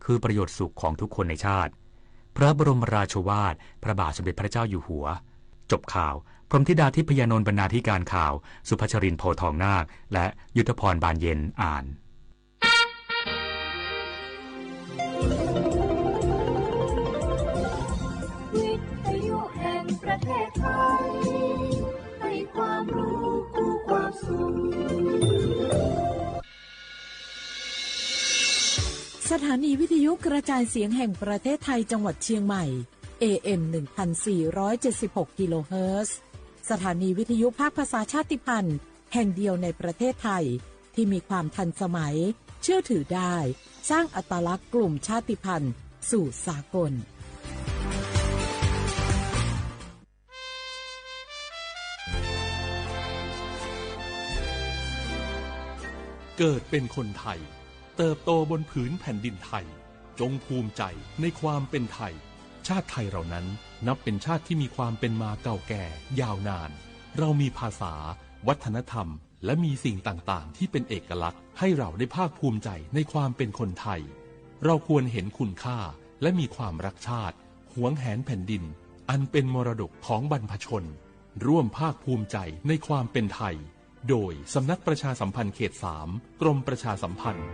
เพื่อประโยชน์สุขของทุกคนในชาติ พระบรมราโชวาทพระบาทสมเด็จพระเจ้าอยู่หัว จบข่าว พรหมธิดาทิพยานนท์ บรรณาธิการข่าว สุภัชรินทร์ โพธิ์ทองนาค และยุทธพร บานเย็น อ่าน วิทยุแห่งประเทศไทย ให้ความรู้คู่ความสุข สถานีวิทยุกระจายเสียงแห่งประเทศไทยจังหวัดเชียงใหม่ เอเอ็ม หนึ่งพันสี่ร้อยเจ็ดสิบหก กิโลเฮิรตซ์ สถานีวิทยุภาคภาษาชาติพันธุ์แห่งเดียวในประเทศไทย ที่มีความทันสมัย เชื่อถือได้ สร้างอัตลักษณ์กลุ่มชาติพันธุ์สู่สากล เกิดเป็นคนไทย เติบโตบนผืนแผ่นดินไทย จงภูมิใจในความเป็นไทย ชาติไทยเรานั้นนับเป็นชาติที่มีความเป็นมาเก่าแก่ยาวนาน เรามีภาษา วัฒนธรรม และมีสิ่งต่างๆ ที่เป็นเอกลักษณ์ ให้เราได้ภาคภูมิใจในความเป็นคนไทย เราควรเห็นคุณค่า และมีความรักชาติ หวงแหนแผ่นดิน อันเป็นมรดกของบรรพชน ร่วมภาคภูมิใจในความเป็นไทย โดยสำนักประชาสัมพันธ์เขตสาม กรมประชาสัมพันธ์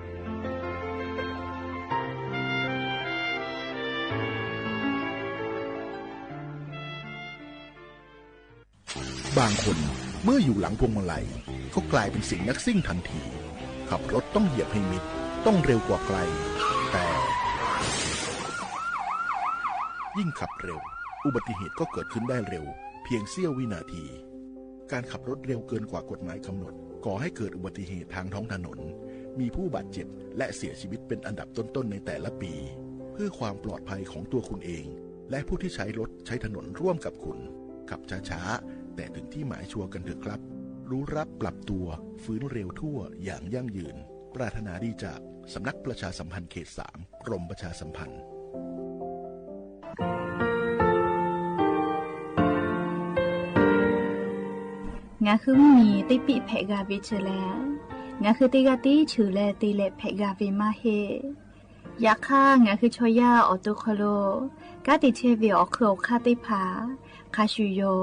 บางคนเมื่ออยู่หลังพวงมาลัยก็กลายเป็นเสียงนักซิ่งทันที ขับรถต้องเหยียบให้มิด ต้องเร็วกว่าใคร แต่ ยิ่งขับเร็ว อุบัติเหตุก็เกิดขึ้นได้เร็ว เพียงเสี้ยววินาที การขับรถเร็วเกินกว่ากฎหมายกำหนด ก่อให้เกิดอุบัติเหตุทางท้องถนน มีผู้บาดเจ็บและเสียชีวิตเป็นอันดับต้นๆ ในแต่ละปี เพื่อความปลอดภัยของตัวคุณเอง และผู้ที่ใช้รถใช้ถนนร่วมกับคุณ ขับช้าๆ แต่ถึงที่หมายชัวร์กันเถอะครับ รู้รักปรับตัว ฟื้นเร็วทั่วอย่างยั่งยืน ปรารถนาดีจากสำนักประชาสัมพันธ์เขตสาม กรมประชาสัมพันธ์ Ngaˬ hui mvuhˇ miˬ teˇ piˆ hpehꞈ g'a ve chi lehˬ, ngaˬ hui teˇ g'aˇ tiˉ cheuˬ leh te leh hpehꞈ g'a ve maˇ heˆ. Yaꞈ hk'aˇ, ngaˬ hui chaw yaˇ awˬ to hk'aw lo kanˉ te chehˇ ve awˬ hk'eun awˬ hk'aˇ teˇ hpaˍ hk'a shuˍ yoˬ.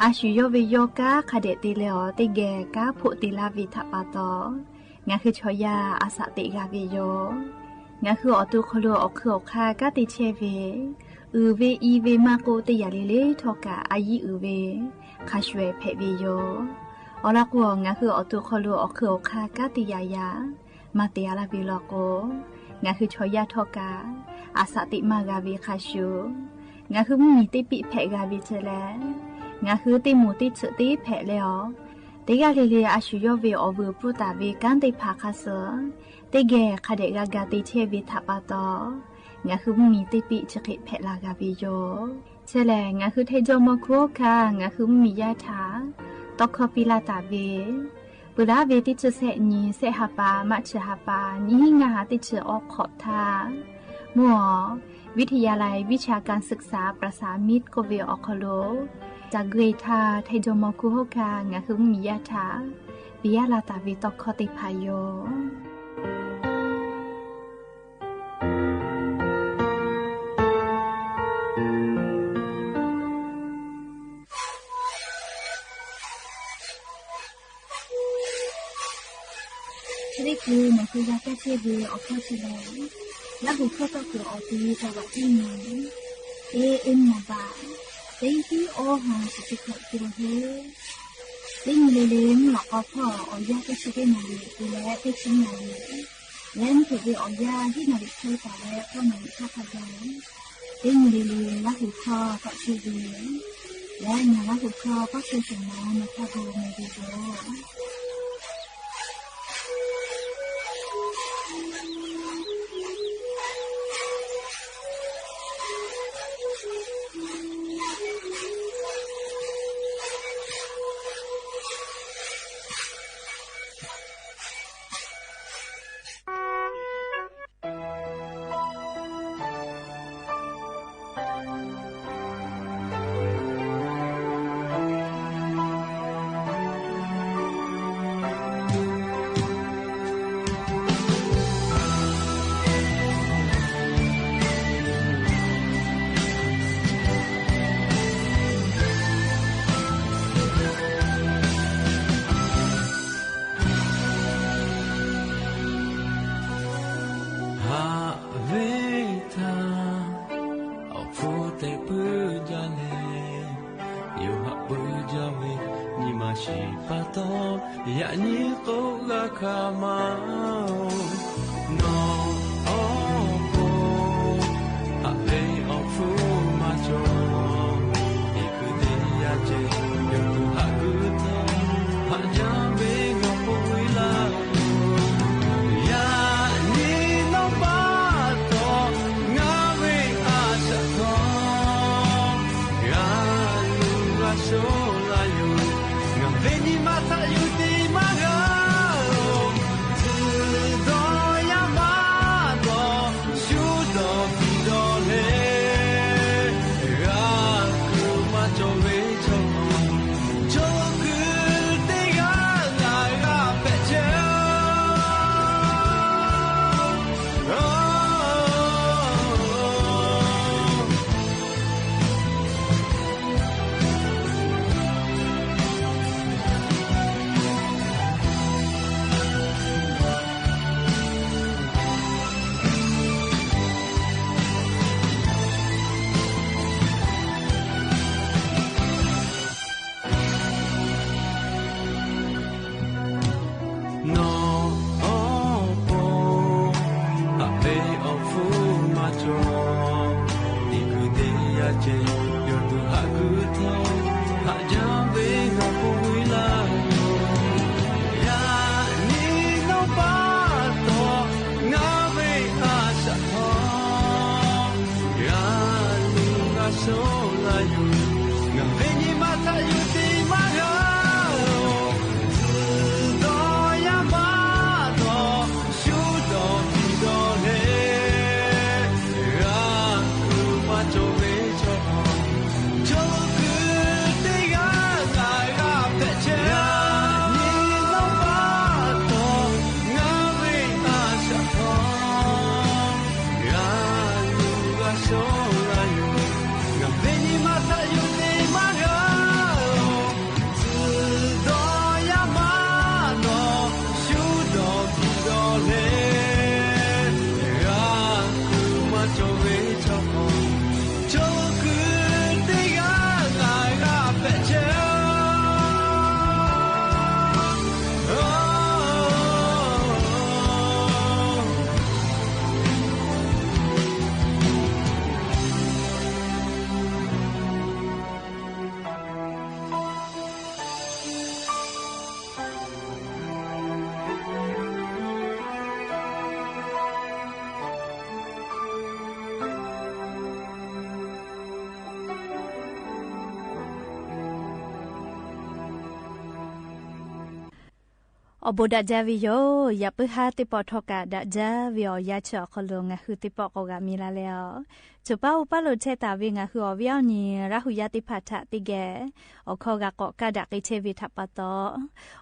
A shu yawˇ ve yawˇ kanˉ hk'a dehꞈ te leh awˬ teˇ geh kanˉ hpoˆ te laˇ ve htaꞈ pa taw, ngaˬ hui chaw yaˇ a shaꞈ teꞈ g'a ve yoˬ. Ngaˬ hui awˬ to hk'aw lo awˬ hk'eun awˬ hk'aˇ kanˉ te chehˇ ve, uiˍ ve i ve maˇ k'oˆ, teˇ yanˇ le le htawˇ kaꞈ a yiˉ uiˍ ve hk'a shuˍ hpehꞈ ve yoˬ. Awˬ lawn k'o, ngaˬ hui awˬ to hk'aw lo awˬ hk'eun awˬ hk'aˇ kanˉ te yaꞈ yaꞈ maˇ te a laˇ ve law k'o, ngaˬ hui chaw yaˇ htawˇ kaꞈ a shaꞈ teꞈ maˇ g'a ve hk'a shuˍ, ngaˬ hui mvuhˇ miˬ teˇ piˆ hpehꞈ g'a ve chi lehˬ, ngaˬ hui teˇ moˍ teˇ tsuhꞈ teˇ hpehꞈ leh awˬ, teˇ g'aˇ le le a shu yawˇ ve awˬ vuiˬ pfuhˇ taˍ ve kanˉ teˇ hpaˍ hk'a suh teˇ geh hk'a dehꞈ g'a ga te chehˇ ve htaꞈ pa taw, ngaˬ hui mvuhˇ miˬ teˇ piˆ chi hk'e hpehꞈ la g'a ve yoˬ. Chi lehˬ, ngaˬ hui Htaiˇ jawˇmawˇ hkunˉ hawˉ hkanˇ ngaˬ hui mvuhˇ miˬ yaˇ htaꞈ tawˇ hkawˇ piˇ laˇ taˍ ve, peuˬ laˇ ve teˇ chi sehˆ nyi, sehˆ ha pa, maˆ chi ha pa, nyiˇ hinˉ ngaˇ ha teˇ chi awˉ hk'awꞈ htaˇ, mvuhˇ awˬ วิทยาลัยวิชาการศึกษาประสานมิตร k'oˆ ve awˬ hk'aw lo, ca gui htaˇ Htaiˇ jawˇmawˇ hkunˉ hawˉ hkanˇ ngaˬ hui mvuhˇ miˬ yaˇ htaꞈ piˇ yaˇ la taˍ ve tawˇ hkawˇ teˇ hpaˍ yoˬ. Hk'e te leh, ngaˬ hui g'a kaˇ chehˇ ve awˬ hkawˇ chi lehˬ, Laˇ huˍ hkawˇ tawˇ kuiˬ awˬ te taˍ vaꞈ teˇ nyi, A M number teˇ hiˉ awˇ ha shiˍ chi hkawꞈ kilo he. Teˇ nyi le le mvuhˇ lawꞈ k'aw hpawˇ awˬ yanˇ teˇ chi teˇ naˍ riˍ te leh teˇ chi naˍ riˍ, leh mvuhˇ hpeuꞈ ve awˬ yanˇ hiˉ naˍ riˍ hk'e taˍ leh k'awˇ naˍ riˍ htaˇ hk'a gaˬ, teˇ nyi le le Laˇ huˍ hkawˇ tawˆ chehˇ ve, leh ngaˬ Laˇ huˍ hkawˇ k'awˇ chehˇ shehˍ ma nawˬ htaˇ gaˬ meh ve yoˬ. Venˇ htaˇ awˬ hpfuhˇ te puiˉ jaˇ leh, yawˇ haꞈ puiˉ jaˇ ve nyi ma shiˍ pa taw, yaꞈ nyi k'oˆ g'a hkanˍ ma-oˬ, nawˬ awˬ pon haꞈ ve awˬ hpfuhˇ maˇ cawˬ. Iˉ hkui teˇ yanˇ ceh yawˇ tuˬ haꞈ gu htawˇ, haꞈ jaˇ ve ngaˬ k'oˆ ve laˇ. Yaꞈ nyi nawˬ pa taw, ngaˬ ve a shaꞈ htawˇ g'a luˬ g'a shoˉ la yoˬ. Ngaˬ ve nyi ma htaꞈ yuˬ te maˇ g'a-oˬ, tcuh dawˇ yaˇ maˇ dawˇ, shu dawˇ piˇ dawˇ leh, g'a kuˬ maˇ cawˬ ve chaw, chaw kuˬ teˇ g'aˇ ngaˬ g'a hpehꞈ chehˇ-oˬ. Nawˬ awˬ pon haꞈ ve awˬ hpfuhˇ maˇ cawˬ. Iˉ hkui teˇ yanˇ ceh yawˇ tuˬ haꞈ gu htawˇ, haꞈ jaˇ ve ngaˬ k'oˆ ve laˇ. Yaꞈ nyi nawˬ pa taw, ngaˬ ve a shaꞈ htawˇ g'a luˬ g'a shoˉ la yoˬ. Ngaˬ ve nyi ma htaꞈ yuˬ te maˇ g'a-oˬ, tcuh dawˇ yaˇ maˇ dawˇ, shu dawˇ piˇ dawˇ leh, g'a kuˬ maˇ cawˬ ve chaw, chaw kuˬ teˇ g'aˇ ngaˬ g'a hpehꞈ chehˇ-oˬ. Nawˬ pa taw, ngaˬ ve a shaꞈ htawˇ g'a luˬ g'a shoˉ la yoˬ. Ngaˬ ve nyi ma htaꞈ yuˬ te maˇ g'a-oˬ, tcuh dawˇ yaˇ maˇ dawˇ, shu dawˇ piˇ dawˇ leh, g'a kuˬ maˇ cawˬ ve chaw, chaw kuˬ teˇ g'aˇ ngaˬ g'a hpehꞈ chehˇ-oˬ. Awˬ bon daꞈ jaˇ ve yoˬ. Yaꞈ puiˉ haˉ teˇ pawˆ htawˇ kaꞈ daꞈ jaˇ ve awˬ yanˇ chi awˬ hk'aw lo ngaˬ hui teˇ pawˆ k'awꞈ g'aꞈ mi la leh, a, choˬ paˉ oˇ paˉ lo chehˇ taˍ ve ngaˬ hui awˬ viˉ awˬ nyi Laˇ huˍ yaˇ teˇ hpaˍ htaꞈ teˇ geh awˬ hkawˇ g'a k'awꞈ kaˇ daꞈ k'ai chehˇ ve htaꞈ pa taw,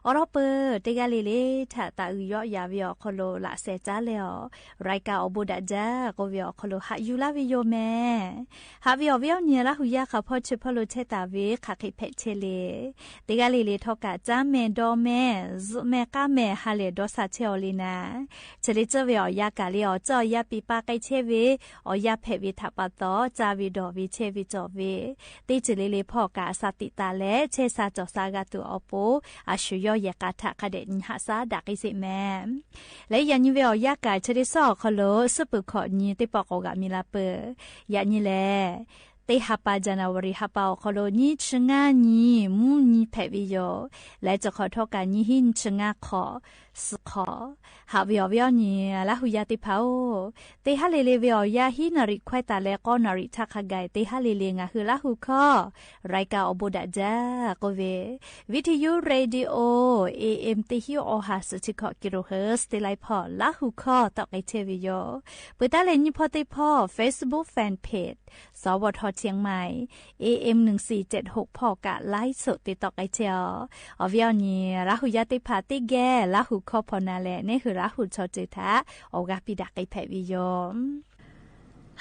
awˬ lawn peuˬ teˇ g'aˇ le le htaꞈ taˍ uiˍ yawˆ yaˍ ve awˬ hk'aw lo laꞈ sheh caˉ leh, awˬ รายการ awˬ bon daꞈ jaˇ k'oˆ ve awˬ hk'aw lo haꞈ yuˬ laˇ ve yoˬ mehˍ. Haꞈ ve awˬ viˉ awˬ nyi Laˇ huˍ yaˇ hk'a hpawˇ chi hpawˇ lo chehˇ taˍ ve hk'aˬ hk'e hpehꞈ chehˇ le. Teˇ g'aˇ le le htawˇ kaꞈ caˉ mehˍ dawˇ mehˍ, zuhꞈ mehˍ k'aˉ mehˍ ha lehˬ dawˇ sha chehˇ-aw le naˍ, chi le tcuhˇ ve awˬ yanˇ kaꞈ le awˬ tcuhˇ awˬ yanˇ piˇ paˇ k'ai chehˇ ve, awˬ yanˇ hpehꞈ ve htaꞈ pa taw caˇ ve dawˬ ve chehˇ ve cawˬ ve, teˇ ceuˬ le le hpawˇ kaꞈ sha tiꞈ taˍ leh chehˇ sha cawˬ sha g'a tuˬ awˬ pon, a shu yawˇ yehˬ k'a htaꞈ hk'a dehꞈ nyi haꞈ shaˉ daꞈ k'ai sheˍ mehˍ. Leh yaꞈ nyi ve awˬ yanˇ kaꞈ chi teˇ suhˉ awˬ hk'aw lo suhˉ puˍ hkawꞈ nyi teˇ pawˆ k'awꞈ g'aꞈ mi la peuˬ. Yaꞈ nyi lehˬ, teˇ ha pa January ha pa awˬ hk'aw lo nyiˇ chi ngaˇ nyi mvuhˇ nyi hpehꞈ ve yoˬ. Leh chi hk'awꞈ htawˇ kaꞈ nyiˇ hinˉ nyiˇ chi ngaˇ hk'awꞈ, suhˍ hk'awꞈ. Haꞈ ve awˬ viˉ awˬ nyi Laˇ huˍ yaˇ teˇ hpaˍ-oˬ, teˇ haˉ le le ve awˬ yanˇ hiˉ naˍ riˍ hkawehˇ taˍ leh k'awˇ naˍ riˍ htaˇ hk'a gaˬ teˇ haˉ le le ngaˬ hui Laˇ huˍ hkawˇ รายการ awˬ bon daꞈ jaˇ k'oˆ ve, Viˇ hti yuˇ radio A M teˇ hinˉ awˬ ha suhˍ chi hkawꞈ kilohertz teˇ laiˉ hpawˇ Laˇ huˍ hkawˇ tawˆ k'ai chehˇ ve yoˬ. Peuˬ taˉ leh nyiˇ hpawˇ teˇ hpawˇ Facebook fan page สวท เชียงใหม่ A M หนึ่งสี่เจ็ดหก hpawˇ kaꞈ ไลฟ์สด te tawˆ k'ai chehˇ-aw. Awˬ viˉ awˬ nyi Laˇ huˍ yaˇ teˇ hpaˍ teˇ geh Laˇ huˍ hkawˇ hpaw na leh neˇ hui Laˇ huˍ chaw ceuˬ htaꞈ awˬ g'aˇ piˇ daꞈ k'ai hpehꞈ ve yoˬ.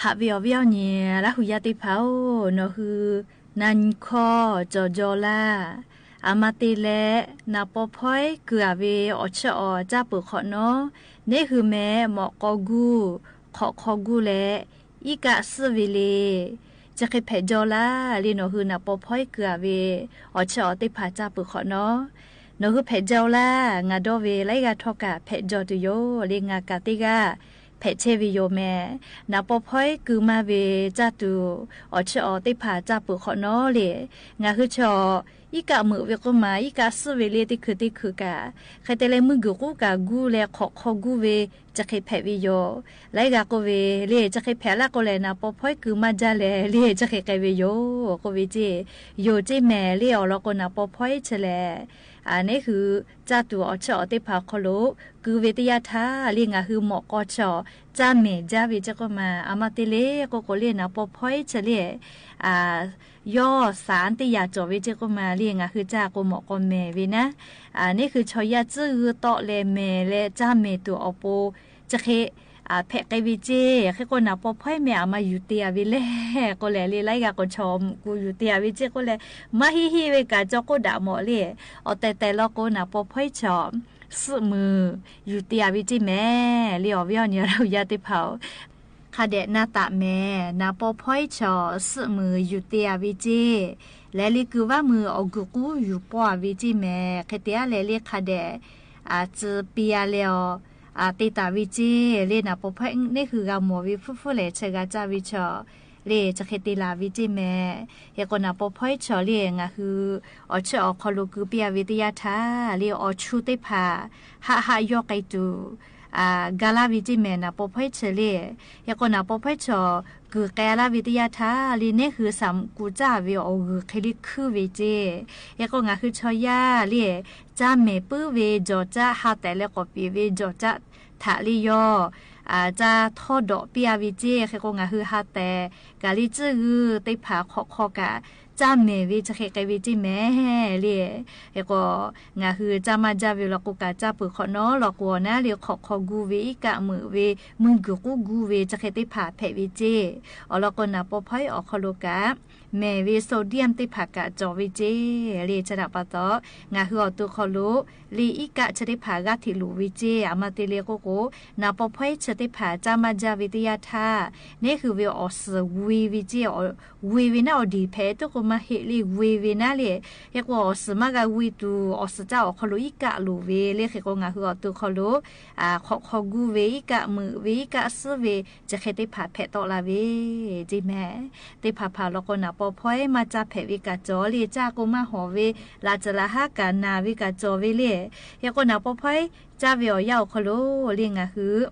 Haꞈ ve awˬ viˉ awˬ nyi Laˇ huˍ yaˇ teˇ hpaˍ-oˬ, nawˬ hui na nyi hkawˇ cawˬ jaw laˇ. Aˬ ma te leh naˍ paw hpawehˇ kuiˬ-a ve awˬ chiˇ awˬ caˇ peuˬ hk'awꞈ nawˉ, neˇ hui meh mawꞈ k'aw guˇ hk'awꞈ hk'aw guˇ leh iˉ kaˆ suhˉ ve le. Chi hk'e hpehꞈ jaw laˇ le, nawˬ hui naˍ paw hpawehˉ kuiˬ-a ve awˬ chiˇ awˬ teˇ hpaˍ caˇ peuˬ hk'awꞈ nawˉ, nawˬ hui hpehꞈ jaw laˇ. Ngaˬ dawˇ ve laiˉ g'aˇ htawˇ kaꞈ hpehꞈ jaw tuˬ yoˬ le. Ngaˬ kaꞈ teˇ g'aˇ hpehꞈ chehˇ ve yoˬ mehˍ. Naˍ paw hpawehˉ kuiˬ maˇ ve caˇ tuˬ awˬ chiˇ awˬ teˇ hpaˍ caˇ peuˬ hk'awꞈ nawˉ le, ngaˬ hui chaw iˉ kaˆ meuꞈ ve k'oˆ ma, iˉ kaˆ suhˉ ve le teˇ hkui teˇ hkui kaꞈ, hk'e te leh meuˇ guiˬ k'uˉ kaꞈ guˇ leh hk'awꞈ hk'aw guˇ ve chi hk'e hpehꞈ ve yoˬ. Laiˉ g'aˇ k'oˆ ve le, chi hk'e hpehꞈ laˇ k'o lehˬ, naˍ paw hpawehˉ kuiˬ maˇ jaˇ lehˬ le, chi hk'e k'ai ve yoˬ k'oˆ ve ceˇ. Yoˬ ceˇ mehˍ le. Awˬ lawn k'o, naˍ paw hpawehˉ chi lehˬ, neˉ hui caˇ tuˬ awˬ chiˇ awˬ teˇ hpaˍ awˬ hk'aw lo kuiˬ ve teˇ yanˇ htaˇ le, ngaˬ hui mawꞈ k'aw chaw caˇ mehˍ jaˇ ve ceˇ k'oˆ ma. A ma te le k'oˆ k'o le, naˍ paw hpawehˉ chi le, yawˇ saˍ teˇ yanˇ cawˬ ve ceˇ k'oˆ ma le, ngaˬ hui caˇ k'o mawꞈ k'aw mehˍ ve naˉ, neˉ hui chaw yaˇ tcuhˉ g'uiˇ tawˆ leh mehˍ leh caˇ mehˍ tuˬ awˬ pon chi hk'e hpehꞈ k'ai ve ceˇ. Hk'e k'o, naˍ paw hpawehˉ mehˍ a ma yuˬ te-a ve le k'oˆ leh le, laiˉ g'aˇ k'o chaw mvuhꞈ ku yuˬ te-a ve ceˇ k'oˆ leh, maˇ heˆ heˆ ve kaꞈ caw k'oˆ daꞈ mawˬ le. Awˬ tehˬ tehˬ law k'o, naˍ paw hpawehˉ chaw suhˆ muiˬ yuˬ te-a ve ceˇ mehˍ le. Awˬ viˉ awˬ nyi Laˇ huˍ yaˇ teˇ hpaˍ-oˬ, hk'a dehꞈ na taˍ mehˍ. Naˍ paw hpawehˉ chaw suhˆ muiˬ yuˬ te-a ve ceˇ. Leh le, kuiˬ vaˇ muiˬ awˬ guiˬ k'uˉ yuˬ pawˇ-a ve ceˇ mehˍ. Hk'e te-a leh le, hk'a dehꞈ tcuh piˇ-a leh-aˬ, te taˍ ve ceˇ le. Naˍ paw hpawehˉ neˉ hui g'a mawˬ ve hpfuhˇ hpfuhˇ lehˬ, chi g'a caˇ ve chaw le, chi hk'e te laˬ ve ceˇ mehˍ. Hk'e k'o, naˍ paw hpawehˉ chaw le, ngaˬ hui awˬ chiˇ awˬ hk'aw lo kuiˬ piˇ-a ve teˇ yanˇ htaˇ le, awˬ chu teˇ hpaˍ haˆ haˆ yawˇ k'ai tuˬ ga laˇ ve ceˇ mehˍ, naˍ paw hpawehˉ chi le. Hk'e k'o, naˍ paw hpawehˉ chaw kuiˬ k'ai laˇ ve teˇ yanˇ htaˇ le, neˉ hui saˍ mvuhꞈ ku caˇ ve awˬ g'uiˬ hk'e le hkuiˉ ve ceˇ. Hk'e k'o, ngaˬ hui chaw yaˇ le, caˇ mehˍ puiˉ ve jawˬ caˆ, ha tehꞈ leh k'awꞈ peˍ ve jawˬ caˆ htaꞈ le yawˇ caˇ htawˇ dawꞈ piˇ-a ve ceˇ. Hk'e k'o, ngaˬ hui ha tehˬ kaꞈ le, tcuhˉ g'uiˇ teˇ hpaˍ hk'awꞈ hk'aw kaꞈ caˇ mehˍ ve chi hk'e k'ai ve ceˇ mehˍ le. Hk'e k'o, ngaˬ hui caˇ maˇ jaˇ ve law k'o kaꞈ, caˇ peuˬ hk'awꞈ nawˉ law k'o, awˬ naˉ le hk'awꞈ hk'aw gu ve, iˉ kaˆ meuꞈ ve, meuˇ guiˬ k'uˉ gu ve chi hk'e teˇ hpaˍ hpehꞈ ve ceˇ. Awˬ lawn k'o, naˍ paw hpawehˉ awˬ hk'aw lo kaꞈ mehˍ ve sodium teˇ hpaˍ kaꞈ cawˬ ve ceˇ le. Chi htaꞈ pa taw, ngaˬ hui awˬ to hk'aw lo le, iˉ kaˆ chi teˇ hpaˍ g'aˇ hteꞈ loˍ ve ceˇ. A ma te le k'oˆ k'o, naˍ paw hpawehˉ chi teˇ hpaˍ caˇ maˇ jaˇ ve teˇ yanˇ htaˇ, neˉ hui ve awˬ suhˍ g'uiˬ ve ceˇ. G'uiˬ ve naˉ awˬ diˬ hpehꞈ tuˬ k'o maˇ heˆ le, g'uiˬ ve naˉ le. Hk'e k'o, awˬ suhˍ maˇ g'a g'uiˬ tuˬ, awˬ suhˍ caˇ awˬ hk'aw lo iˉ kaˆ loˍ ve le. Hk'e k'o, ngaˬ hui awˬ to hk'aw lo hk'awꞈ hk'aw gu ve, iˉ kaˆ meuꞈ ve, iˉ kaˆ suhˉ ve chi hk'e teˇ hpaˍ hpehꞈ tawˆ la ve ceˇ mehˍ. Teˇ hpaˍ hpaˍ law k'o, naˍ paw hpawehˉ maˇ caˇ hpehꞈ ve kaꞈ cawˬ le. Caˇ k'o maˇ hawˍ ve, laꞈ ceuˬ laꞈ haˉ kaꞈ naˬ ve kaꞈ cawˬ ve le. Hk'e k'o, naˍ paw hpawehˉ caˇ ve awˬ yanˇ awˬ hk'aw lo le, ngaˬ hui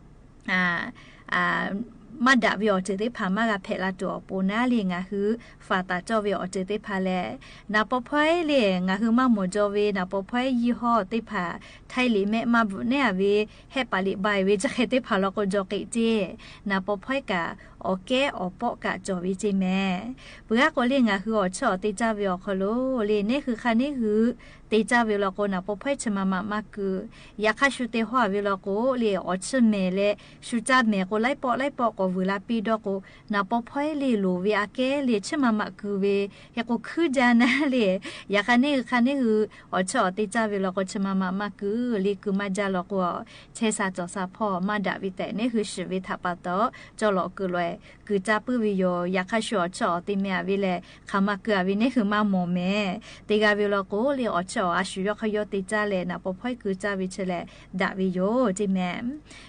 maˇ daꞈ ve awˬ ceuˬ teˇ hpaˍ maˇ g'a hpehꞈ la tuˬ awˬ pon naˉ le, ngaˬ hui faˍ taˍ cawˇ ve awˬ ceuˬ teˇ hpaˍ lehˬ, naˍ paw hpawehˉ le, ngaˬ hui maˇ mawˬ jaw ve naˍ paw hpawehˉ yiˇ hawˇ teˇ hpaˍ, htaiˇ liꞈ mehˆ maˇ bvuhꞈ nehˉ-a ve, hehˆ paˍ liꞈ bai ve chi hk'e teˇ hpaˍ law k'o, jaw k'eꞈ ceˇ. Naˍ paw hpawehˉ kaꞈ awˬ kehˉ awˬ pawˆ kaꞈ cawˬ ve ceˇ mehˍ. Peuˬ g'aˇ k'o le, ngaˬ hui awˬ chiˇ awˬ te caˇ ve awˬ hk'aw lo le, neˉ hui hk'a neˉ hui te caˇ ve law k'o, naˍ paw hpawehˉ chi ma ma maˇ kuiˬ. Yaꞈ hk'aˇ, shu te hawˇ-a ve law k'o le, awˬ chiˇ mehˍ leh shu caˇ mehˍ k'o, laiˉ pawˆ laiˉ pawˆ k'awꞈ vuiˬ la piˇ dawˇ k'o, naˍ paw hpawehˉ le loˍ ve aꞈ kehˉ le chiˇ ma ma kuiˬ ve, hk'e k'o hkuiˉ jaˇ naˉ le. Yaꞈ hk'aˇ, neˉ hui hk'a neˉ hui awˬ chiˇ awˬ te caˇ ve law k'o, chi ma ma maˇ kuiˬ le. Kuiˬ maˇ jaˇ law k'o, chehˇ sha cawˬ sha hpawˇ maˇ daꞈ ve tehꞈ neˉ hui shiˍ ve htaꞈ pa taw, cawˇ lawꞈ kuiˬ lawꞈ-e kuiˬ caˇ puiˉ ve yoˬ. Yaꞈ hk'aˇ, shu awˬ chiˇ awˬ te meh-a ve leh hk'aˬ ma kuiˬ-a ve neˉ hui maˇ mawˬ mehˍ. Te g'a ve law k'o le, awˬ chiˇ awˬ a shu yawˇ hk'aˇ yawˇ te caˇ leh naˍ paw hpawehˉ kuiˬ caˇ ve chi lehˬ daꞈ ve yoˬ ceˇ mehˍ.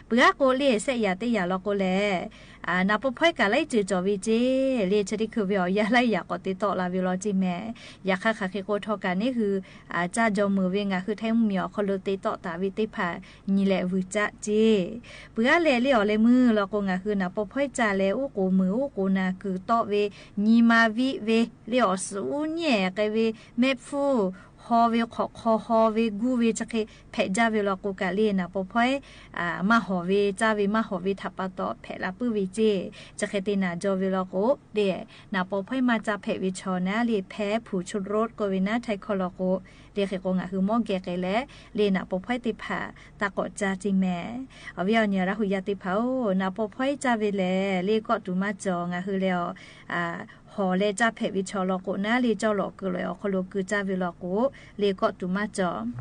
Peuˬ g'aˇ k'o le, sehˆ yaꞈ teˇ yaꞈ law k'o lehˬ, naˍ paw hpawehˉ kaꞈ laiˉ ceuˬ cawˬ ve ceˇ le. Chi teˇ hkui ve awˬ yanˇ laiˉ yaꞈ k'awꞈ te tawˆ la ve law ceˇ mehˍ. Yaꞈ hk'aˇ, hk'aˬ hk'e k'o htawˇ kaꞈ neˉ hui caˇ jaw meuˬ ve ngaˬ hui Htaiˇ mvuhˇmiˬ awˬ hk'aw lo te tawˆ taˍ ve teˇ hpaˍ nyi leh vuiˬ caˆ ceˇ. Peuˬ g'aˇ leh le, awˬ leh meuˇ law k'o, ngaˬ hui naˍ paw hpawehˉ caˇ leh uˉ k'oˍ meuˬ uˉ k'oˍ naˬ kuiˬ tawˆ ve, nyi ma viˆ ve le, awˬ suhˍ uˉ nyi-ehˍ k'ai ve, mehˆ hpfuhˇ haw ve, hk'awꞈ hk'aw haw ve, guˇ ve chi hk'e hpehꞈ jaˇ ve law k'o kaꞈ le, naˍ paw hpawehˉ maˇ hawˍ ve, caˇ ve maˇ hawˍ ve htaꞈ pa taw hpehꞈ la puiˉ ve ceˇ. Chi hk'e te naˬ jaw ve law k'o le, naˍ paw hpawehˉ maˇ caˇ hpehꞈ ve chaw naˉ le, hpehˇ hpu chu roˆ k'oˆ ve naˉ Htaiˇ hkawˇ law k'o, le hk'e k'o ngaˬ hui mawˇ geh k'ai leh le, naˍ paw hpawehˉ teˇ hpaˍ taˇ k'awꞈ caˇ ceˇ mehˍ. Awˬ viˉ awˬ nyi Laˇ huˍ yaˇ teˇ hpaˍ-oˬ, naˍ paw hpawehˉ caˇ ve lehˬ le, kawˆ tuˬ maˇ cawˬ. Ngaˬ hui lehˬ, hawˍ leh caˇ hpehꞈ ve chaw law k'o naˉ le, cawˇ lawꞈ kuiˬ lawꞈ-e awˬ hk'aw lo keu caˇ ve law k'o le, kawˆ tuˬ maˇ cawˬ.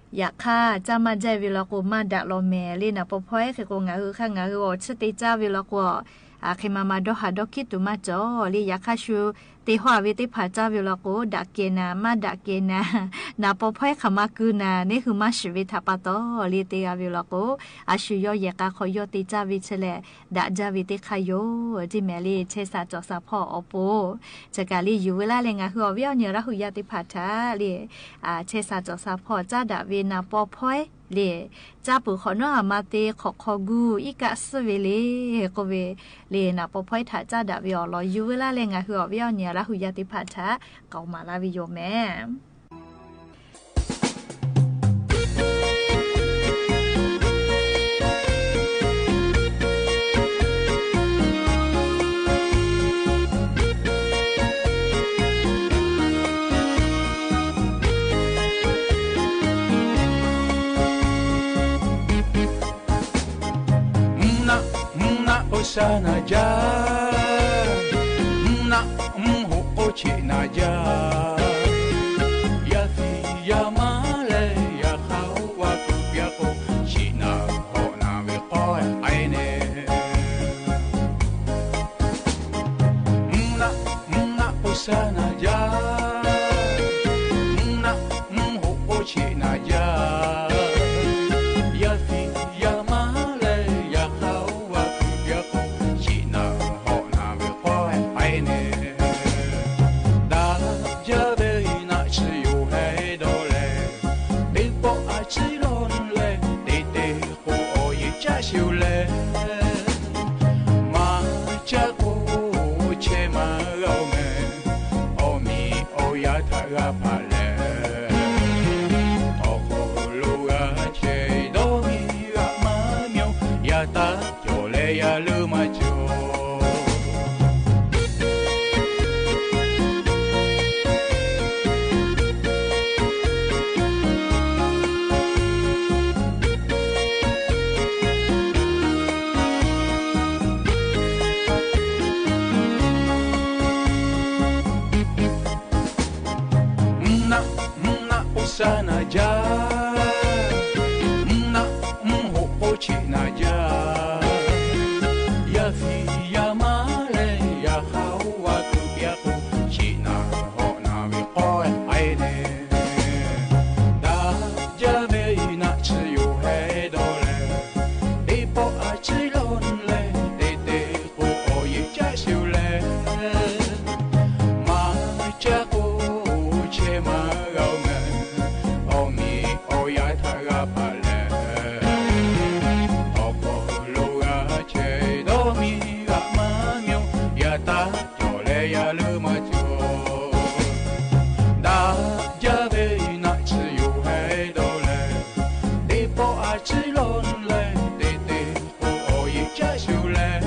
Yaꞈ hk'aˇ, caˇ maˇ jaˇ ve law k'o, maˇ daꞈ lawˬ mehˍ le. Naˍ paw hpawˇ ehˉ hk'e k'o, ngaˬ hui hk'aˇ ngaˬ hui awˬ chiˇ te caˇ ve law k'o, a hk'e ma ma dawˇ haˍ dawˇ hkiˉ tuˬ maˇ cawˬ le. Yaꞈ hk'aˇ, shu te haw ve teˇ hpaˍ caˇ ve law k'o, daꞈ kehˬ naˍ, maˇ daꞈ kehˬ naˍ, naˍ paw hpawˇ ehˉ hk'aˬ ma keu naˍ, neˇ hui maˇ shiˍ ve htaꞈ pa taw le. Te g'a ve law k'o, a shu yawˇ yehˬ k'a hk'aw yawˇ te caˇ ve chi lehˬ, daꞈ jaˇ ve teˇ hk'aˇ yoˬ. Teˇ mehˍ le, chehˇ sha cawˬ sha hpawˇ awˬ pon, chi kaꞈ le yuˬ ve laˇ leh, ngaˬ hui awˬ viˉ awˬ nyi Laˇ huˍ yaˇ teˇ hpaˍ htaꞈ le, a, chehˇ sha cawˬ sha hpawˇ caˉ daꞈ ve naˍ paw hpawˇ ehˉ le, caˇ peuˬ hk'awꞈ nawˉ a ma te hk'awꞈ hk'aw gu iˉ kaˆ suhˉ ve le k'oˆ ve le, naˍ paw hpawˇ ehˉ htaꞈ caˉ daꞈ ve awˬ lawn yuˬ ve laˇ leh, ngaˬ hui awˬ viˉ awˬ nyi Laˇ huˍ yaˇ teˇ hpaˍ htaꞈ k'aoˍ maˍ laˇ ve yoˬ mehˍ. Mvuhˇ naˆ mvuhˇ naˆ k'o sha naˍ jaˇ, mvuhˇ naˆ mvuhˇ hoꞈ k'o cheꞈ naˍ jaˇ. Yaˇ fiˍ yaˇ maˇ leh yaꞈ hk'aˇ oˇ wa kuˬ piˇ a k'o, cheꞈ naˍ hawꞈ naˍ ve k'awehˇ k'ai neˬ. Mvuhˇ naˆ mvuhˇ naˆ k'o sha naˍ jaˇ, mvuhˇ naˆ mvuhˇ hoꞈ k'o cheꞈ naˍ jaˇ. Yaˇ fiˍ yaˇ maˇ leh yaꞈ hk'aˇ oˇ wa kuˬ piˇ a k'o, cheꞈ naˍ hawꞈ naˍ ve k'awehˇ k'ai neˬ. Daꞈ jaˇ ve naˆ tsuhˇ yoˬ heh dawˇ leh, teˇ pawˆ a ciˉ lawˇ leh te te k'o, awˬ yeˬ caˆ sheˍ leh, maˇ caˇ k'o chehˇ maˇ g'a-oˬ mehˍ. Awˬ miˬ awˬ yaˇ htaꞈ g'a hpaꞈ leh, awˬ hk'aw lo g'a chehˇ dawˇ miˇ g'aꞈ maˇ miˇ-oˬ. Yaˇ taˇ cawˬ leh yaˇ leuˉ maˇ cawˬ. Mvuhˇ naˆ mvuhˇ naˆ k'o sha naˍ jaˇ, mvuhˇ naˆ mvuhˇ hoꞈ k'o cheꞈ naˍ jaˇ. Yaˇ fiˍ yaˇ maˇ leh yaꞈ hk'aˇ oˇ wa kuˬ piˇ a k'o, cheꞈ naˍ hawꞈ naˍ ve k'awehˇ k'ai neˬ. Daꞈ jaˇ ve naˆ tsuhˇ yoˬ heh dawˇ leh, teˇ pawˆ a ciˉ lawˇ leh te te k'o, awˬ yeˬ caˆ sheˍ leh, maˇ caˇ k'o chehˇ maˇ g'a-oˬ mehˍ. Awˬ miˬ awˬ yaˇ htaꞈ g'a hpaꞈ leh, awˬ hk'aw lo g'a chehˇ dawˇ miˇ g'aꞈ maˇ miˇ-oˬ. Yaˇ taˇ cawˬ leh yaˇ leuˉ maˇ cawˬ. Daꞈ jaˇ ve naˆ tsuhˇ yoˬ heh dawˇ leh, teˇ pawˆ a ciˉ lawˇ leh te te k'o, awˬ yeˬ caˆ sheˍ leh,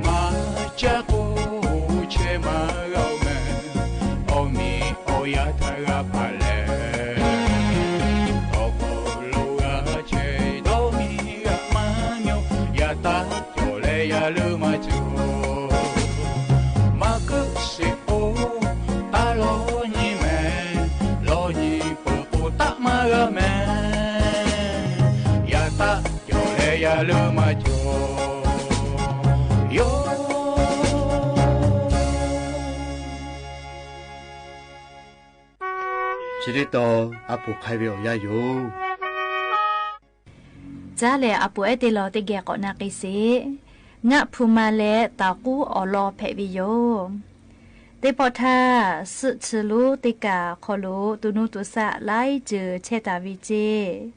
maˇ caˇ k'o chehˇ maˇ g'a-oˬ mehˍ. Awˬ miˬ awˬ yaˇ htaꞈ g'a hpaꞈ leh, awˬ hk'aw lo g'a chehˇ dawˇ miˇ g'aꞈ maˇ miˇ-oˬ. Yaˇ taˇ cawˬ leh yaˇ leuˉ maˇ cawˬ. Maˇ keuˆ sheˍ k'o, taˇ lawˇ nyi mehˍ. Lawˇ nyi peuˬ k'o, taˆ maˇ g'a mehˍ. Yaˇ taˇ cawˬ leh yaˇ leuˉ maˇ cawˬ. Yoˬ. Chi teˇ tawn a poˍ hk'ai ve awˬ yanˇ yoˬ. Caˉ lehˬ, a poˍ ehˉ teˇ lawn teˇ geh k'awꞈ na k'ai sheˍ. Ngaˆ hpu ma leh taˍ k'uˉ awˬ lawn hpehꞈ ve yoˬ. Teˇ pawˆ htaˇ, suhˆ chi lonˉ teˇ kaˬ hk'aw lo to nuˇ to shaˆ laiˉ ceuˬ chehˇ taˍ ve ceˇ.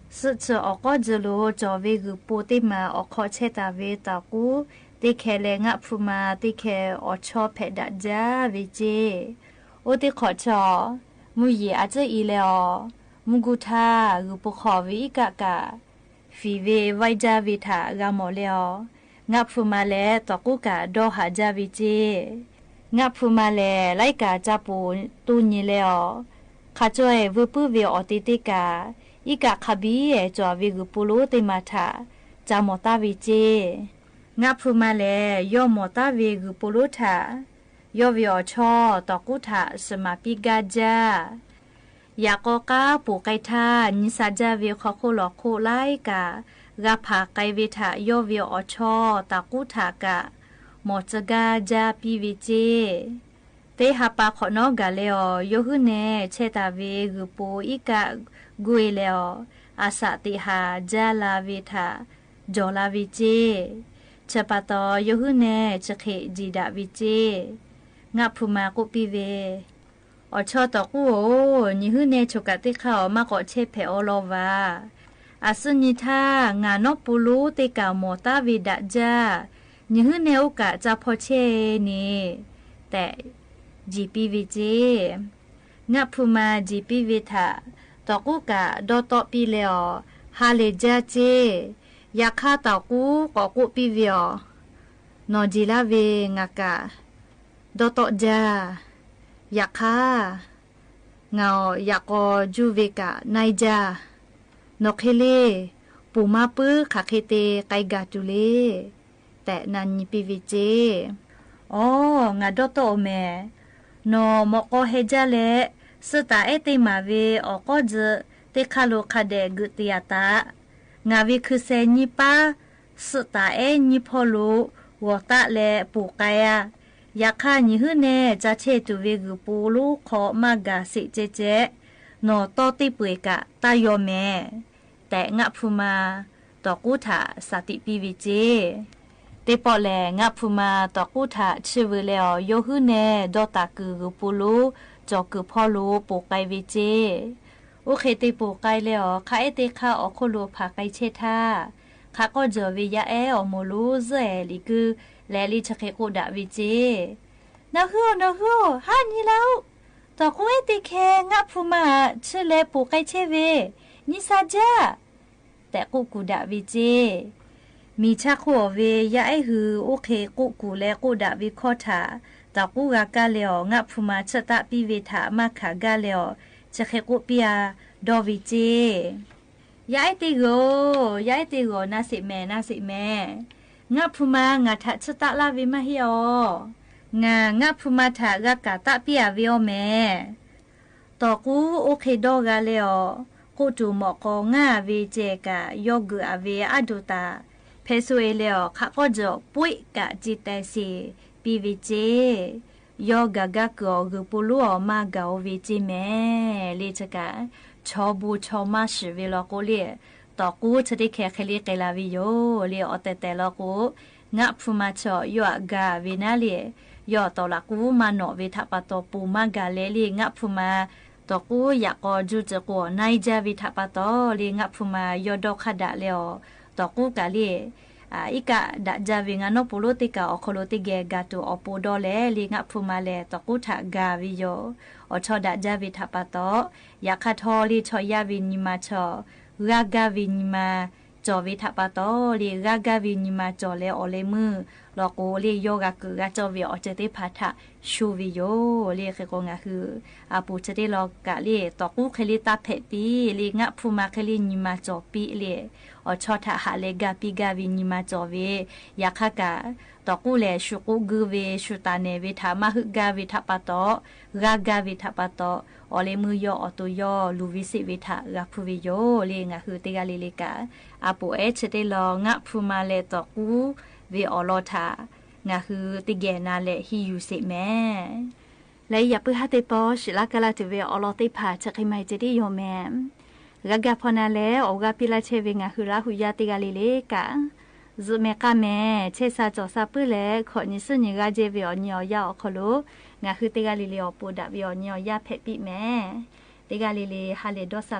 Suhˆ chi awˬ k'awˉ ji lo cawˬ ve g'uiˬ po teˇ maˬ awˬ hk'aw chehˇ taˍ ve taˍ k'uˉ teˇ hkeh leh ngaˆ hpu ma teˇ hkeh awˬ chawˇ hpehꞈ daꞈ jaˇ ve ceˇ. Oˇ teˇ hk'awꞈ chaw mvuhˇ yeˬ a ciˉ i leh awˬ, mvuhˇ guˇ htaˇ g'uiˬ po hk'aw ve iˉ kaˆ kaꞈ fiˍ ve vaiˇ jaˇ ve htaꞈ g'a mawˬ leh awˬ, ngaˆ hpu ma leh taˍ k'uˉ kaꞈ dawˇ haˍ jaˇ ve ceˇ. Ngaˆ hpu ma lehˬ, laiˉ kaꞈ ca poˍ toˇ nyi leh awˬ, hk'a caweh vuiˇ puiˉ ve awˬ te teˇ kaˬ iˉ kaˆ hk'a biˉ cawˬ ve g'uiˬ po lonˉ teˇ maˬ htaꞈ ca mawˬ taˍ ve ceˇ. Ngaˆ hpu ma lehˬ, yawˇ mawˬ taˍ ve g'uiˬ po lonˉ htaꞈ yawˇ ve awˬ chawˇ taˍ k'uˉ htaꞈ suhˍ maˍ piˇ gaˇ jaˇ. Yaꞈ k'aw k'aˉ ponˬ k'ai htaˇ, nyi sha jaˇ ve hk'aw hk'oˆ lawˬ hk'oˆ laiˉ kaꞈ g'a hpanˍ k'ai ve htaꞈ yawˇ ve awˬ chawˇ Taˍ k'uˉ htaꞈ kaꞈ mawˬ tcuh gaˇ jaˇ piˇ ve ceˇ. Teˇ ha pa hk'awꞈ nawˉ gaˬ leh awˬ, yawˇ huiˉ nehˬ chehˇ taˍ ve g'uiˬ po iˉ kaˆ guˇ e leh awˬ, a shaꞈ teꞈ haˍ jaˇ la ve htaꞈ jawˬ la ve ceˇ. Chi pa taw, yawˇ huiˉ nehˬ chi hk'e jiˬ daꞈ ve ceˇ. Ngaˆ hpu ma k'oˆ piˇ ve, Awˬ chawˇ Taˍ k'uˉ oˬ, nyi huiˉ nehˬ choˬ kaꞈ teˇ hk'aˇ awˬ maˇ k'awꞈ chehˇ hpehꞈ aw law vaˬ. A suhˉ nyi htaˇ ngaˬ nawˉ po lonˉ teˇ kaꞈ mawˬ taˉ ve daꞈ jaˇ. Nyi huiˉ nehˬ oˇ kaꞈ ca hpaw chehˇ e neˬ tehꞈ jiˬ piˇ ve ceˇ. Ngaˆ hpu ma jiˬ piˇ ve htaꞈ Taˍ k'uˉ kaꞈ dawˇ tawˆ piˇ leh awˬ, ha lehˬ jaˇ ceˇ. Yaꞈ hk'aˇ Taˍ k'uˉ k'awꞈ k'oˆ piˇ ve awˬ, Nawˬ jiˬ laˇ ve ngaˬ kaꞈ dawˇ tawˆ jaˇ. Yaꞈ hk'aˇ, ngaˬ awˬ yaꞈ k'aw juˇ ve kaꞈ na e jaˇ. Nawˬ hk'e le, ponˬ maˇ puiˉ hk'aˬ hk'e te k'ai gaˬ tuˬ le tehꞈ na nyi piˇ ve ceˇ. Awˬ, ngaˬ dawˇ tawˆ oˬ mehˍ. Nawˬ mawꞈ k'aw heh jaˇ leh, suhˆ taˍ ehˉ teˇ maˍ ve awˬ k'awˉ tcuh teˇ hk'aˇ lo hk'a dehꞈ geuꞈ te yaꞈ taˍ. Ngaˬ ve hkui sheh nyiˇ paˉ suhˆ taˍ ehˉ nyiˇ hpawˇ lo g'awˬ taˆ leh ponˬ k'ai a. Yaꞈ hk'aˇ, nyi huiˉ nehˬ ca chehˇ tuˬ ve g'uiˬ po lonˉ hk'aw maˇ gaˬ sheˍ ceh ceh, nawˬ tawˇ teˇ peu eˬ kaꞈ taˇ yaw mehˍ tehꞈ, ngaˆ hpu ma Taˍ k'uˉ htaꞈ shaˍ tiꞈ piˇ ve ceˇ. Teˇ pawˆ lehˬ, ngaˆ hpu ma Taˍ k'uˉ htaꞈ chiˇ veu leh awˬ, yawˇ huiˉ nehˬ dawˇ taˍ kuiˬ g'uiˬ po lonˉ cawˬ kuiˬ hpawˇ lo ponˬ k'ai ve ceˇ. Oˇ hk'e te ponˬ k'ai leh awˬ, hk'a ehˉ teˇ hk'aˇ awˬ hk'oˆ lo hpanˍ k'ai chehˇ htaˇ, hk'a k'awˇ jawˬ ve yaˇ ehˉ awˬ moˍ lonˉ zuhˆ ehˍ liꞈ kuiˇ leh le chi hk'e k'oˆ daꞈ ve ceˇ. Nawˬ hui oˬ, nawˬ hui oˬ, haˉ nyi laˇ oˆ. Taˍ k'uˉ ehˉ teˇ hkeh ngaˆ hpu ma htaꞈ chiˇ leh ponˬ k'ai chehˇ ve, nyi sha jaˇ tehꞈ k'oˆ kuˬ daꞈ ve ceˇ. Miˬ chaˇ hk'oˆ awˬ ve yaˇ ehˉ hui oˇ hk'e k'oˆ kuˬ leh k'oˆ daꞈ ve hkawˇ htaꞈ Taˍ k'uˉ g'a kaˇ leh awˬ, ngaˆ hpu ma chiˇ taˆ piˇ ve htaꞈ maˇ hkanˍ gaˇ leh awˬ, chi hk'e k'oˆ piˇ a dawˇ ve ceˇ. Yaˇ ehˉ teˇ g'uiˬ oˬ, yaˇ ehˉ teˇ g'uiˬ oˬ, na sheˍ mehˍ, na sheˍ mehˍ. Ngaˆ hpu ma ngaˬ htaꞈ chiˇ taˆ laˇ ve maˇ heˆ awˬ. Ngaˬ ngaˆ hpu ma htaꞈ g'a kaˍ taˆ piˇ a ve awˬ mehˍ. Taˍ k'uˉ oˇ hk'e dawˇ g'a leh awˬ, k'oˆ tuˬ mawꞈ k'aw ngaˇ ve ceh kaꞈ yawˇ geuꞈ a ve aˉ duˬ taˍ hpehꞈ sho e leh awˬ, hk'a k'awˇ jawˬ pawehˇ kaꞈ ce teh sheˍ piˇ ve ceˇ. Yawˇ gaˬ gaˇ kuiˬ awˬ g'uiˬ po lonˉ awˬ maˇ gaˬ oˇ ve ceˇ mehˍ le. Chi kaꞈ chaw bon chaw maˇ shiˍ ve law k'o le, Taˍ k'uˉ chi teˇ hkeh hk'e le k'ai la ve yoˬ le. Awˬ tehˬ tehˬ law k'o, ngaˆ hpu ma chi yawˇ aꞈ gaˬ ve naˉ le, yawˇ tawˍ laꞈ k'uˉ maˇ nawꞈ ve htaꞈ pa taw ponˬ maˇ gaˬ leh le, ngaˆ hpu ma Taˍ k'uˉ yaꞈ k'aw juˇ tcuh k'o awˬ na e jaˇ ve htaꞈ pa taw le, ngaˆ hpu ma yawˇ dawˇ hk'a daꞈ leh awˬ, Taˍ k'uˉ kaꞈ le iˉ kaˆ daꞈ jaˇ ve ngaˇ nawˉ po lonˉ teˇ kaꞈ awˬ hk'aw lo teˇ geh gaˬ tuˬ awˬ pon dawˇ leh le, ngaˆ hpu ma lehˬ Taˍ k'uˉ htaꞈ gaˬ ve yoˬ. Awˬ chawˇ daꞈ jaˇ ve htaꞈ pa taw, yaꞈ hk'aˇ htawˇ le chaw yaˇ ve nyi ma chaw, g'aˇ gaˇ ve nyi ma cawˬ ve htaꞈ pa taw le, g'aˇ gaˇ ve nyi ma cawˬ leh awˬ leh meuˇ law k'o le, yawˇ g'a kuiˬ g'a cawˇ ve awˬ ceuˬ teˇ hpaˍ htaꞈ sho ve yoˬ le. Hk'e k'o ngaˬ hui a poˍ chi teˇ law kaꞈ le, Taˍ k'uˉ hk'e le taˇ hpehꞈ piˇ le, ngaˆ hpu ma hk'e le nyi ma cawˬ piˇ le, awˬ chawˇ htaꞈ haꞈ leh gaˇ piˇ gaˇ ve nyi ma cawˬ ve, yaꞈ hk'aˇ kaꞈ Taˍ k'uˉ lehˬ shu k'oˆ guˇ ve, shu taˍ nehˬ ve htaꞈ maˇ heuˆ gaˇ ve htaꞈ pa taw, g'aˇ gaˇ ve htaꞈ pa taw, awˬ leh meuˇ yawˇ awˬ to yawˇ luˬ ve seˆ ve htaꞈ g'a hpuˇ ve yoˬ le. Ngaˬ hui teˇ g'aˇ le le kaꞈ, a poˍ ehˉ chi teˇ law ngaˆ hpu ma leh Taˍ k'uˉ ve awˬ lawn htaꞈ ngaˬ hui teˇ geh na leh henˇ yuˬ sheˍ mehˍ. Leh yaꞈ puiˉ haˉ teˇ pawˆ shiˍ laˇ kaˇ laˇ tuˬ ve awˬ lawn teˇ hpaˍ chi hk'e maˇ heˆ ceh tiˉ yoˬ mehˍ. G'a ga hpaw na leh awˬ g'aˇ piˇ laˇ chehˇ ve ngaˬ hui Laˇ huˍ yaˇ teˇ g'aˇ le le kaꞈ, zuhꞈ mehˍ k'a mehˍ chehˇ sha cawˬ sha puiˉ leh, hkawꞈ nyi suhˉ nyi g'aˇ jehˇ ve awˬ nyi awˬ yanˇ awˬ hk'aw lo ngaˬ hui teˇ g'aˇ le le awˬ pon daꞈ ve awˬ nyi awˬ yanˇ hpehꞈ piˇ mehˍ. Teˇ g'aˇ le le ha lehˬ dawˇ sha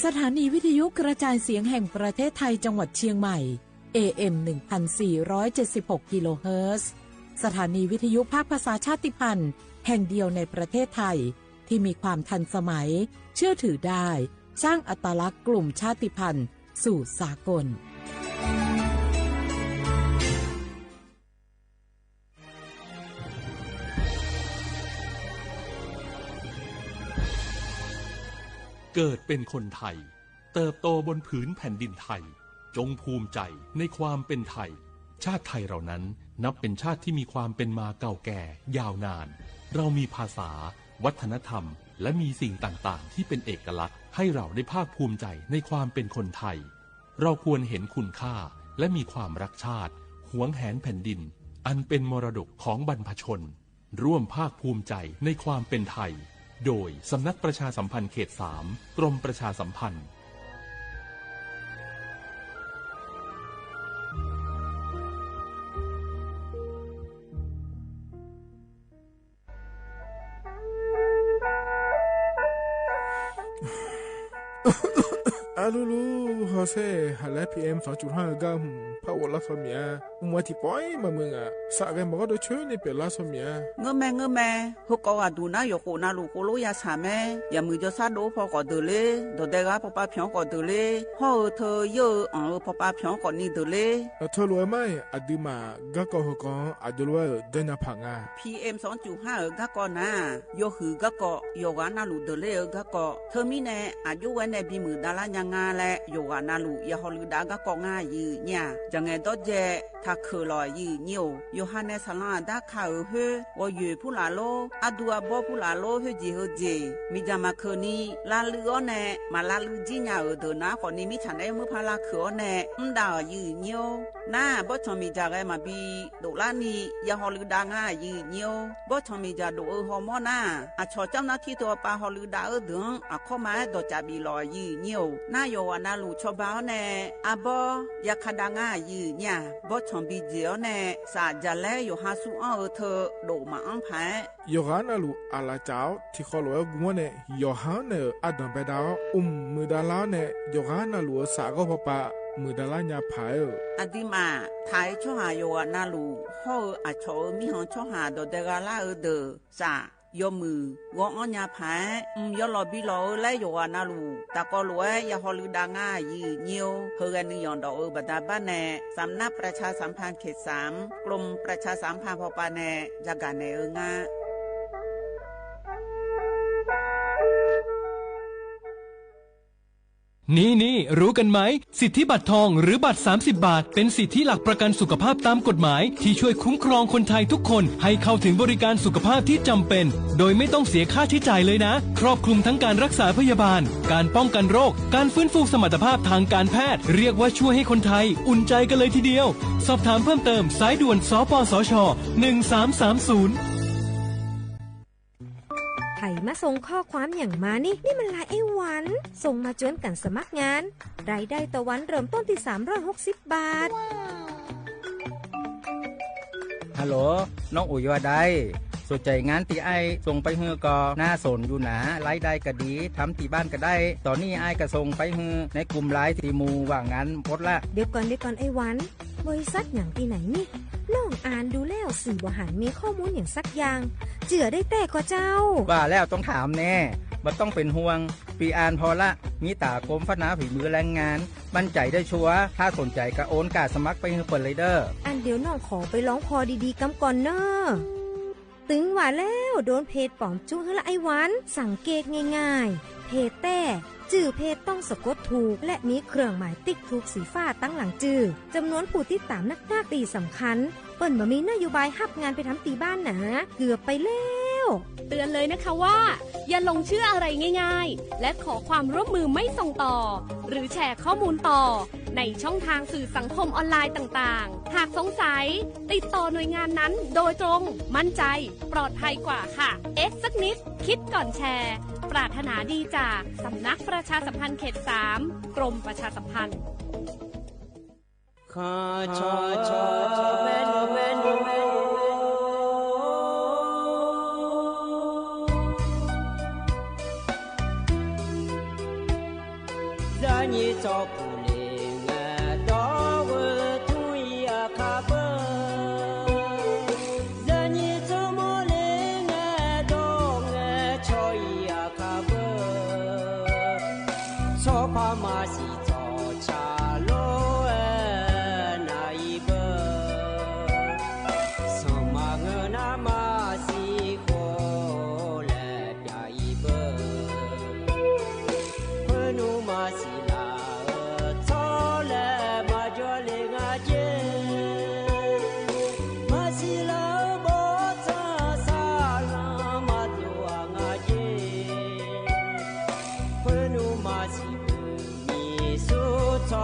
สถานีวิทยุกระจายเสียงแห่งประเทศไทยจังหวัดเชียงใหม่ เอ เอ็ม หนึ่งพันสี่ร้อยเจ็ดสิบหก กิโลเฮิรตซ์ สถานีวิทยุภาคภาษาชาติพันธุ์แห่งเดียวในประเทศไทย ที่มีความทันสมัย เชื่อถือได้ สร้างอัตลักษณ์กลุ่มชาติพันธุ์สู่สากล เกิดเป็นคนไทย เติบโตบนผืนแผ่นดินไทย จงภูมิใจในความเป็นไทย ชาติไทยเรานั้นนับเป็นชาติที่มีความเป็นมาเก่าแก่ยาวนาน เรามีภาษา วัฒนธรรม และมีสิ่งต่างๆ ที่เป็นเอกลักษณ์ ให้เราได้ภาคภูมิใจในความเป็นคนไทย เราควรเห็นคุณค่า และมีความรักชาติ หวงแหนแผ่นดิน อันเป็นมรดกของบรรพชน ร่วมภาคภูมิใจในความเป็นไทย โดยสำนักประชาสัมพันธ์เขตสาม กรมประชาสัมพันธ์ Aˬ luˬ luˬ, hawˬ shehˍ haꞈ leh พีเอ็มสองจุดห้า g'a hmz hpaˆ g'awꞈ laˇ shaw miˬ a. Mvuhˇ a tiꞈ pawehˇ maˇ mui ngaˬ, saꞈ g'a mawˬ g'aˇ dawˇ chehˇ neˇ pehꞈ laˇ shaw miˬ a. Ngeuˇ meh ngeuˇ meh, hui k'awꞈ g'a duˬ naˉ yawˬ k'oꞈ na luˬ k'o lonˉ yaˇ shaˍ meh. Yaꞈ muiˬ jaw shaˉ doˆ hpawˇ k'awꞈ deuˬ le. Dawˬ deh g'aˇ paw pa hpyanˍ k'awꞈ deuˬ le. Hawˉ-eu hteu yeuˇ-eu anˬ-eu paw pa hpyanˍ k'awꞈ ni deuˬ le. Aˬ htoꞈ loꞈ-e maˇ heˆ, aˬ dui maˬ gaˇ k'aw hui k'awꞈ aˬ jawˇ lo-aˬ jaˇ nya hpaꞈ ngaˬ. พีเอ็มสองจุดห้า gaˇ k'aw naˉ, yawˇ huiˍ gaˇ k'aw, yawˬ g'aˇ na luˬ deuˬ le-eu gaˇ k'aw. Hteu miˇ neh aˬ juˇ wehˉ neh biˇ muiˬ daꞈ laˇ nya ngaˇ leh, yawˬ g'aˇ na luˬ yaꞈ haw leuˬ daꞈ gaˇ k'aw ngaˇ yiˍ nyi-a. Jaˬ ngehˬ dawˇ jehˇ htaꞈ hkeuꞈ lawˬ yiˍ nyi-oˬ. Yawˬ ha neh saˍ laꞈ daꞈ hk'a-euˬ heuˆ, g'aw yonˍ hpuˇ laˬ lonˉ, aˉ duˇ aˉ bawˇ hpuˇ laˬ lonˉ, heuˆ jeˬ heu jeˬ miˬ jaˬ maˬ hkeuꞈ ni, la leuˆ awˉ neh maˍ la leuˆ jiˇ nya-euˬ deuˬ naˉ k'awꞈ ni miˇ chaꞈ nehˉ meuˇ hpaˇ laˇ hkeuꞈ awˉ neh mvuhˇ daꞈ-awˬ yiˍ nyi-oˬ. Naˉ bawˇ chanˬ miˬ jaˬ g'aˇ maˬ biˇ doꞈ laˇ ni, yaꞈ haw leuˬ daꞈ ngaˇ yiˍ nyi-oˬ. Bawˇ chanˬ miˬ jaˬ doꞈ-eu haw mawˇ naˉ, aˬ chawˬ caˇ naˇ htiˇ to pa haw leuˬ daꞈ-euˬ deuˬ-anˉ aˬ hkawˇ ma ehˉ dawˬ caꞈ biˬ lawˬ yiˍ nyi-oˬ. Naˉ yawˬ g'aˇ na luˬ chaw ba awˉ neh, aˉ bawˇ yaꞈ hk'a daꞈ ngaˇ yiˍ nyi-a. Bawˇ chanˬ biˇ jeˬ awˉ neh, shaꞈ jaˬ lehˉ yawˬ ha suh anˇ-eu hteu doꞈ maˍ anˉ hpaˍ ehˉ, yawˬ g'aˇ na luˬ aˬ laˬ caꞈ-oꞈ htiꞈ hk'aw loꞈ-e gu mawˇ neh, yawˬ ha awˉ neh-euˬ a danˍ beh daꞈ-awˉ, uˉ muiˬ daꞈ laˇ awˉ neh, yawˬ g'aˇ na luˬ-euˬ shaꞈ g'awˇ paw pa muiˬ daꞈ laˇ nya hpaˍ ehˉ-oˬ. Aˬ dui maˬ htaꞈ e chawˇ haˍ yawˬ g'aˇ na luˬ hawˉ-eu aˬ chawˬ-eu miˇ haw chawˇ haˍ dawˬ deh g'a laˇ-eu deuˬ shaꞈ yawˇ muiˬ g'awˇ anˇ nya hpaˍ ehˉ, mvuhˇ yawˇ lawˬ biˇ lawˬ-eu lehˉ yawˬ g'aˇ na luˬ taˍ k'aw loꞈ-e yaꞈ haw leuˬ daꞈ ngaˇ yiˍ nyi-oˬ. Heuˬ g'aˇ nuˇ yawˬ dawˬ-eu baˬ daꞈ baˆ neh, สำนักประชาสัมพันธ์เขตสาม กรมประชาสัมพันธ์ hpawˇ pa neh jaˇ gaˬ nehˬ-eu ngaˇ. นี่ๆ รู้กันไหม สิทธิบัตรทองหรือบัตร สามสิบ บาท เป็นสิทธิหลักประกันสุขภาพตามกฎหมาย ที่ช่วยคุ้มครองคนไทยทุกคนให้เข้าถึงบริการสุขภาพที่จำเป็น โดยไม่ต้องเสียค่าใช้จ่ายเลยนะ ครอบคลุมทั้งการรักษาพยาบาล การป้องกันโรค การฟื้นฟูสมรรถภาพทางการแพทย์ เรียกว่าช่วยให้คนไทยอุ่นใจกันเลยทีเดียว สอบถามเพิ่มเติม สายด่วน สปสช หนึ่งสามสามศูนย์ ใผมาส่งข้อความอย่างมานี่ นี่มันไลน์ไอ้หวัน ส่งมาจวนกั๋นสมัครงาน รายได้ต่อวันเริ่มต้นที่สามร้อยหกสิบบาท ฮัลโหล น้องอุ๋ยว่าได สนใจงานตี้ไอ้ส่งไปหื้อก็น่าสนอยู่นะ รายได้ก็ดี ทำตี้บ้านก็ได้ ต๋อนนี้ไอ้ก็ส่งไปหื้อในกลุ่มไลน์ตี้หมู่ว่างงานหมดละ เดี๋ยวก่อน เดี๋ยวก่อนไอ้หวัน บริษัทหยังตี้ไหนนี่ น้องอ่านดูแล้วซื่อบ่หันมีข้อมูลหยังสักอย่าง เจื้อได้แต๊ก่อเจ้า ว่าแล้วต้องถามแน่ บ่ต้องเป็นห่วง ปี้อ่านผ่อละ มีต๋ากรมพัฒนาฝีมือแรงงาน มั่นใจ๋ได้ชัวร์ ถ้าสนใจ๋ก็โอนก้าสมัครไปหื้อเปิ้นเลยเด้อ อันเดี๋ยวน้องขอไปลองผ่อดีๆ กำก่อนเน่อ ตึงว่าแล้ว โดนเพจป๋อมจุ๊หื้อละไอ้หวัน สังเกตง่ายๆ เพจแต๊ จื้อเพจต้องสะกดถูก และมีเครื่องหมายติ๊กถูกสีฟ้าตังหลังจื้อ จำนวนผู้ติดตามนักๆ ตี้สำคัญ เปิ้นบ่มีนโยบายฮับงานไปทำตี้บ้านหนา เกือบไปแล้ว เตือนเลยนะคะว่า อย่าหลงเชื่ออะไรง่ายๆ และขอความร่วมมือไม่ส่งต่อ หรือแชร์ข้อมูลต่อ ในช่องทางสื่อสังคมออนไลน์ต่างๆ หากสงสัย ติดต่อหน่วยงานนั้นโดยตรง มั่นใจ ปลอดภัยกว่าค่ะ เอ๊ะสักนิด คิดก่อนแชร์ ปรารถนาดีจากสำนักประชาสัมพันธ์เขตสาม กรมประชาสัมพันธ์ คชช Nyi tcuh puˬ le ngaˬ dawˇ g'uiˬ tuˬ iˉ a hk'a peuˬ. Yaꞈ nyi tcuh mawˇ le ngaˬ dawˇ ngaˬ chaw iˉ a hk'a peuˬ. Chaw hpaˇ maˇ shiˍ tcuh chaˍ lo naˍ iˉ peuˬ. Suhˍ maˬ ngeuˬ naˉ maˇ shiˍ k'oˆ leh pyaꞈ iˉ peuˬ. Hk'oˆ nuˇ maˇ shiˍ laˬ tcuh leh maˇ jawˇ le ngaˬ jehˬ. Maˇ shiˍ laˬ bawˆ tcuh saˍ laꞈ maˇ tuˬ a ngaˬ jehˬ. Hk'oˆ nuˇ maˇ shiˍ peuˬ miˬ suˉ tcuh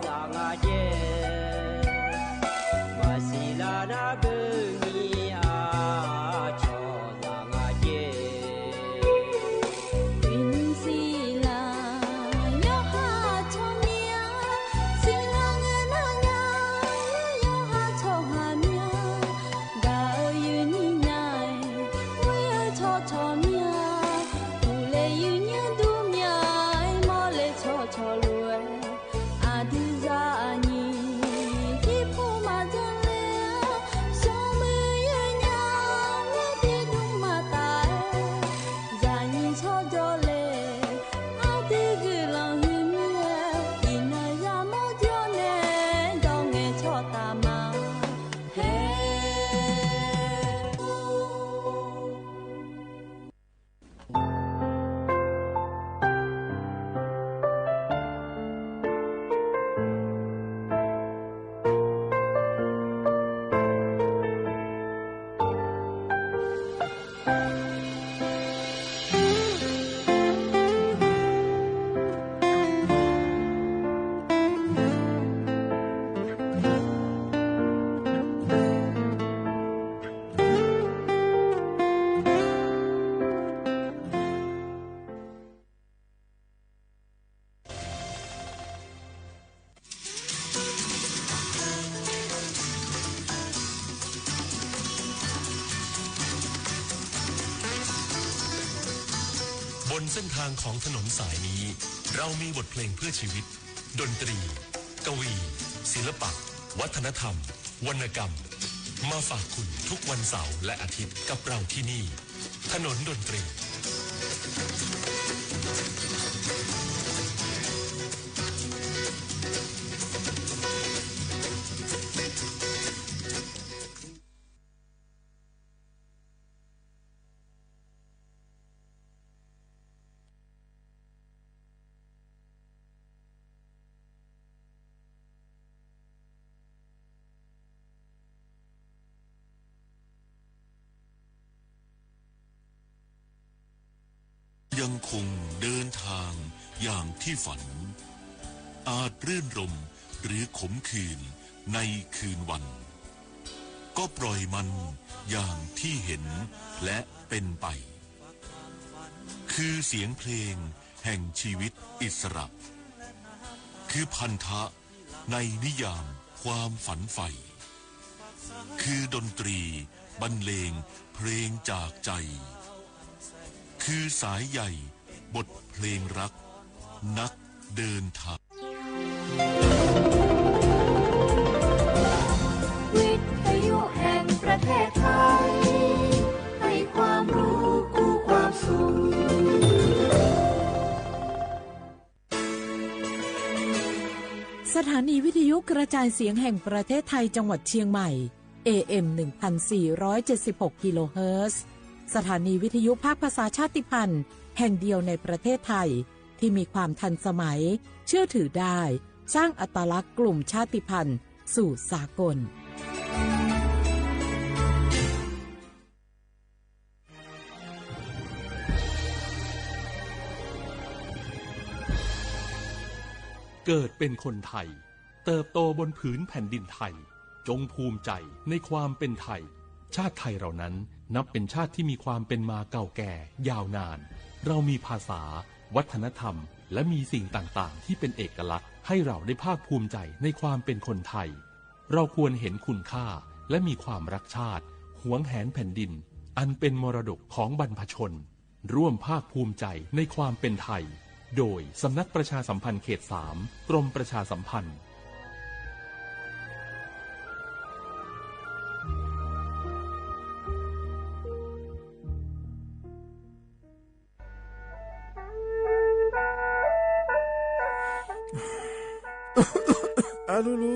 yaꞈ ngaˬ jehˬ. Maˇ shiˍ laˬ naˉ peuˬ miˬ a chaw yaꞈ ngaˬ jehˬ. Iˉ nyi shiˍ laˬ yawˇ ha chaw miˇ a, shiˍ laˬ ngaˬ naˇ yaˇ yawˇ ha chaw ha miˇ a. Gaˬ oˇ yuˬ nyi na e, oˇ yawˇ chaw chaw miˇ a. Tuˬ leh yuˬ nyi duˇ miˇ a, mawˇ leh chaw chaw loˬ e. A duˬ yaˇ nyi, tiˉ hpawˇ maˇ jaˇ leh, shawˍ meuˇ yehˬ nyi, mehˉ teˇ duˇ maˇ taˍ e. Yaꞈ nyi chaw jawˇ leh, a teˇ g'uiˬ laˬ hui miˇ e, iˉ naˍ yaˇ mawˇ jawˇ neh, dawˇ ngeh chaw taˍ maˍ heˆ. บนเส้นทางของถนนสายนี้ เรามีบทเพลงเพื่อชีวิต ดนตรี กวี ศิลปะ วัฒนธรรม วรรณกรรม มาฝากคุณทุกวันเสาร์และอาทิตย์กับเราที่นี่ ถนนดนตรี ยังคงเดินทางอย่างที่ฝัน อาจรื่นรมย์หรือขมขื่นในคืนวัน ก็ปล่อยมันอย่างที่เห็นและเป็นไป คือเสียงเพลงแห่งชีวิตอิสระ คือพันธะในนิยามความฝันใฝ่ คือดนตรีบรรเลงเพลงจากใจ คือสายใยบทเพลงรักนักเดินทาง วิทยุแห่งประเทศไทย ให้ความรู้กู้ความสุข สถานีวิทยุกระจายเสียงแห่งประเทศไทยจังหวัดเชียงใหม่ เอเอ็ม หนึ่งพันสี่ร้อยเจ็ดสิบหก กิโลเฮิรตซ์ สถานีวิทยุภาคภาษาชาติพันธุ์แห่งเดียวในประเทศไทย ที่มีความทันสมัย เชื่อถือได้ สร้างอัตลักษณ์กลุ่มชาติพันธุ์สู่สากล เกิดเป็นคนไทย เติบโตบนผืนแผ่นดินไทย จงภูมิใจในความเป็นไทย ชาติไทยเรานั้นนับเป็นชาติที่มีความเป็นมาเก่าแก่ยาวนาน เรามีภาษา วัฒนธรรม และมีสิ่งต่างๆ ที่เป็นเอกลักษณ์ ให้เราได้ภาคภูมิใจในความเป็นคนไทย เราควรเห็นคุณค่าและมีความรักชาติ หวงแหนแผ่นดิน อันเป็นมรดกของบรรพชน ร่วมภาคภูมิใจในความเป็นไทย โดยสำนักประชาสัมพันธ์เขตสาม กรมประชาสัมพันธ์ Aˬ lu lu,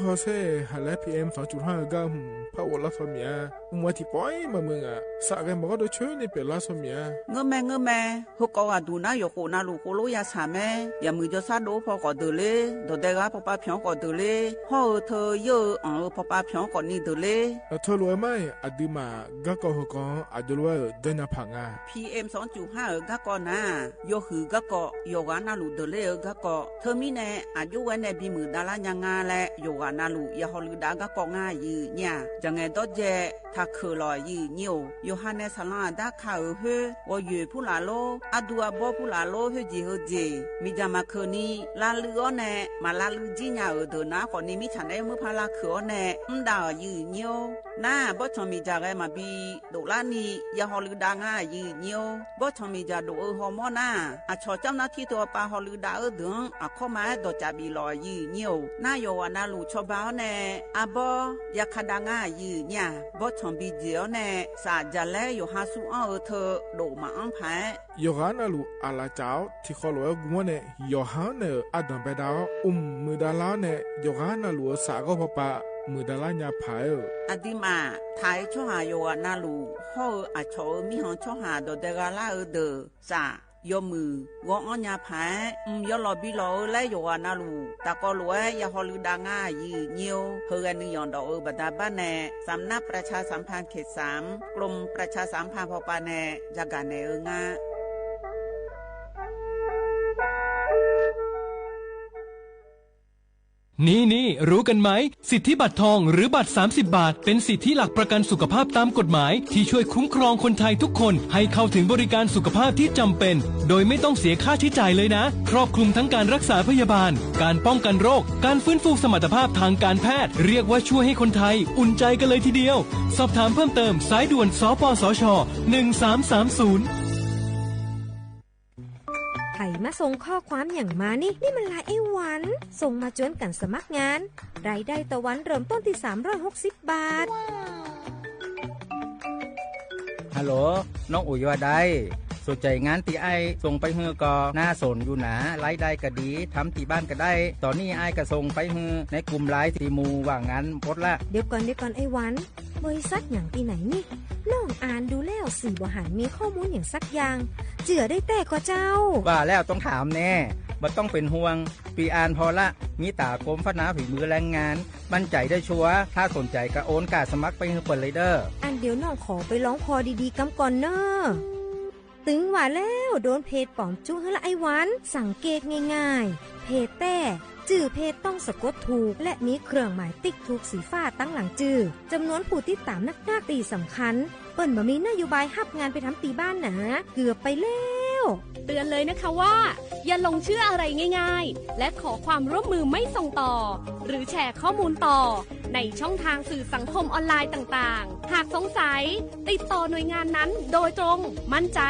hawˬ shehˍ haˍ leh P M sawˉ cuˬ haˉ g'aˇ hui hpaˆ g'awꞈ laˇ shaw miˬ a. Mvuhˇ a tiꞈ pawehˇ maˬ meuˬ ngaˬ shaꞈ g'a mawˬ g'awˇ dawˇ chehˇ neˇ pehˍ laˇ shaw miˬ a. Ngeuˇ meh, ngeuˇ meh, hui k'awꞈ g'a duˬ naˉ yawˬ k'oꞈ na luˬ k'o lonˉ yaˇ shaˍ mehˉ. Yaꞈ muiˬ jaw shaˉ doˆ hpawˇ k'awꞈ deuˬ le, dawˬ deh g'aˇ hpawˇ paˇ hpyanˇ k'awꞈ deuˬ le, hawˉ hui hteu yeuˇ hui anˬ hui hpawˇ paˇ hpyanˇ k'awꞈ ni deuˬ le. Aˬ hteu lo e maˇ heˆ, aˬ dui maˬ gaˇ kawˆ hui k'awꞈ aˬ jawˇ lo e jaˇ nya hpaꞈ ngaˬ. P M sawˉ cuˬ haˉ-euˬ gaˇ kawˆ naˉ, yawˇ huiˬ gaˇ kawˆ yawˬ g'aˇ naˆ luˬ deuˬ le-eu gaˇ kawˆ, hteu miˉ neh aˬ joˇ wehˉ neh biˇ muiˬ daꞈ laˇ nya ngaˇ leh, yawˬ g'aˇ naˆ luˬ yaꞈ haw leuˬ daꞈ gaˇ kawˆ ngaˇ yeˬ nyi-a. Jaˬ ngehˬ dawˇ jehˇ htaꞈ hkeuꞈ lawˬ yeˬ nyi-oˬ. Yoˬ ha neh saˍ laˇ daꞈ hkanˇ-euˬ heuˆ g'aw yoˬ hpuˉ laˬ lonˉ, a duˬ a bawˇ hpuˉ laˬ lonˉ heuˆ jeˬ heu jeˬ miˬ jaˬ maˬ hkeuꞈ ni la leuˆ-awˉ neh, maˍ la leuˆ jiˇ nya-euˬ deuˬ naˉ k'awꞈ ni miˉ chaꞈ nehˉ meuˇ hpaˇ laˇ hkeuꞈ-awˉ neh, mvuhˇ daꞈ-awˬ yeˬ nyi-oˬ. Naˉ bawˇ chaw miˬ jaˬ g'a maˍ biˇ doꞈ laˇ ni, yaꞈ haw leuˬ daꞈ ngaˇ yeˬ nyi-oˬ. Bawˇ chaw miˬ jaˬ doꞈ-eu haw mawˇ naˉ, aˬ chawꞈ caˇ naˉ htiˇ to a pa haw leuˬ daꞈ-euˬ deuˬ-anˉ aˬ hkawˇ ma ehˉ dawˬ caꞈ biˬ lawˬ yeˬ nyi-oˬ. Naˉ yawˬ g'aˇ naˆ luˬ chaw ba-awˉ neh, a bawˇ yaꞈ hk'aˇ daꞈ ngaˇ yeˬ nyi-a. Bawˇ chaw biˇ jeˬ-awˉ neh, shaꞈ jaˬ lehˉ yawˬ ha suh anˇ-eu hteu doꞈ maˍ anˇ hpaˍ-ehˉ, yawˬ g'aˇ naˆ luˬ aˬ laˬ caꞈ-awˉ hti hk'aw loꞈ-ehˉ gu-awˉ neh, yawˬ ha-anˉ neh-euˬ a danˍ beh daꞈ-awˉ uˉ muiˬ daꞈ laˇ-awˉ neh, yawˬ g'aˇ naˆ luˬ-euˬ shaꞈ g'awˇ hpawˇ pa muiˬ daꞈ laˇ nya hpaˍ-ehˉ-oˬ. Aˬ dui maˬ htaꞈ e chawˇ haˍ yawˬ g'aˇ naˆ luˬ hawˉ-eu aˬ chawꞈ-eu miˇ haw chawˇ haˍ dawˬ deh g'a laˇ-eu deuˬ shaꞈ yawˇ muiˬ g'awˇ anˇ nya hpaˍ-ehˉ, mvuhˇ yawˇ lawˬ biˇ lawˬ-eu lehˉ yawˬ g'aˇ naˆ luˬ taˍ k'aw loꞈ-ehˉ yaꞈ haw leuˬ daꞈ ngaˇ yeˬ nyi-oˬ. Heuˬ g'aˇ nuˇ yawˬ dawˬ-eu baˬ daꞈ baˆ neh, สำนักประชาสัมพันธ์เขตสาม กรมประชาสัมพันธ์ hpawˇ pa neh jaˇ gaˬ nehˬ-eu ngaˇ. นี่นี่ รู้กันไหม สิทธิบัตรทองหรือบัตร สามสิบ บาท เป็นสิทธิหลักประกันสุขภาพตามกฎหมาย ที่ช่วยคุ้มครองคนไทยทุกคนให้เข้าถึงบริการสุขภาพที่จำเป็น โดยไม่ต้องเสียค่าใช้จ่ายเลยนะ ครอบคลุมทั้งการรักษาพยาบาล การป้องกันโรค การฟื้นฟูสมรรถภาพทางการแพทย์ เรียกว่าช่วยให้คนไทยอุ่นใจกันเลยทีเดียว สอบถามเพิ่มเติม สายด่วน สปสช หนึ่งสามสามศูนย์ ใผมาส่งข้อความอย่างมานี่ นี่มันลายไอ้หวัน ส่งมาจวนกันสมัครงาน รายได้ต่อวันเริ่มต้นที่สามร้อยหกสิบบาท ฮัลโหล น้องอุ๋ยว่าได สนใจงานตี้อ้ายส่งไปหื้อก็น่าสนอยู่นะ รายได้ก็ดี ทำตี้บ้านก็ได้ ตอนนี้อ้ายก็ส่งไปหื้อในกลุ่มไลน์ตี้หมู่ว่างงานหมดละ เดี๋ยวก่อน เดี๋ยวก่อนไอ้หวัน บริษัทอย่างตี้ไหนนี่ น้องอ่านดูแล้วสี่บ่หันมีข้อมูลอย่างสักอย่าง เจื่อได้แต๊ก่อเจ้า ว่าแล้วต้องถามแน่ บ่ต้องเป็นห่วง ปีอ่านผ่อละ มีต๋ากรมพัฒนาฝีมือแรงงาน มั่นใจได้ชัวร์ ถ้าสนใจก็โอนก้าสมัครไปหื้อเปิ้นเลยเด้อ อันเดี๋ยวน้องขอไปลองผ่อดีๆ กำก่อนเน่อ ตึงว่าแล้วโดนเพจป๋อมจุ๊หื้อละไอ้หวัน สังเกตง่ายๆ เพจแต๊ จื่อเพจต้องสะกดถูก และมีเครื่องหมายติ๊กถูกสีฟ้าตั้งหลังจื่อ จำนวนผู้ติดตามนักๆ ตี้สำคัญ เปิ้นบ่มีนโยบายฮับงานไปทำตี้บ้านหนา เกือบไปแล้ว เตือนเลยนะคะว่า อย่าหลงเชื่ออะไรง่ายๆ และขอความร่วมมือไม่ส่งต่อ หรือแชร์ข้อมูลต่อ ในช่องทางสื่อสังคมออนไลน์ต่างๆ หากสงสัย ติดต่อหน่วยงานนั้นโดยตรง มั่นใจ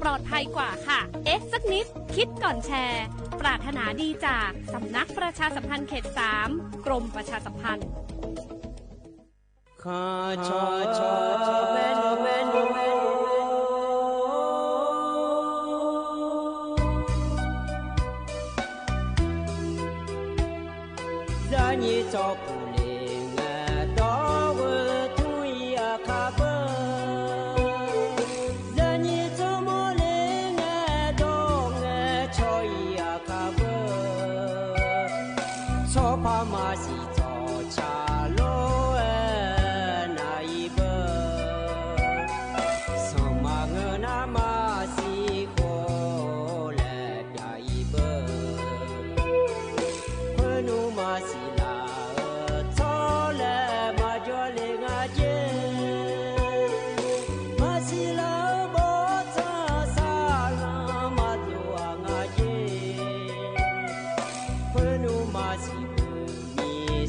ปลอดภัยกว่าค่ะ เอ๊ะสักนิด คิดก่อนแชร์ ปรารถนาดีจากสำนักประชาสัมพันธ์เขตสาม กรมประชาสัมพันธ์ Yaꞈ nyi cawˬ kuˬ le ngaˬ dawˇ g'uiˬ tuˇ yaꞈ hk'a peuˬ. Yaꞈ nyi cawˬ mawˇ le ngaˬ dawˇ ngaˬ chaw yaꞈ hk'a peuˬ. Chaw hpaˇ maˇ shiˍ cawˬ chaꞈ loˉ naˍ i peuˬ. Suhˍ maˬ ngeuˬ naˉ maˇ shiˍ k'oˆ leh pyaꞈ i peuˬ. Hk'oˆ nuˇ maˇ shiˍ laˬ htawˇ leh maˇ jawˇ le ngaˬ ceˇ. Maˇ shiˍ laˬ bawˇ caˇ saˍ laꞈ maˇ tuˬ a ngaˬ ceˇ. Hk'oˆ nuˇ maˇ shiˍ kuˬ miˬ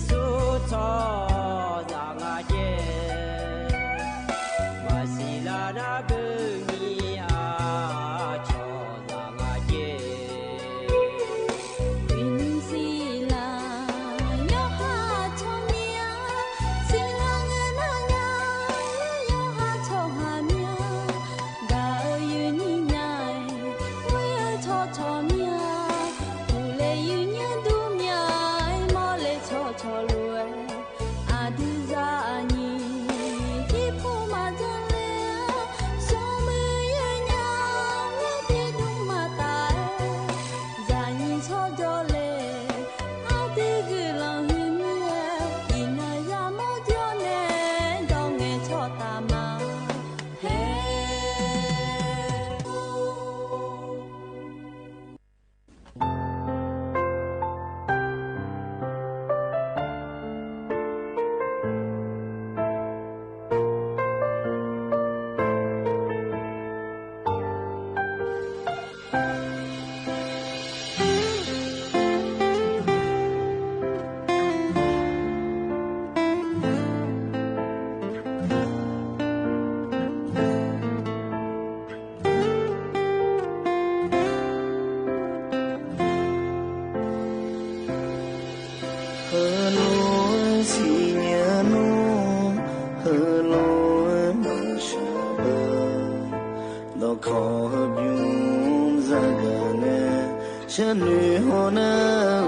Awˬ ha byuˇ zaˇ gaˬ leh, shaˉ nui hawˉ naˉ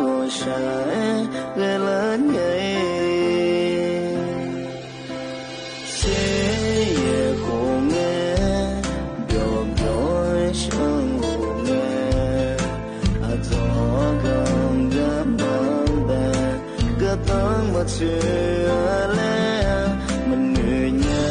g'awˬ shaˍ-eˬ g'aˇ laˇ nyi-e. Cheˇ yehˬ k'oˍ ngeh, byawˬ byawˬ-eˬ shaˉ g'oˍ ngeh, a tawˍ gaˬ gaˇ maˇ behˬ, gaˇ taˇ maˇ tcuh leh maˇ nuˬ nyi.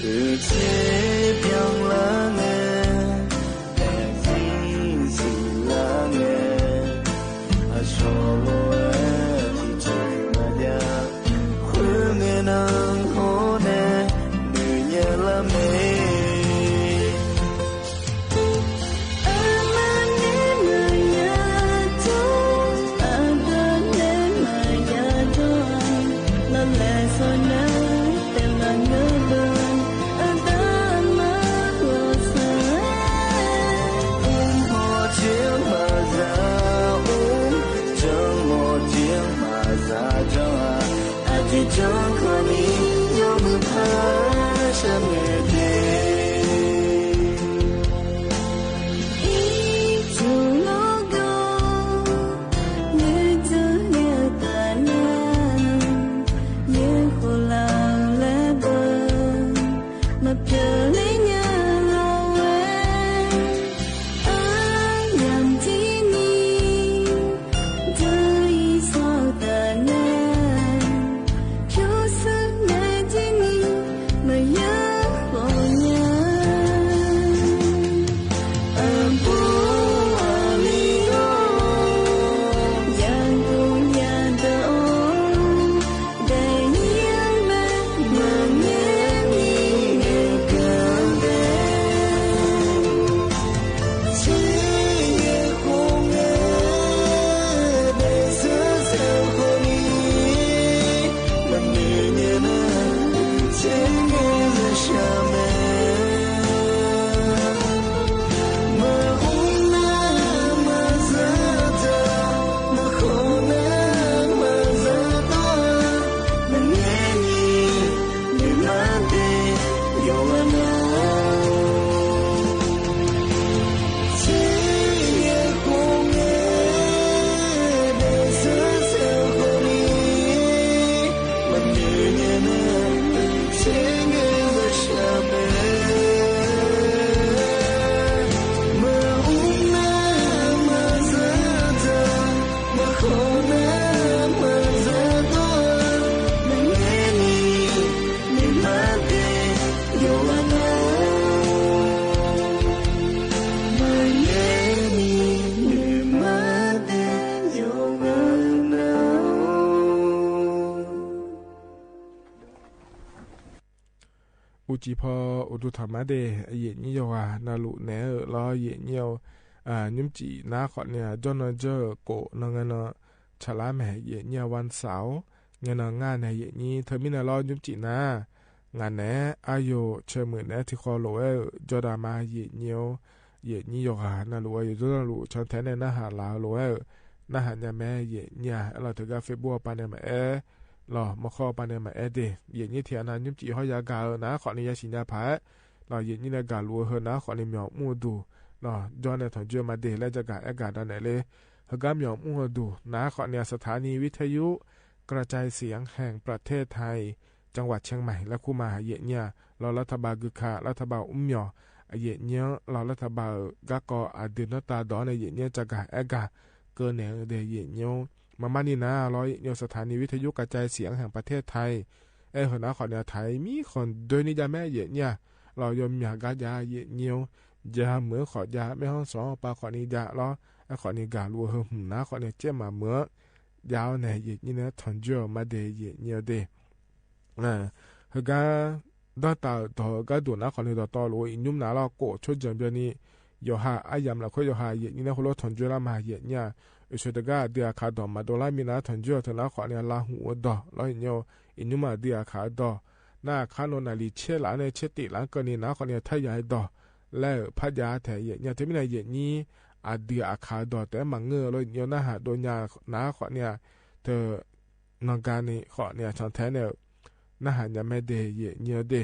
Uiˍ tcuhˉ pyanˇ laˇ leh, pehˬ tcuhˉ tcuhˉ laˇ leh, a shaw lo-e tiˇ cawˬ maˇ jaˇ, hk'uiˇ meh naˇ hawˉ leh nuˬ nyi laˇ meh. A maˇ nehˉ maˇ yaˇ cawˇ, a dawˇ nehˉ maˇ yaˇ dawˇ, lawˬ lehˬ sawˬ naˉ tehꞈ maˇ nuˇ dawˇ, a daꞈ maˇ g'awˬ shaˍ. Oˇ mawˬ ceˇ maˇ zaꞈ, oˇ caˇ mawˬ ceˇ maˇ zaꞈ jaˇ, a ciˉ caˇ hkawˇ ni yawˇ mui hpaˇ shaˉ meh te. Iˉ cuˬ lawˇ gaˬ, leuˉ tcuhˉ leuˉ taˍ naˇ, yehˬ k'oˍ laˬ leh beuꞈ, maˇ pyeˬ leh nyi lawˬ ve, a yaꞈ tiˉ nyi, dawˇ iˉ sawˇ taˍ naˇ, hpyuˇ suhˉ leh tiˉ nyi, maˇ yaˇ k'awꞈ nyi. Uˉ ci hpaw uˍ duˬ htaꞈ maˇ te, yehˬ nyiˇ yawˇ g'a na luꞈ nehˬ-euꞈ law, yehˬ nyiˇ-oˬ, nyiˇ mvuhˇ ciˍ naˉ hk'awꞈ nyi jawˇ naw jawˇ-euꞈ k'oꞈ naw ngaˬ naw chaꞈ laˉ mehˍ, yehˬ nyiˇ-a vaˇ saˍ-oˬ, ngaˬ naw ngaˇ nehˬ yehˬ nyiˇ. Hteu miˇ naˍ law nyiˇ mvuhˇ ciˍ naˉ, Ngaˬ nehˉ aˉ yoˬ, chehˇ meuꞈ nehˉ teˇ hk'aw loꞈ-e-euꞈ, Jawˇdanˍ ma yeꞈ nyi-oˬ. Yeꞈ nyi yawˇ g'a na loꞈ-e yoˬ, Jawˇdanˍ loꞈ chaw htehˍ nehˆ naˆ haꞈ laˬ loꞈ-e-euꞈ, naˆ haꞈ nyi mehˍ yeꞈ nyi-a. Eˉ law hteˇ g'aˇ Facebook awˬ pa nehˬ maˬ ehˉ, law mawˇ hk'awˇ awˬ pa nehˬ maˬ ehˉ te. Yeꞈ nyi hteˇ a na nyiˇ ceuˬ hawˉ yaˇ gaˬ-eu naˉ hk'awꞈ nyi yaˇ shiˍ nyi a hpaˍ-eˉ, law yeꞈ nyi leh gaˬ loꞈ-e heu naˉ hk'awꞈ nyi mawˬ mvuhˇ duˬ, law jawˇ nehˬ htawnˍ juˇ ma de leh jaˇ gaˬ ehˉ gaˬ daꞈ nehˬ le. Heuˬ gaˇ mawˬ mvuhˇ duˬ naˉ hk'awꞈ nyi สถานีวิทยุกระจายเสียงแห่งประเทศไทย จังหวัดเชียงใหม่ leh hkuˇ ma yeꞈ nyi-a. Law laˇ htaˇ ba gui hkanˍ, laˇ htaˇ ba uˉ mawˬ yeꞈ nyi-a. Law laˇ htaˇ ba-euˬ gaˇ kawꞈ aˬ duˬ nawˉ taˇ dawˬ nehˬ yeꞈ nyi jaˇ gaˬ ehˉ gaˬ keu nehˬ de yeꞈ nyi-oˬ. Maˇ maˇ nyi naˉ law yeꞈ nyi-oˬ, สถานีวิทยุกระจายเสียงแห่งประเทศไทย ehˉ hui naˉ hk'awꞈ nyi htaiˍ miˉ hk'awꞈ dawˇ nyi jaˇ mehˍ yeꞈ nyi-a. Law yawˇ myaꞈ gaˇ jaˇ yeꞈ nyi-oˬ. Jaˇ meuꞈ hk'awꞈ jaˇ, mehˆ hawˉ shawˍ pa hk'awꞈ nyi jaˇ law, ehˉ hk'awꞈ nyi gaˬ loꞈ-e heu htaꞈ naˉ hk'awꞈ nyi cehˇ maˬ meuꞈ jaˇ-oˬ nehˬ yeꞈ nyi leh htawnˍ juˇ-a ma de yeꞈ nyi-a de. Heuˬ gaˇ dawˇ taˍ-euˬ dawˬ-eu gaˇ duˬ naˉ hk'awꞈ nyi dawˬ taw loꞈ-e iˍ nyuˇ naˍ law k'oˍ choˇ jaˬ byaw nyi, yawˬ ha aˉ yaꞈ mlaꞈ hk'oˆ yawˬ ha yeꞈ nyi leh hk'oˆ lo htawnˍ juˇ laˇ ma yeꞈ nyi-a. Uiˍ sho teˇ g'aˇ aˬ duˬ aˬ hkaˍ dawˬ maˍ dawˬ laˇ mi naˉ htawnˍ juˇ-a hteˇ naˉ hk'awꞈ nyi laˇ huˍ-o dawˬ law yeꞈ nyi-oˬ. Iˍ nyuˇ ma aˬ duˬ aˬ hkaˍ dawˬ naˉ hk'aˉ naw naˍ liˍ chehˇ laˬ nehˬ chehˇ teꞈ laˬ keu nyi naˉ hk'awꞈ nyi htaˇ yaꞈ dawˬ leh-euˬ hpaˇ jaˇ tehꞈ yeꞈ nyi-a. Hteˇ miˉ naˬ yeꞈ nyi aˬ duˬ aˬ hkaˍ dawˬ tehꞈ maˬ ngeuˇ lo nyi-oˬ. Naˉ haꞈ dawˇ nyi-a naˉ hk'awꞈ nyi-a hteˇ naw ga nyi hk'awꞈ nyi chaw htehˍ nehˬ-euˬ naˉ haꞈ nyi mehˍ de yeꞈ nyi-a de.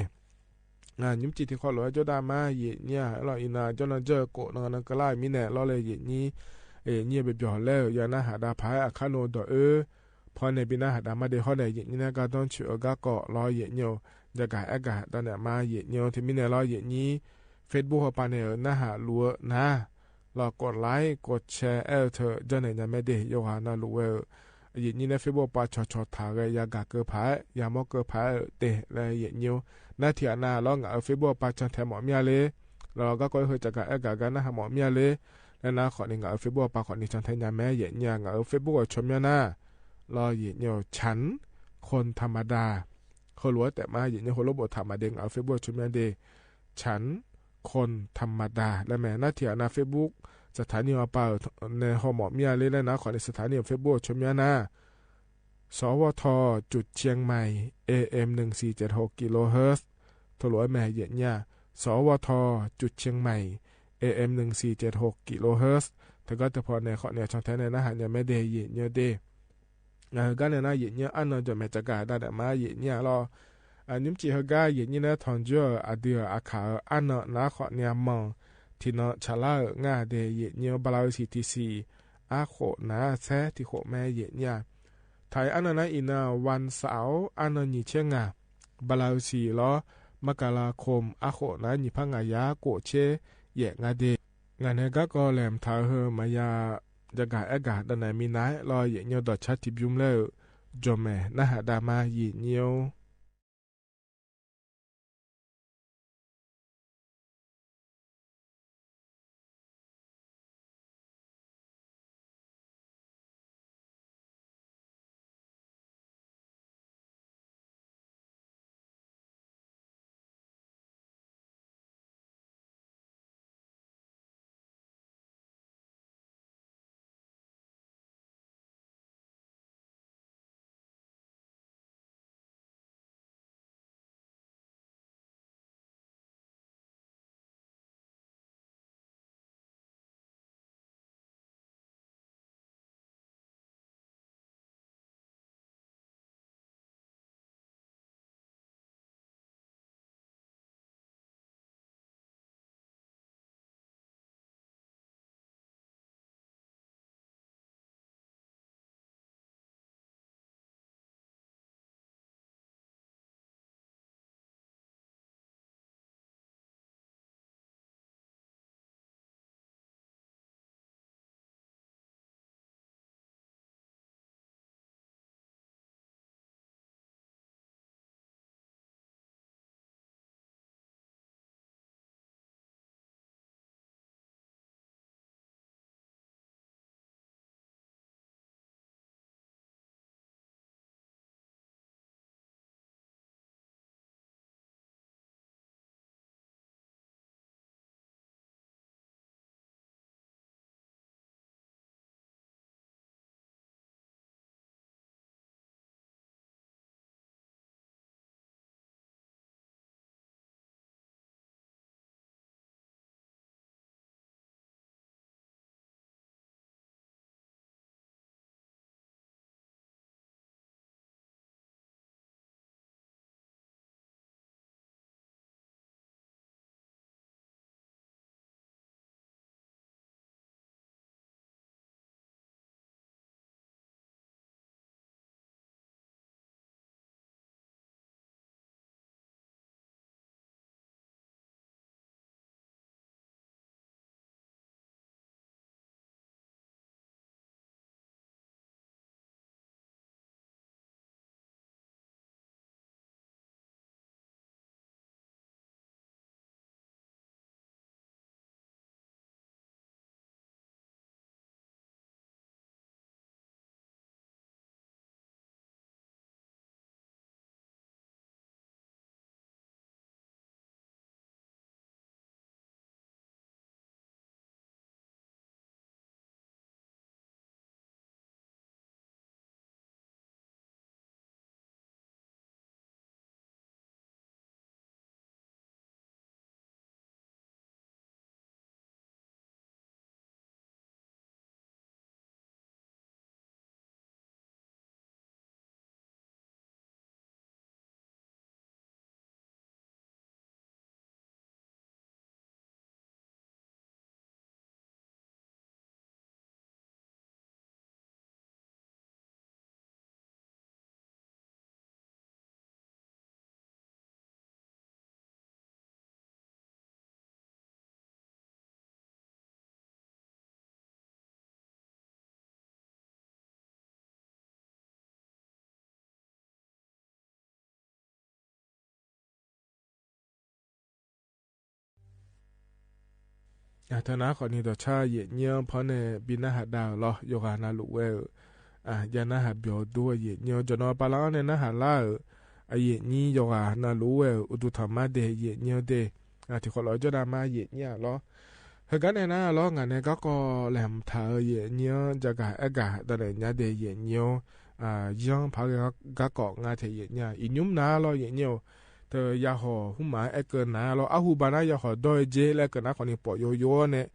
Nyiˇ mvuhˇ chi teˇ hk'awꞈ loꞈ-e Jawˇdanˍ ma yeꞈ nyi-a. Law iˍ na jawˇ na jawˇ-e k'oˍ na na keu laˇ miˉ nehˬ law leh yeꞈ nyi, yeꞈ nyi-a beˬ bawˬ leh-euˬ yaꞈ naˉ haꞈ daꞈ hpaˍ-eˉ aˬ hkaˉ naw dawˬ-eu hpaw nehˬ biˇ naˉ haꞈ daꞈ ma de hawˉ nehˬ yeꞈ nyi naˉ gaˇ dawˇ chi-euˬ gaˇ kawꞈ law yeꞈ nyi-oˬ. Jaˇ gaˬ ehˉ gaˬ daꞈ nehˬ ma yeꞈ nyi-oˬ. Hteˇ miˉ nehˬ law yeꞈ nyi Facebook awˬ pa nehˬ-euˬ naˉ haꞈ loꞈ-eu naˉ law k'awꞈ laiˉ k'awꞈ chehˇ ehˉ-eu hteꞈ jawˇ nehˬ nyi mehˍ de yawˇ g'a na loꞈ-e-euˬ. Yeꞈ nyi leh Facebook awˬ pa chaw chaw htaꞈ g'a yaˇ gaˬ keu hpaˍ-eˉ yaˇ mawˇ keu hpaˍ-eˉ te leh yeꞈ nyi-oˬ. Naˉ hteˇ aˬ na law ngaˬ-euˬ Facebook awˬ pa chaw htehˍ mawˬ miˇ-a le. Law gaˇ kawꞈ ehˉ hui ca gaˬ ehˉ gaˬ gaˇ naˉ haꞈ mawˬ miˇ-a le. Leh naˉ hk'awꞈ nyi ngaˬ-euˬ Facebook awˬ pa hk'awꞈ nyi chaw htehˍ nyi mehˍ yeꞈ nyi-a. Ngaˬ-euˬ Facebook awˬ chaw miˇ-a naˉ law yeꞈ nyi-oˬ, ฉัน คนธรรมดา hk'aw lo-aˉ tehꞈ maˇ yeꞈ nyi hk'aw lo bvuhꞈ htaꞈ maˍ de ngaˬ-euˬ Facebook awˬ chaw miˇ-a de ฉัน คนธรรมดา leh mehˍ. Naˉ hteˇ aˬ na Facebook สถานี awˬ pa-euˬ nehˬ haw mawˬ miˇ-a le. Leh naˉ hk'awꞈ nyi สถานี awˬ Facebook awˬ chaw miˇ-a naˉ สวท. จุดเชียงใหม่ เอเอ็ม หนึ่งสี่เจ็ดหก กิโลเฮิรตซ์ hto loꞈ-e mehˍ yeꞈ nyi-a. สวท. จุดเชียงใหม่ เอเอ็ม หนึ่งสี่เจ็ดหก กิโลเฮิรตซ์ hteˇ gaˇ teˇ hpaw nehˬ hk'awꞈ nyi chaw htehˍ nehˬ naˉ haꞈ nyi mehˍ de yeꞈ nyi-a de. Ngaˬ hui gaˇ nehˬ naˉ yeꞈ nyi aˉ naw jawˬ mehˍ ca gaˬ daꞈ dehꞈ maˇ yeꞈ nyi-a law. Nyiˇ mvuhˇ chi heuˬ gaˇ yeꞈ nyi leh htawnˍ juˇ-euˬ aˬ duˬ aˬ hkaˍ-euˬ aˉ naw naˉ hk'awꞈ nyi mawˬ hteˇ naw chaꞈ laˇ-euˬ ngaˬ de yeꞈ nyi-oˬ. Baˬlaˍruˍsiˍ hteˇ shiˍ aˉ hk'oꞈ naˉ shehˉ hteˇ hk'oꞈ mehˍ yeꞈ nyi-a. Htaiˍ aˉ naw naˉ iˍ na วันเสาร์ aˉ naw nyi chehˇ ngaˬ Baˬlaˍruˍsiˍ law มกราคม aˉ hk'oꞈ naˉ nyi hpaˇ ngaˬ yaˇ k'oˍ chehˇ yehꞈ ngaˬ de. Ngaˬ nehˬ gaˇ kawꞈ lehˬ htaꞈ hui maˍ yaˇ jaˇ gaˬ ehˉ gaˬ daꞈ nehˬ miˇ naˉ-eˉ law yeꞈ nyi-oˬ. Dawˬ chaˇ tiꞈ byuˇ leh-euˬ jawˬ mehˍ naˉ haꞈ daꞈ maˇ yeꞈ nyi-oˬ. Teu naˉ k'awꞈ ni dawˬ chaˇ yehˬ nyiˇ awˬ hpawˇ nehˬ biˇ naˉ haꞈ daꞈ-euˬ law, yawˇ g'a na loꞈ ve-euˬ, yaˇ naˉ haꞈ byawˬ doˇ yehˬ nyiˇ awˬ jawˬ naw pa laˇ-aˉ nehˬ naˉ haꞈ laˇ-euˬ, yehˬ nyiˇ yawˇ g'a na loꞈ ve-euˬ, uˉ duˬ htaꞈ maˇ dehˬ yehˬ nyiˇ-oˬ dehˬ. Ngaˬ hteꞈ hk'awꞈ lawˬ jawˇ daꞈ maˇ yehˬ nyiˇ-aˬ law. Heuˬ gaˉ nehˬ naˉ law ngaˬ nehˬ gaˇ k'awꞈ lehˬ mvuhˇ htaꞈ-euˬ yehˬ nyiˇ-oˬ, jaˇ gaˬ ehˉ gaˬ daꞈ leh nyaˇ dehˬ yehˬ nyiˇ-oˬ. Yanˇ hpaˍ gaˇ k'awꞈ ngaˬ hteꞈ yehˬ nyiˇ-aˬ, iˍ nyuˇ naˉ law yehˬ nyiˇ-oˬ. Teu yaˇ hawˬ huˉ maˍ ehˉ keu naˉ law, aˉ hu ba naˉ yaˇ hawˬ dawˇ-e jeˇ leh keu naˉ k'awꞈ ni pawꞈ yoˬ yoˬ nehˬ,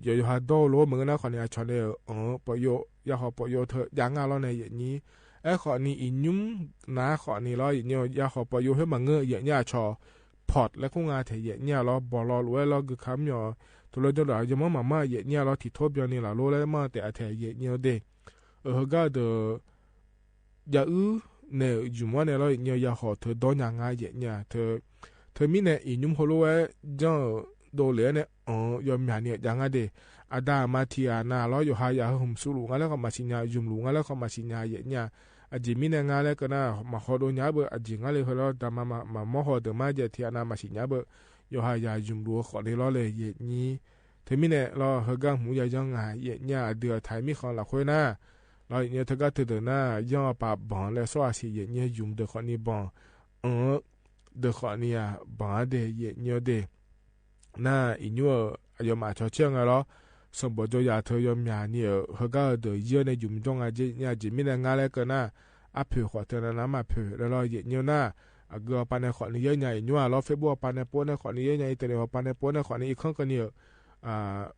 yawˬ yawˬ ha dawˇ lo meuꞈ naˉ k'awꞈ ni a chaw nehˬ-euˬ pawꞈ yoˬ, yaˇ hawˬ pawꞈ yoˬ teu jaˇ ngaˇ law nehˬ yehˬ nyiˇ. Ehˉ k'awꞈ ni iˍ nyuˇ naˉ k'awꞈ ni law yehˬ nyiˇ-oˬ, yaˇ hawˬ pawꞈ yoˬ heuˉ maˬ ngeuˆ yehˬ nyiˇ-aˬ chaw, pawꞈ leh hk'oˆ ngaˬ hteꞈ yehˬ nyiˇ-aˬ law, bawˬ law loꞈ-e law gui hk'a mvuhˇ miˬ-oˬ, hto lo jawˇ daꞈ yawˇ mawˇ maˍ maˇ yehˬ nyiˇ-aˬ law, htiꞈ htoˇ byaw ni laˬ lo leh maˇ tehꞈ a hteꞈ yehˬ nyiˇ-oˬ dehˬ. Heuˬ gaˇ deuˬ yaꞈ uˉ nehˬ yonˍ maˇ nehˬ law yehˬ nyiˇ-oˬ, yaˇ hawˬ teu dawˇ nyaˇ ngaˇ yehˬ nyiˇ-aˬ teu. Teu miˉ nehˬ iˍ nyuˇ hk'aw lo-e janˇ-euˬ doꞈ le-aˉ nehˬ yawˇ myaꞈ ni-aꞈ jaˇ ngaˇ dehˬ. A da ma htiꞈ-aꞈ na law, yawˬ ha yaꞈ hui hmq suh luˬ ngaˇ leh k'awꞈ maˍ shiˍ nyaˇ, yonˍ luˬ ngaˇ leh k'awꞈ maˍ shiˍ nyaˇ yehˬ nyiˇ-aˬ. A jeˬ miˉ nehˬ ngaˇ leh keu naˉ maˍ hk'aw lo nyaˇ beuꞈ, a jeˬ ngaˇ leh hui law da ma maˍ mawˇ hawˬ deuˬ maˇ jehˬ htiꞈ-aꞈ na maˍ shiˍ nyaˇ beuꞈ, yawˬ ha yaꞈ yonˍ luˬ k'awꞈ le law lehˬ yehˬ nyiˇ. Teu miˉ nehˬ law heuˬ gaˇ mvuhꞈ yaˇ yanˇ ngaˬ yehˬ nyiˇ-aˬ, a dui a htaiˍ miˉ hk'aw laˬ hk'oˆ naˉ law yehˬ nyiˇ teu gaˇ teu deuˬ naˉ, yanˇ a paˍ banˬ leh sawˉ a shiˍ yehˬ nyiˇ yonˍ deuˬ hk'awꞈ ni banˬ, deuˬ hk'awꞈ ni-aˬ banˬ-a dehˬ yehˬ nyiˇ-oˬ dehˬ. Naˉ iˍ nyuˇ-aˬ, a yawˇ maꞈ chaw chehˇ ngaˬ law, suhˍ bawˬ jaw yaꞈ teu yawˇ myaꞈ ni-euˬ heuˬ gaˇ-euˬ deuˬ yehˬ nehˬ yonˍ jawˇ ngaˇ jeˇ nyiˇ-aˬ, a jeˬ miˉ nehˬ ngaˇ leh keu naˉ, a hpeꞈ k'awꞈ teu na naˉ maˇ hpeꞈ leh law yehˬ nyiˇ-oˬ naˉ, a geu awˬ pa nehˬ hk'awꞈ ni yehˬ nyaˇ iˍ nyuˇ-aˬ law, Facebook awˬ pa nehˬ po nehˬ hk'awꞈ ni yehˬ nyaˇ, internet awˬ pa nehˬ po nehˬ hk'awꞈ ni iˍ hk'aˇ keu ni-euˬ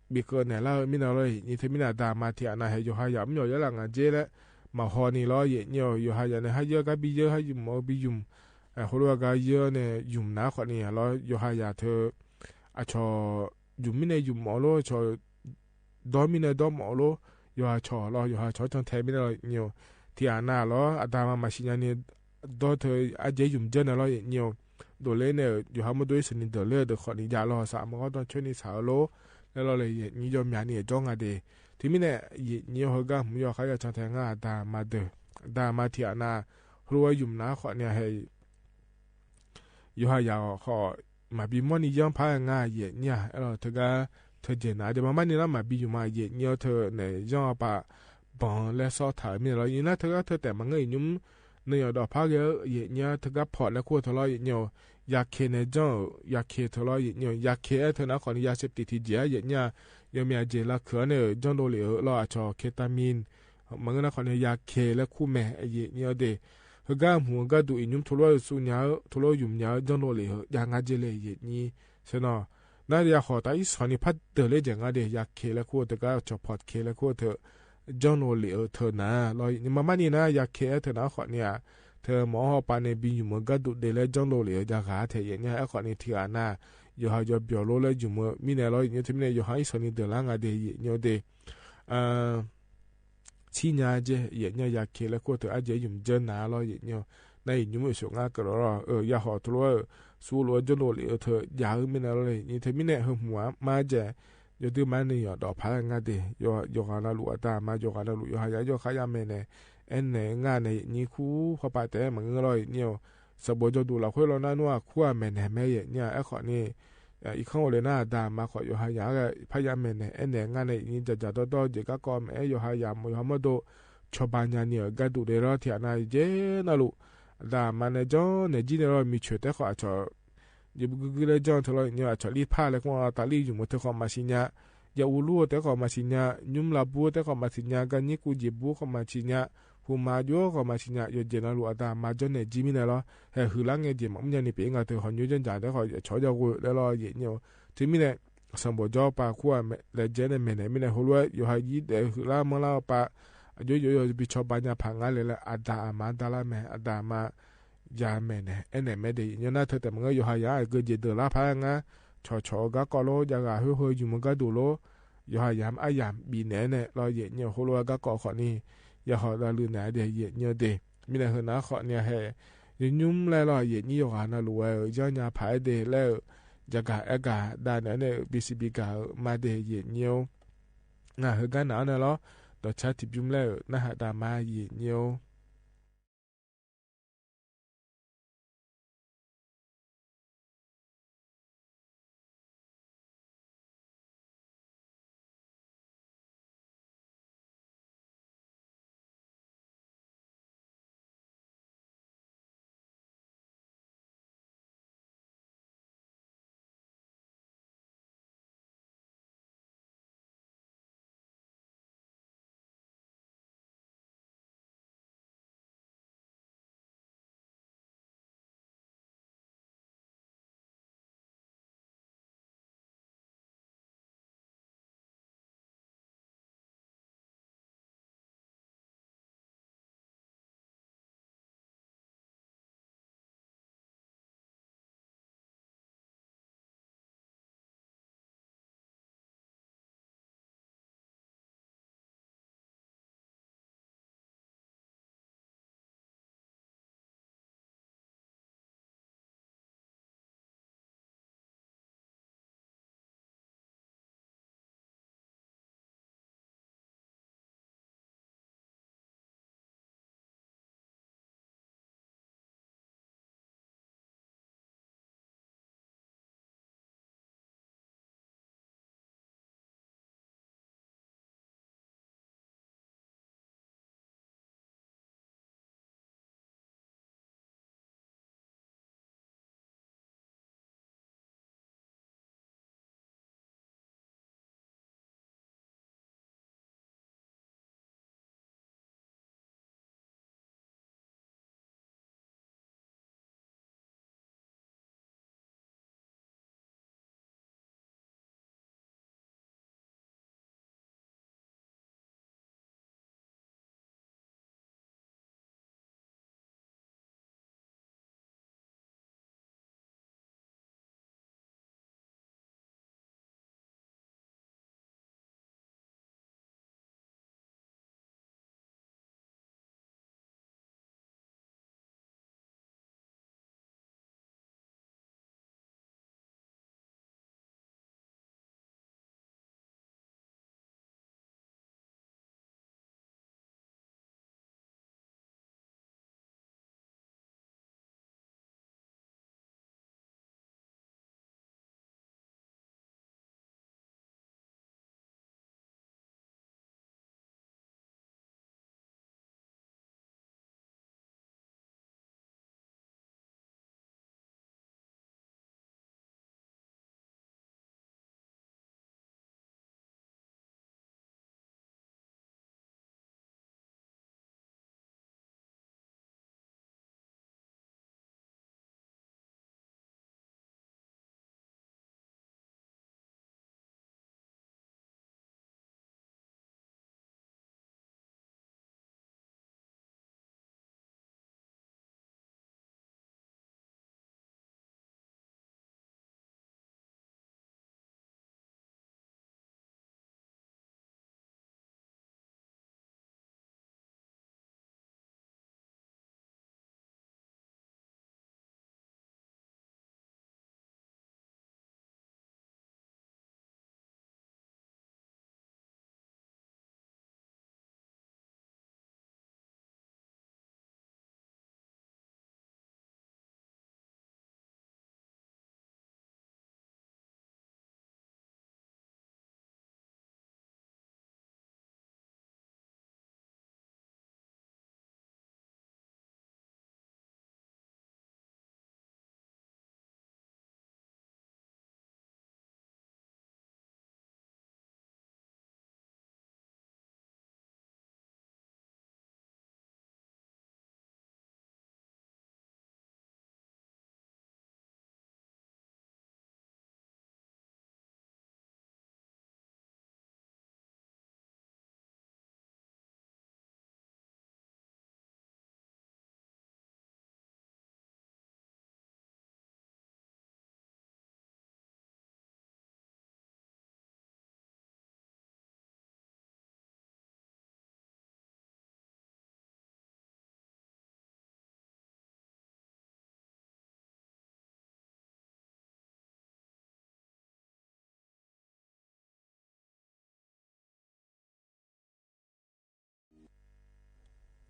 biˬ keu nehˬ laˇ-eu miˉ nehˬ law yehˬ nyiˇ. Teu miˉ nehˬ a da ma htiꞈ-aꞈ na heh yawˬ ha yaꞈ mvuhˇ yaw yaˇ laꞈ ngaˬ jeˇ leh maˍ haw ni law yehˬ nyiˇ-oˬ, yawˬ ha yaꞈ nehˬ haˉ yehˬ gaˇ biˇ yehˬ haˉ yehˬ mawˬ biˇ yonˍ, hk'aw lo a g'a yehˬ nehˬ yonˍ naˉ hk'awꞈ ni-aˬ law, yawˬ ha yaꞈ teu a chaw yonˍ miˉ nehˬ yonˍ mawˬ lo chaw, dawˇ miˉ nehˬ dawˇ mawˬ lo, yawˬ ha chaw law yawˬ ha chaw caw hteh miˉ nehˬ law nyi-oˬ, htiꞈ-aꞈ na law a da ma maˍ shiˍ nyaˇ ni dawˇ teu a jehˬ yonˍ jehˬ nehˬ law yehˬ nyiˇ-oˬ. Doꞈ le nehˬ yawˬ ha mawˇ do iˉ suhˍ ni deuˬ leh deuˬ hk'awꞈ ni jaˇ law, shaˍ maˇ g'awˇ dawˇ chaweh ni shaˍ-eu lo leh law lehˬ yehˬ nyiˇ yawˇ myaꞈ ni-aꞈ jawˇ ngaˇ dehˬ. Teu miˉ nehˬ yehˬ nyiˇ heuˬ gaˇ mvuhꞈ yaw hk'aˇ yaˇ caw hteh ngaˇ a da ma deuˬ, a da ma htiꞈ-aꞈ na hk'aw lo a yonˍ naˉ hk'awꞈ ni-aꞈ heh yawˬ ha yaꞈ hk'awꞈ maˍ biˇ mawˇ ni yanˇ hpaˉ ngaˇ yehˬ nyiˇ-aˬ, teu gaˇ teu jehˬ naˉ dehˬ maˇ maˇ ni laˇ maˍ biˇ yonˍ ma yehˬ nyiˇ-oˬ teu nehˬ yanˇ a paˍ banˬ leh sawˉ htaꞈ miˉ nehˬ law nyi naˉ teu gaˇ teu tehꞈ maˍ ngeuˆ iˍ nyuˇ, nehˬ yawˬ dawˬ hpaˇ geh yehˬ nyiˇ teu gaˇ hpawꞈ leh hk'oˆ teu law yehˬ nyiˇ-oˬ, yaꞈ hkeh nehˬ janˇ-euˬ yaꞈ hkeh teu law yehˬ nyiˇ-oˬ, yaꞈ hkeh ehˉ teu naˉ hk'awꞈ ni yaꞈ sheh tiꞈ htiꞈ jeˬ-aˉ yehˬ nyiˇ-aˬ, yawˬ meh a jeˬ la hkui-aˉ nehˬ-euˬ janˇ lo liꞈ-euˬ law a chaw ketamine maˍ ngeuˆ naˉ hk'awꞈ ni yaꞈ hkeh leh hk'oˆ meh yehˬ nyiˇ-oˬ dehˬ. Heuˬ gaˇ mvuhꞈ gaˇ duꞈ iˍ nyuˇ hto lo suh nyaˇ-eu hto lo yonˍ nyaˇ-eu janˇ lo liꞈ-euˬ jaˇ ngaˇ jeˇ leh yehˬ nyiˇ. Seh nawˬ naˉ yaꞈ hk'awꞈ taꞈ iˉ suhˍ ni hpaˇ deuˬ leh jehˬ ngaˇ dehˬ yaꞈ hkeh leh hk'oˆ teu gaˇ chaw hpawꞈ hkeh leh hk'oˆ teu janˇ lo liꞈ-euˬ teu naˉ law nyi ma maˇ ni naˉ yaꞈ hkeh ehˉ teu naˉ hk'awꞈ ni-aꞈ teu mawˬ awˬ pa nehˬ biˇ yonˍ meuˬ gaˇ duꞈ dehˬ leh janˇ lo liꞈ-euˬ jaˇ g'a hteh yehˬ nyiˇ-aˬ. Ehˉ hk'awꞈ ni htiꞈ-aꞈ na yawˬ ha yaw byawˬ lo leh yonˍ meuˬ miˉ nehˬ law yehˬ nyiˇ teu miˉ nehˬ yawˬ ha iˉ suhˍ ni deuˬ laˇ ngaˇ dehˬ yehˬ nyiˇ-oˬ dehˬ. Chiˇ nyaˇ jeˇ yehˬ nyiˇ yaꞈ hkeh leh hk'oˆ teu a jehˬ yonˍ jehˬ naˉ law yehˬ nyiˇ-oˬ. Naˉ iˍ nyuˇ meuꞈ shoˍ ngaˇ keu law law yaꞈ hawꞈ hto lo suh lo janˇ lo liꞈ-euˬ teu jaˇ-eu miˉ nehˬ law yehˬ nyiˇ teu miˉ nehˬ heu hmuꞈ-aꞈ maˇ jehˬ yawˇ duˇ maˇ nehˬ yawˬ dawˬ hpaˇ ngaˇ dehˬ. Yawˬ g'a na loꞈ a da ma yawˬ g'a na loꞈ yawˬ ha yaꞈ yawˇ hk'aˇ yaˇ meh nehˬ ehˉ nehˬ ngaˇ nehˬ yehˬ nyiˇ hkuˇ hk'aw pa tehꞈ maˍ ngeuˆ law yehˬ nyiˇ-oˬ. Suhˍ bawˬ jaw duˬ laˬ hk'oˆ law naˉ nuˇ-aˬ hkuˇ-aˬ mehˬ nehˬ meh yehˬ nyiˇ-aˬ. Ehˉ hk'awꞈ ni iˍ hk'aˇ-oˬ leh naˉ a da ma hk'awꞈ yawˬ ha yaꞈ hk'aˇ yaˇ meh nehˬ ehˉ nehˬ ngaˇ nehˬ yehˬ nyiˇ jaˇ jaˇ dawˇ dawˇ jeˬ gaˇ k'aw meh ehˉ yawˬ ha yaꞈ mawˬ yawˬ ha mawˇ do chaw ba nyaˇ ni-euˬ gaˇ duꞈ dehˬ law htiꞈ-aꞈ na jeˬ naˉ loꞈ. A da ma nehˬ janˇ nehˬ jiˇ nehˬ law miˬ chawehˬ tehˉ hk'awꞈ a chaw jeˬ bu gui gui leh janˇ teu law nyi a chaw liˇ hpaˇ leh k'oˆ-a taˍ liˇ yonˍ meuˬ teu hk'awꞈ maˍ shiˍ nyaˇ, yaꞈ u luˇ-oˬ tehˉ hk'awꞈ maˍ shiˍ nyaˇ, nyiˇ mvuhˇ la buˇ tehˉ hk'awꞈ maˍ shiˍ nyaˇ, ga nyiˇ kuˇ jeˬ buˇ hk'awꞈ maˍ shiˍ nyaˇ, hu ma jaw hk'awꞈ maˍ shiˍ nyaˇ, yawˬ jehˬ na loꞈ a da ma janˇ nehˬ jiˇ miˉ nehˬ law heh huiˍ laˇ ngeh jeˬ maꞈ mvuhˇ nyaˇ ni peꞈ ngaˬ teu hawˬ nyi jaˇ jaˇ tehˉ hk'awꞈ chaw jaˇ g'oˇ leh law yehˬ nyiˇ-oˬ. Teu miˉ nehˬ suhˍ bawˬ jaw pa hkuˇ-aˬ leh jehˉ nehˬ meh nehˬ miˉ nehˬ ho lo-e yawˬ ha jiˇ dehꞈ huiˍ laˇ mvuhˇ laˇ-a pa a jaw yawˬ yawˬ biˇ chaw ba nyaˇ hpaꞈ ngaˇ leh leh a da a ma daˇ laˇ meh a da ma yaˇ meh nehˬ ehˉ nehˬ meh dehˬ yehˬ nyiˇ naˉ teu tehꞈ maˍ ngeuˆ yawˬ ha yaꞈ geuˆ jeˬ deuˬ laˇ hpaˇ ngaˇ chaw chaw gaˇ k'aw lo jaˇ g'a heuˆ heuˆ yonˍ meuˬ gaˇ duˬ lo yawˬ ha yaꞈ aˉ yaꞈ biˇ nehˬ nehˬ law yehˬ nyiˇ-oˬ. Ho lo-e gaˇ k'aw hk'awꞈ ni yaꞈ hawꞈ la leuˬ nehˬ a dehˬ yehˬ nyiˇ-oˬ dehˬ. Miˉ nehˬ hui naˉ hk'awꞈ ni-a heh yawˬ nyi mvuhˇ leh law yehˬ nyiˇ yawˬ g'a na loꞈ-e-euˬ yaˇ nyaˇ hpaꞈ ehˉ dehˬ leh-euˬ jaˇ gaˬ ehˉ gaˬ daꞈ nehˬ nehˬ biˇ shiˍ biˇ gaˬ-euˬ ma dehˬ yehˬ nyiˇ-oˬ. Ngaˬ hui gaˇ naꞈ-aˉ nehˬ law dawˬ chaˇ tiꞈ biˇ mvuhˇ leh-euˬ naˉ haꞈ daꞈ ma yehˬ nyiˇ-oˬ.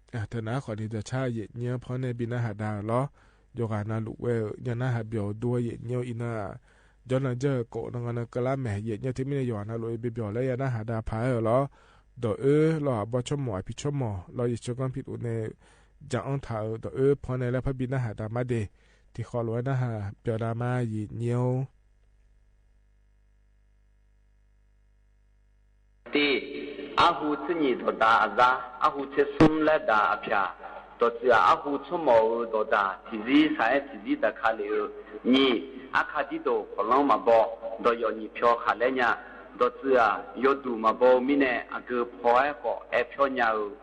Te naˉ hk'awꞈ ni daꞈ chaˇ yehˬ nyi-aˇ hpawˇ neˇ biˇ naˉ haꞈ daꞈ law. Yawˇ g'a na loꞈ ve-oˬ, nyi naˉ haꞈ byawˬ duˇ yehˬ nyi-oˬ, iˉ naˉ jawˇ na jaˇ k'o, na ngaˬ na keu laˇ mehˍ yehˬ nyi-oˬ, teˇ miˉ neˇ yawˇ g'a na loꞈ-e biˇ byawˬ leh yaˇ naˉ haꞈ daꞈ hpaˍ-oˬ law. Dawˬ oiˉ lawˇ haꞈ bawˇ chawˇ mawˬ a pi chawˇ mawˬ law yehˬ chi kanˉ piˇ loꞈ neˇ jaˇ-anˉ htaꞈ-oˬ, dawˬ oiˉ hpawˇ neˇ leh hpaˇ biˇ naˉ haꞈ daꞈ maˇ de. Teˇ hk'awꞈ loꞈ e naˉ haꞈ byawˬ daꞈ maˇ yehˬ nyi-oˬ. Teˇ, aˉ hu tcuhˉ nyi dawˬ daꞈ a zaˇ, aˉ hu tcuhˉ suhˉ leh daꞈ a hpaꞈ. Dawˬ tcuhˉ-aˬ, aˉ hu tcuhˉ mawˬ-eu dawˬ daꞈ tiꞈ ziˉ sha ehˉ tiꞈ ziˉ daꞈ hk'a le-euˬ. Nyi, aˉ hk'a tiˉ doˬ hk'awꞈ lawˉ maˍ bawˆ, dawˬ yawˬ nyi hpyaw hk'aˬ leh nyi-aˬ. Dawˬ tcuhˉ-aˬ, yawˇ duˬ maˍ bawˆ-eu miˇ nehˬ, a geu hpaw ehˉ k'awꞈ ehˉ hpyawˇ nyi-euˬ.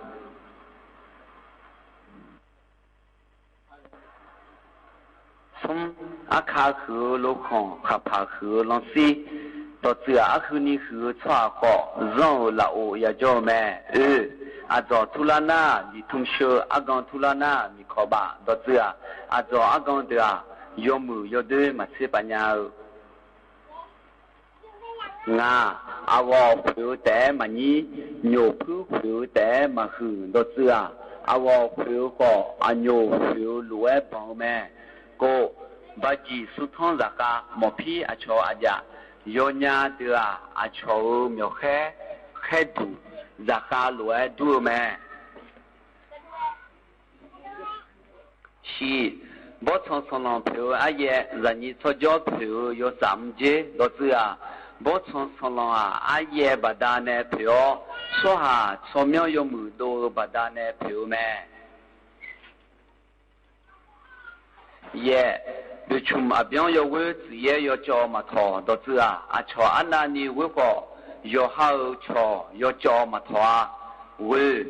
Suhˉ, aˉ hk'a huiˍ-eu lo hk'awˍ hk'aˬ hpaˍ huiˍ-eu lawn siˉ. Dawˬ tcuhˉ-aˬ, aˉ hui nyi huiˍ-eu tsawˇ-aˬ k'awꞈ zuhˇ-euˬ laꞈ-oꞈ yaꞈ jawˇ-eu meh. Oˬ, aˬ dawˬ htuˇ laˇ naˉ, liꞈ htu sheu aˉ gan htuˇ laˇ naˉ, miˬ hkawꞈ baˬ. Dawˬ tcuhˉ-aˬ, aˬ dawˬ aˉ gan deuˬ-aˬ, yawˇ muiˬ yawˇ doiˉ maˇ tcuhˉ paˍ nyi-euˬ. Ngaˬ, aˬ g'awˬ hpeuꞈ-eu tehꞈ maˇ nyi, nyoˬ hpuiˇ hpeuꞈ-eu tehꞈ maˇ huiˍ. Dawˬ tcuhˉ-aˬ, aˬ g'awˬ hpeuꞈ-eu k'awꞈ aˬ nyoˬ hpeuꞈ-eu loꞈ-ehˉ banˬ-eu meh. K'o, baˆ jiˬ suh htanˇ zaˍ k'a mawˬ hpiˉ aˬ chawꞈ aꞈ jaꞈ, yawˇ nyi deuˬ-aˬ, aˬ chawꞈ-euˬ myawˬ hk'ehˉ hk'ehˇ duˬ zaˍ k'a loꞈ-ehˉ duˇ-eu meh. Shiˍ, bawˇ tsuhˇ suhˍ lawnˍ hpeuꞈ-eu aˉ yehˬ, zaˬ nyi tsawˇ jawˇ hpeuꞈ-eu yawˇ shaˍ mvuh jeˇ. Dawˬ tcuhˉ-aˬ, bawˇ tsuhˇ suhˍ lawnˍ-aˬ, aˉ yehˬ baˬ da neh hpeuꞈ-awˉ, sawˉ haˍ tsuh myanˇ yawˇ muiˬ doˆ-eu baˬ da neh hpeuꞈ-eu meh. Yehˬ, beˬ chum aˬ byanˇ yawˇ g'uiˇ tcuhꞈ yehˇ yawˇ cawˬ maˇ htawˍ. Dawˬ tcuhˉ-aˬ, aˬ chawꞈ aˉ naˆ nyi g'uiˇ k'awꞈ yawˬ haˉ-eu chaw yawˇ cawˬ maˇ htawˍ-a. G'uiˬ,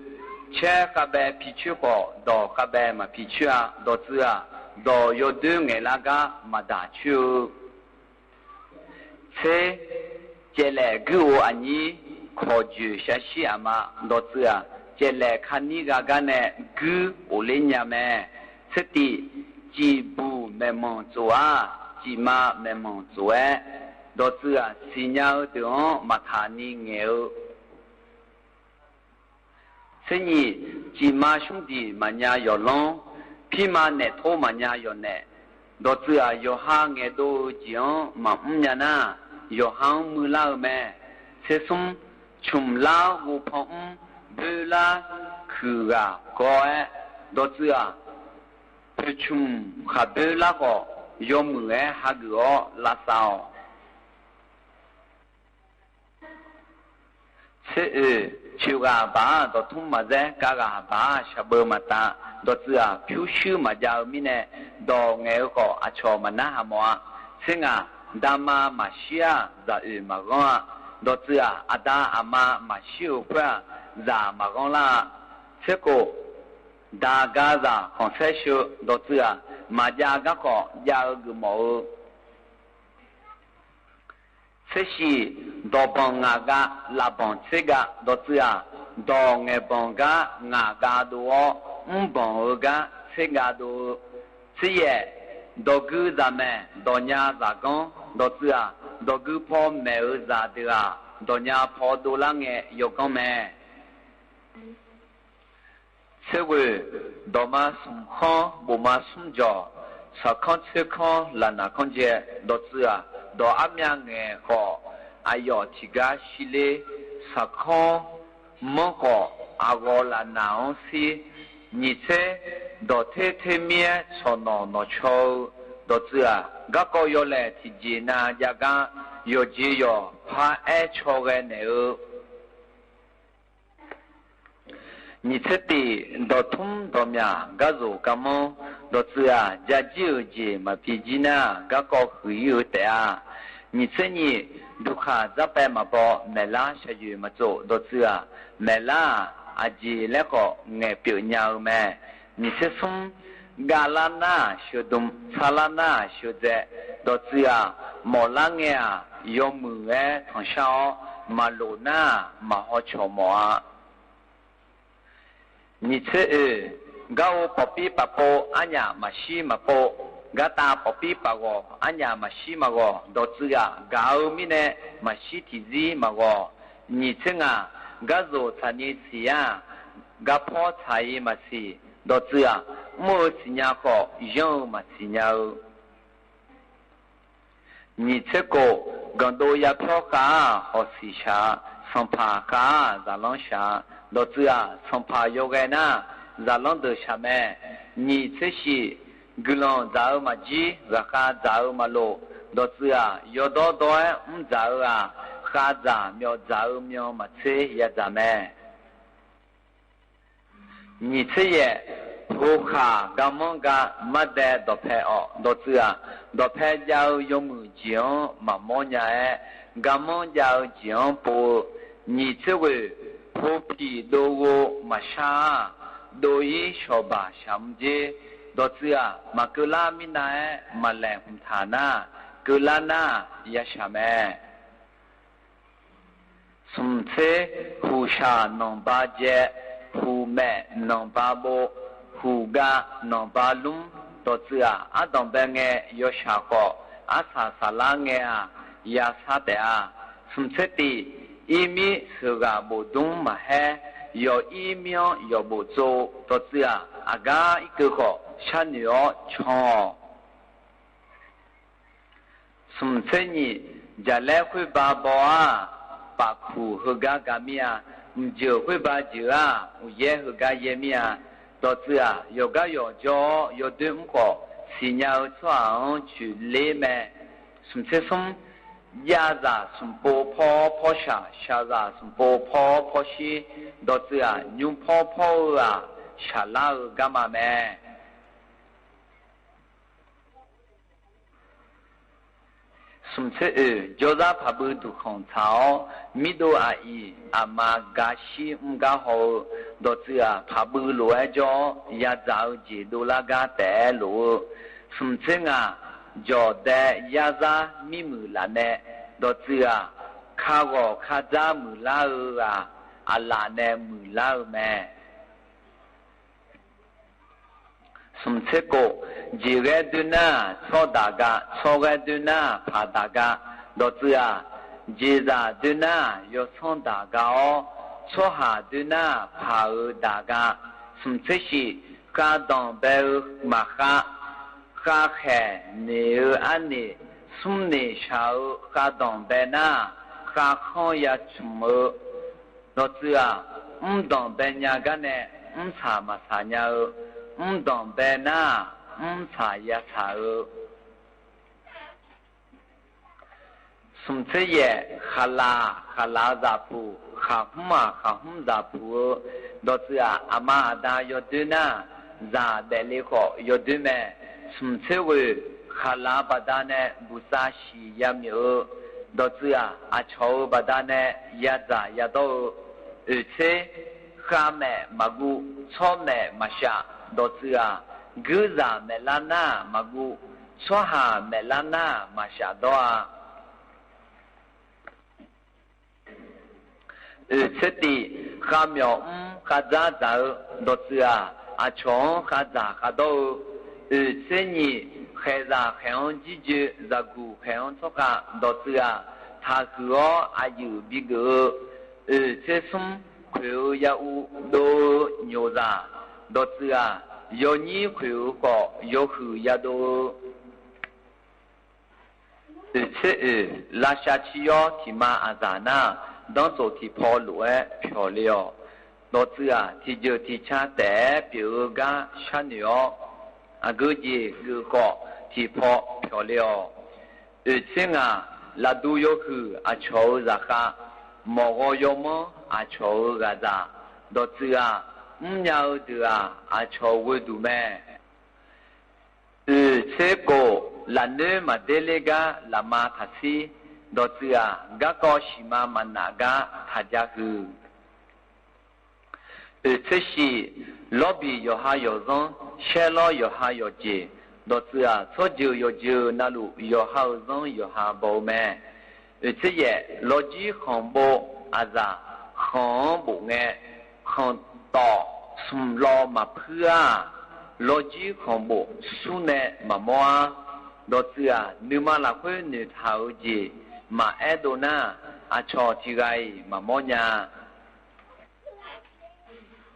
chehˇ k'a beh piˇ chehˇ k'awꞈ dawˬ k'a beh maˇ piˇ chehˇ-a. Dawˬ tcuhˉ-aˬ, dawˬ yawˇ doiˉ ngehˬ laˇ gaˇ maˇ daꞈ chehˇ-eu. Tcuhˉ, cehˬ lehˬ guiˇ-oˬ aˬ nyi, hkawˍ juˬ sha shiˉ aˬ ma. Dawˬ tcuhˉ-aˬ, cehˬ lehˬ hk'a niˉ g'a gaˇ neh guiˇ oˬ leˉ nyi-a meh. Tcuhˉ tiꞈ, ciˍ buˬ mehˍ manˬ tcuhꞈ-aˬ, ciˍ ma mehˍ manˬ tcuhꞈ-ehˉ. Dawˬ tcuhˉ-aˬ, siˍ nya-eu teˇ-aˬ maˇ hkanˍ nyi ngehˬ-eu. Tcuhˉ nyi, ciˍ ma shonˉ diˍ maˍ nya yawˬ lawˉ, hpiˇ ma nehꞈ htoˇ maˍ nya yawˬ nehꞈ. Dawˬ tcuhˉ-aˬ, yawˬ ha ngehˬ doˆ-eu jeˬ-anˉ maˍ mvuhˇ nya naˉ, yawˬ ha-anˉ mui laˇ-eu meh. Tcuhˉ suhˉ, chumˬ laˇ g'oˇ hpawˇ mvuhˇ, beˇ laˇ hkuiˬ g'aˬ kawˇ-ehˉ. Dawˬ tcuhˉ-aˬ, hpeuꞈ chumˬ hk'aˬ beˇ laˇ k'awꞈ yawˇ muiˬ-ehˉ ha g'uiˬ-awˉ laꞈ shaˍ-awˬ. Tcuhˉ-oˬ, chi g'aˬ baˬ dawˬ htuˉ maˍ zehˉ, ka g'aˬ baˬ shaˍ beuꞈ maˍ taˍ. Dawˬ tcuhˉ-aˬ, hpuˉ shuiˉ maˍ jaˇ-eu miˇ nehˬ, dawˬ ngehˬ-eu k'awꞈ aˬ chawꞈ maˍ naˉ haꞈ mawˬ-a. Tcuhˉ ngaˬ, daꞈ ma maˍ shiˉ-aˬ, zaꞈ uiˍ maˍ g'anˇ-a. Dawˬ tcuhˉ-aˬ, aˬ daꞈ aˬ ma maˍ shiˉ-oˬ hk'oˆ-aˬ, zaꞈ maˍ g'anˇ laˇ-a. Tcuhˉ k'o, daꞈ gaˇ zaꞈ hkanˍ shehˉ sheu. Dawˬ tcuhˉ-aˬ, maˍ jaˇ gaˇ k'awꞈ jaˇ-eu g'uiˬ mawˬ-eu. Tcuhˉ shiˍ, dawˬ banˬ ngaˬ g'a, laꞈ banˬ tcuhˉ g'a. Dawˬ tcuhˉ-aˬ, dawˬ ngehˬ banˬ gaˇ ngaˬ g'a do-awˉ, mvuhˇ banˬ-eu gaˇ tcuhˉ g'a do-eu. Tcuhˉ yehˬ, dawˬ gui zaˬ mehˍ, dawˬ nya zaˬ ganˉ. Dawˬ tcuhˉ-aˬ, dawˬ gui hpawˇ mehˍ-eu zaˬ deuˬ-aˬ, dawˬ nya hpawˇ do laˇ ngeh yawˇ ganˉ meh. Tcuhˉ g'uiˬ, dawˬ ma suhˍ hkanˉ, boꞈ ma suhˍ jawˬ, shaˍ hkanˉ tcuhˉ hkanˉ laˬ naˍ hkanˉ jehˬ. Dawˬ tcuhˉ-aˬ, dawˬ aˉ myaˇ ngehˬ k'awꞈ aˬ yawꞈ tiꞈ gaˇ shiˍ le. Shaˍ hkanˉ mvuhˇ k'awꞈ aˬ g'awˬ laˬ naˍ-anˉ siˉ. Nyi tcuhˉ, dawˬ hteˇ hteˇ miˇ-ehˉ chaw nawˬ nawˬ chaw-eu. Dawˬ tcuhˉ-aˬ, gaˇ kawˆ yawˇ lehˬ tiꞈ jeˬ na jaˇ gaˇ, yawˬ jeˬ yawˬ hpaˇ ehˉ chaw g'aˇ nehˬ-eu. Nyi tcuhˉ tiꞈ, dawˬ htuˉ dawˬ myaꞈ gaˇ zuhˬ ka mvuhˇ. Dawˬ tcuhˉ-aˬ, jaˇ jiˇ-euˬ jeˬ maˍ piˇ jiˇ naˇ, gaˇ kawˆ huiˍ iˉ-eu tehꞈ-a. Nyi tcuhˉ nyi, duˬ hk'aˬ zaˇ peh maˍ paw mehˍ laˇ sha yuˬ maˍ tcuh. Dawˬ tcuhˉ-aˬ, mehˍ laˇ-aˬ, aˬ jeˬ leh k'awꞈ ngehˬ peuꞈ nya-eu meh. Nyi tcuhˉ suhˉ, ga laˇ naˇ sheu dum, tcuhˉ laˇ naˇ sheu dzeꞈ. Dawˬ tcuhˉ-aˬ, mawˬ laˇ ngeh-aˬ, yawˇ muiˬ-ehˉ htanˍ shaˉ-awˉ, maˍ loˍ naˇ maˍ haw chawꞈ mawˬ-a. Nyi tcuhˉ-oˬ, gaˇ-oˬ pawˍ piˇ paˍ po aˉ nyaꞈ maˍ shiˉ maˍ po, gaˇ taˍ pawˍ piˇ paˍ g'awˬ aˉ nyaꞈ maˍ shiˉ maˍ g'awˬ. Dawˬ tcuhˉ-aˬ, gaˬ-eu miˇ nehˆ maˍ shiˉ tiꞈ ziˉ maˍ g'awˬ. Nyi tcuhˉ ngaˬ, gaˇ zuhˬ htaꞈ nyi shiˍ yaˇ Ga hpawˇ htaꞈ e maˬ shiˍ dawˬ tcuh-aˬ, mvuhˇ-eu shiˍ nya k'awꞈ yanˇ-eu maˬ shiˍ nya-eu. Nyiˬ tcuhˉ k'o, gaˬ do yaˇ hpawˇ k'a hawˬ shiˍ shaˍ, sanˍ hpaˍ k'a zaˍ lanˉ shaˍ dawˬ tcuh-aˬ, sanˍ hpaˍ yawˇ g'aˇ naˇ zaˍ lanˉ deuˬ shaˍ meh. Nyiˬ tcuhˉ shiˍ, guiˬ lanˍ dzaˍ-eu maˬ jiˇ, g'aˬ k'a dzaˍ-eu maˬ loˍ dawˬ tcuh-aˬ, yawˇ dawˇ dawˇ-ehˉ mvuhˇ dzaˍ-eu-aˬ, k'a dzaˍ myaw dzaˍ-eu myaw maˬ tcuhˉ yaˇ dzaˍ meh. Nyiˬ tcuhˉ yehˬ, ho hk'aˬ ga manˇ ga maˇ deh dawˬ hpeh awˬ dawˬ tcuh-aˬ, dawˬ hpeh jaˇ-eu yawˇ muiˬ jeˬ-anˉ maˍ mawˇ nya-ehˉ, ga manˇ jaˇ-eu jeˬ-anˉ po-eu. Nyiˬ tcuhˉ g'oˬ, hpu hpiˍ do g'o maˍ shaˇ-aˬ, do iˉ shawˍ baˬ shaˍ mvuh jeˇ dawˬ tcuh-aˬ, maˬ keu laˇ miˇ na-ehˉ maˍ lehˬ htaˍ naˇ, keu laˇ naˇ yaˇ shaˍ meh. Suhˍ tcuhˉ, huˍ shaˍ nawˬ ba jehˬ, huˍ mehꞈ nawˬ ba bo, huˍ ga nawˬ ba lonˉ dawˬ tcuh-aˬ, aˉ dawˬ beh ngeh yawˇ shaˍ k'awꞈ, aˉ shaˍ shaˍ laˇ ngeh-aˬ, yaˇ shaˉ tehꞈ-aˬ. Suhˍ tcuhˉ tiꞈ, iˉ miˉ suhˍ g'aꞈ boꞈ duˉ maˬ hehnˇ, yawˬ iˉ miˉ-anˉ yawˬ boꞈ tcuh dawˬ tcuh-aˬ, aˬ gaˇ iˉ keu k'awꞈ shaˉ nuˬ awˉ chawˇ-aˬ. Suhˍ tcuhˉ nyiꞈ, jaˍ lehˉ hk'oˆ ba baw-aˬ, paˍ hkuˬ hui gaˇ ga miˇ-aˬ, mvuhˬ jeuˬ hk'oˆ ba jeuˬ-aˬ, uiˍ yehˇ hui gaˇ yehˇ miˇ-aˬ dawˬ tcuh-aˬ, yawˬ gaˇ yawˬ jaw yawˇ duiˆ mvuhˇ k'awꞈ shiˍ nya-eu tsawˇ-aˬ-anˉ cuˬ leˇ meh. Suhˍ tcuhˉ suhˉ, yaˇ zaˍ suhˍ po hpawˇ hpawˇ shaˍ, shaˍ zaˍ suhˍ po hpawˇ hpawˇ shiˉ dawˬ tcuh-aˬ, nyu hpawˇ hpawˇ-eu-aˬ, shaˍ laˇ-eu gaˇ ma meh. Suhˍ tcuhˉ oˬ, jawˇ zaˇ hpaˍ bui duˬ hkanˍ htaꞈ-awˉ, miˇ doˆ aꞈ iˍ aˬ ma ga shiˉ mvuhˇ gaˇ haw-eu dawˬ tcuh-aˬ, hpaˍ bui loꞈ-ehˉ jawˇ yaˇ dzaꞈ-eu jeˬ do laˇ gaˇ tehꞈ loꞈ-eu. Suhˍ tcuhˉ ngaˬ, jawˬ deh yaˇ zaˇ miˇ muiˬ laꞈ neh dawˬ tcuh-aˬ, hk'a g'awˬ hk'a dzaˇ muiˬ laˇ-eu-aˬ, aˬ laꞈ neh muiˬ laˇ-eu meh. Suhˍ tcuhˉ k'o, jeˬ g'ehˇ duiˆ naˇ tsawˇ daꞈ ga, tsawˇ g'ehˇ duiˆ naˇ hpaˍ daꞈ ga dawˬ tcuh-aˬ, jeˬ zaˍ duiˆ naˇ yawˇ tsanˇ daꞈ ga-awˉ, tsawˇ haˍ duiˆ naˇ hpaˍ-euˬ daꞈ ga. Suhˍ tcuhˉ shiˍ, k'a danˍ beh-eu maˍ k'a, k'a hk'ehˍ neˬ-eu aˉ neˬ, suhˉ neˬ shaˍ-eu k'a danˍ beh naˇ, k'a hk'anˇ yaˇ chunˍ-eu dawˬ tcuh-aˬ, mvuhˇ danˍ beh nya gaˇ neh, mvuhˇ shaˍ maˍ shaˍ nya-eu, mvuhˇ danˍ beh naˇ, mvuhˇ shaˍ yaˇ shaˍ-eu. Suhˍ tcuhˉ yehˬ, hk'aˬ laˬ hk'aˬ laˬ zaˍ hpuˍ, hk'aˬ hmvuhˇ aˬ hk'aˬ hmvuhˇ zaˍ hpuˍ-eu dawˬ tcuh-aˬ, aˬ ma aˬ da yawˇ duiˆ naˇ, zaˍ dehꞈ le k'awꞈ yawˇ duiˆ meh. Suhˍ tcuhˉ g'oˬ, hk'aˬ laˬ baˬ da neh buˬ tcuh shiˍ yaˇ miˬ-eu dawˬ tcuh-aˬ, aˬ chawˬ-eu baˬ da neh yaˇ dzaꞈ yaˇ dawˇ-eu. Oˬ tcuhˉ, k'a mehꞈ maˍ gu, tsawˇ mehꞈ maˍ shaꞈ dawˬ tcuh-aˬ, guiˇ zaˍ mehꞈ laˇ naˇ maˍ gu, tsawˇ haˍ mehꞈ laˇ naˇ maˍ shaꞈ dawˇ-a. Oˬ tcuhˉ tiꞈ, k'a myawnˍ mvuhˇ k'a dzaˇ dzaˍ-eu dawˬ tcuh-aˬ, aˬ chawˬ-anˉ k'a dzaˍ k'a dawˇ-eu. Oˬ tcuhˉ nyiꞈ, hk'ehꞈ zaˍ hk'ehꞈ-anˉ jiˇ jeu, zaˍ guˬ hk'ehꞈ-anˉ tsawˇ k'a dawˬ tcuh-aˬ, htaꞈ huiˍ-awˉ a yuˬ biˇ geuꞈ-eu. Oˬ tcuhˉ suhˉ, hk'oeꞈ-eu yaˇ uˆ do-eu nyoˬ zaˍ dawˬ tcuh-aˬ, yaw nyiˉ hk'oeꞈ-eu k'awꞈ yaw huiˍ yaˇ do-eu. Oˬ tcuhˉ oˬ, laˇ sha chi yawˇ htiꞈ ma aˬ zaˍ naˇ, danˇ tsoˍ htiꞈ hpaw loꞈ-ehˉ pyawˬ le-awˬ. Dawˬ tcuh-aˬ, htiꞈ jeuˬ htiꞈ chaˇ tehꞈ peuˬ-eu gaˇ shaˉ nuˬ-awˉ. Aˬ geu jeˬ geuꞈ k'awꞈ htiꞈ hpaw pyawˬ le-awˬ. Oˬ tcuhˉ ngaˬ, laꞈ du yaw huiˍ aˬ chawˬ-eu zaˍ k'a, mawˬ g'aw yaw mawˉ aˬ chawˬ-eu g'aˬ zaˍ dawˬ tcuh-aˬ, mvuhˇ nya-eu deuˬ-aˬ, aˬ chawˬ g'oˇ duˬ meh. Oˬ tcuhˉ k'o, laꞈ nuˉ maˍ deˇ leˇ gaˇ laꞈ ma htaꞈ shiˉ dawˬ tcuh-aˬ, gaˇ kawˇ shiˍ ma maˍ naꞈ gaˇ htaꞈ jaˇ huiˍ. Oˬ tcuhˉ shiˍ, lawˇ biˬ yawˬ ha yawˬ zanˇ, shehˇ lawˇ yawˬ ha yawˬ jeˬ dawˬ tcuh-aˬ, tsawˇ jeuˬ yawˬ jeuˬ na loꞈ yawˬ ha-euˬ zanˇ yawˬ ha baw-eu meh. Oˬ tcuhˉ yehˬ, law jiˉ hkanˍ bon aˬ zaˍ, hkanˍ-anˉ boꞈ ngeh, hkanˍ tawˍ suhˍ law maˍ hpuiˇ-aˬ, law jiˉ hkanˍ boꞈ suhˉ neh maˍ mawˇ-aˉ. Dawˬ tcuh-aˬ, nuˬ ma laˬ hk'oˆ nuˬ htaꞈ-euˬ jeˬ maˍ ehˉ do naˇ, aˬ chawˬ tiꞈ g'a-eˬ maˍ mawˇ nya.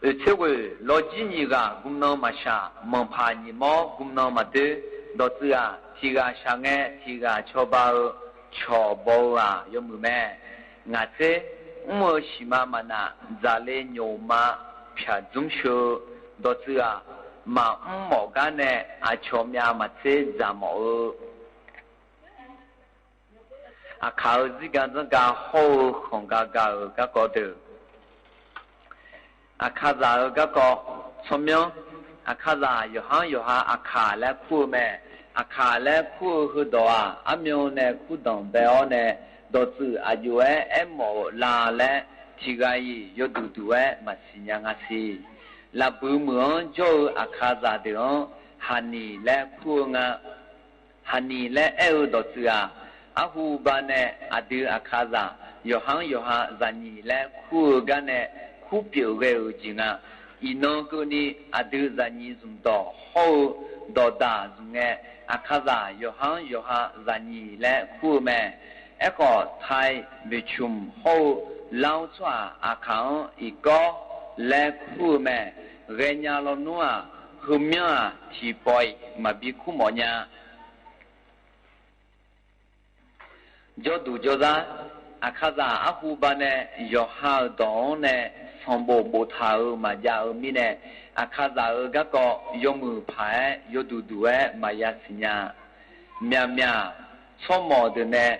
Oˬ, tcuhˉ k'oˆ, lawˇ jiˉ nyi g'aˇ g'uˇ naw maˍ shaˍ, maˍ hpaˍ nyi mawˇ g'uˇ naw maˍ teˇ, dawˬ tcuhˬ aꞈ, htiꞈ g'aˇ shaˍ ngeh htiꞈ g'aˇ chaw ba-eu, chaw bawˬ-eu aꞈ yawˇ meuꞈ meh. Ngaˬ tcuhˉ, mvuhˇ-eu shiˍ ma maˍ naꞈ, dzaˍ le nyoˍ ma hpaꞈ tzuhˉ shu-eu, dawˬ tcuhˬ aꞈ, maˍ mvuhˇ mawꞈ gaˇ neh, aˬ chawˍ mya maˍ tcuhˉ dzaˍ mawˬ-eu, aˬ hkaˍ-euˬ ziˇ ga tzuhˇ ga hawˇ-eu hk'awꞈ ga ga-euˬ gaˇ k'awꞈ deuˬ. Aˬ hkaˍ zaˍ-euˬ gaˇ k'awꞈ, chaw myanˇ, aˬ hkaˍ zaˍ yawˬ haˉ yawˬ ha aˬ hkaˍ leh hkuˇ-eu meh. Aˬ hkaˍ leh hkuˇ-eu hui dawˬ-aꞈ, aˉ myanˇ neh hkuˇ danˍ beh awˉ neh, dawˬ tcuhˬ aꞈ yonˍ-ehˉ ehˉ mawˬ-euˬ la leh, htiꞈ g'a yiˬ yawˇ duˬ duˬ-ehˉ maˍ shiˍ nyi g'a shiˍ. Laˍ buiˬ meuˬ-anˉ jawˇ-eu aˬ hkaˍ zaˍ deuˬ-anˉ, haˍ niˍ leh hkuˇ-eu nga. Haˍ niˍ leh ehˉ-eu dawˬ tcuhˬ aꞈ, aˉ hu ba neh aˬ dui aˬ hkaˍ zaˍ yawˬ haˉ yawˬ ha zaˍ nyi leh hkuˇ-eu gaˇ neh hkuˇ pyeuꞈ g'aˇ-euˬ jeˬ nga. Iˬ naw keu ni aˬ dui zaˍ nyi zuhˬ dawˬ hawˇ-eu dawˬ daˬ zuhˬ ngeh, aˬ hkaˍ zaˍ yawˬ haˉ yawˬ ha zaˍ nyi leh hkuˇ-eu meh. Ehˉ k'awꞈ, Htaiˍ Beˍ chumˍ hawˇ-eu Laˇ-oˇ tsawˇ aꞈ aˬ hkaˍ-anˉ iˍ kawˉ leh hkuˇ-eu meh. G'aˇ nya law nuˉ aꞈ, hui myanˇ aꞈ htiˍ pawˍ-iˍ maˍ biˇ hkuˉ mawꞈ nya. Jawˇ duˬ jawˇ zaˇ, aˬ hkaˍ zaˍ aˉ hu ba neh yawˬ ha-euˬ dawˬ-anˉ neh, sanˍ boˍ boꞈ htaꞈ-euˬ maˍ jaˇ-eu miˇ neh, aˬ hkaˍ zaˍ-euˬ gaˇ k'awꞈ yawˇ meuꞈ hpaˍ-ehˉ yawˇ duˬ duˬ-ehˉ maˍ yaˇ shiˍ nyi. Myaꞈ myaꞈ, tsawˇ mawˬ deuˬ neh,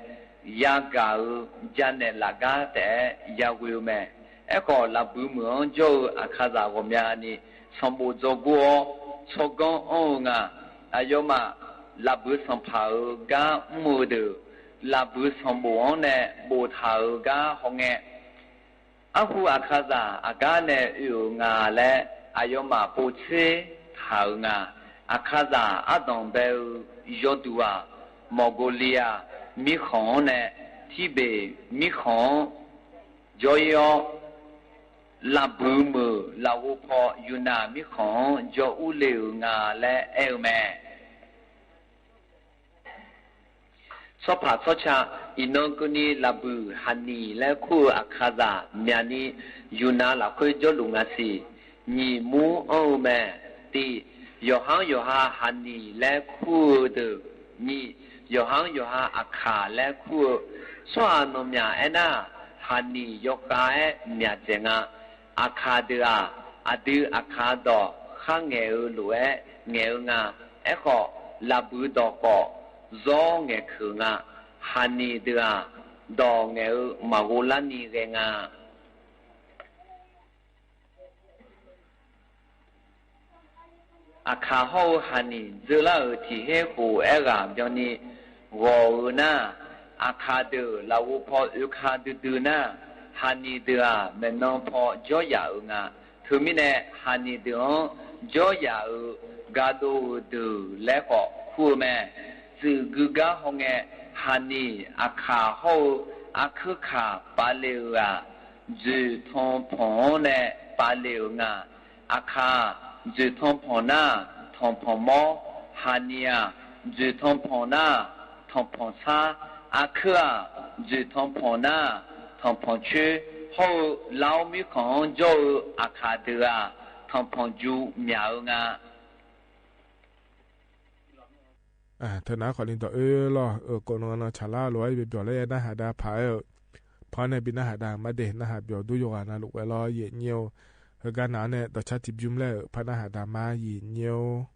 yaˇ gaˬ-eu jaˇ nehˬ laꞈ gaˇ tehꞈ yaˇ g'oꞈ-eu meh. Ehˉ k'awꞈ, laˍ buiˬ meuˬ-anˉ jawˇ-eu aˬ hkaˍ zaˍ g'awˬ mya ni, sanˍ boˍ dzaw goˇ-awˉ, chaw ganˇ anˇ-eu ngaˬ. Aˬ yawˇ maˬ laˍ buiˬ sanˍ hpaˍ-euˬ gaˇ mvuhˇ-eu deuˬ, laˍ buiˬ sanˍ boˍ-anˉ neh boꞈ htaꞈ-euˬ gaˇ haw ngeh. Aˉ hu aˬ hkaˍ zaˍ aˬ gaˇ neh oˬ-euˬ ngaˬ leh, aˬ yawˇ maˬ po tseˉ htaꞈ-euˬ ngaˬ. Aˬ hkaˍ zaˍ aˉ dawˬ beh-eu yawˇ duˬ aꞈ, Mawˍgoˍliˍyaˍ miˇ hk'awꞈ-anˉ neh, Tiˇbeˍ miˇ hk'awꞈ-anˉ jawˇ-iˉ-awˉ, laˍ buiˬ meuˬ laˬ g'oˇ hpaw Yuˍnaˍ miˇ hk'awꞈ-anˉ jawˇ uˉ le-euˬ ngaˬ leh ehˉ-eu meh. Tsawˇ hpaˍ tsawˇ cha, iˬ naw keu ni laˍ buiˬ haˍ niˍ leh hkuˇ-eu aˬ hkaˍ zaˍ myaꞈ ni Yuˍnaˍ laˬ hk'oˆ jawˇ luˬ ngaˬ shiˍ. Nyi muˉ anˇ-eu meh. Tiꞈ, yawˬ haˉ yawˬ ha haˍ niˍ leh hkuˇ-eu deuˬ. Nyi, yawˬ haˉ yawˬ ha aˬ hkaˍ leh hkuˇ-eu. Tsawˇ ha nawˬ myaꞈ ehˉ naˇ, haˍ niˍ yawˇ k'a ehˉ myaꞈ cehˬ nga. Aˬ hkaˍ deuˬ aꞈ, aˬ dui aˬ hkaˍ dawˬ hk'aˇ ngehˬ-eu loꞈ-ehˉ ngehˬ-eu nga. Ehˉ k'awꞈ, laˍ buiˬ dawˬ k'awꞈ, zawˇ ngehˬ hkeuꞈ nga. Haˍ niˍ deuˬ aꞈ, dawˬ ngehˬ-eu maˍ g'oˇ laˇ ni g'eh nga. Aˬ hkaˍ hawˇ-eu haˍ niˍ tzuhˇ laˇ-euˬ tiꞈ heˉ hoꞈ ehˉ g'aꞈ byaw ni g'awˬ-eu naˇ, aˬ hkaˍ deuˬ laˬ g'oˇ hpaw oˇ hk'a dui dui naˇ, haˍ niˍ deuˬ aꞈ mehˬ naw hpaw jawˇ yaꞈ-euˬ nga. Hteˇ miˇ neh haˍ niˍ deuˬ-anˉ jawˇ yaꞈ-euˬ ga do-euˬ deuˬ leh k'awꞈ hkuˇ-eu meh. Tcuhꞈ gui gaˇ haw ngeh, haˍ niˍ aˬ hkaˍ hawˇ-eu aˉ hkuiˉ hkanˍ paˍ le-euˬ aꞈ, dzuiˬ htawnˍ hpawnˍ-anˉ neh paˍ le-euˬ nga. Aˬ hkaˍ, dzuiˬ htawnˍ hpawnˍ naˇ htawnˍ hpawnˍ mawˇ, haˍ niˍ aꞈ, dzuiˬ htawnˍ hpawnˍ naˇ htawnˍ hpawnˍ shaˉ, aˉ hkuiˉ aꞈ, dzuiˬ htawnˍ hpawnˍ naˇ htawnˍ hpawnˍ choˉ, hawˇ-eu Laˇ-oˇ miˉ hk'awꞈ-anˉ jawˇ-eu aˬ hkaˍ deuˬ aꞈ, htawnˍ hpawnˍ ju myaꞈ-eu nga. Hteˇ naˉ k'awꞈ ni dawˬ oˇ lawˇ, k'o naw naw chaˍ laˇ loꞈ-a ve byawˬ leh naˆ haꞈ daꞈ hpaˍ-e, hpaw naˆ biˇ naˆ haꞈ daꞈ maˇ deˬ naˆ haꞈ byawˬ duˇ yaw g'a na loꞈ k'ai law yeˬ nyi-oˬ. Heuˬ gaˇ naꞈ neh dawˬ chaˇ tiꞈ biˇ mvuhˇ leh hpaw naˆ haꞈ daꞈ maˇ yeˬ nyi-oˬ.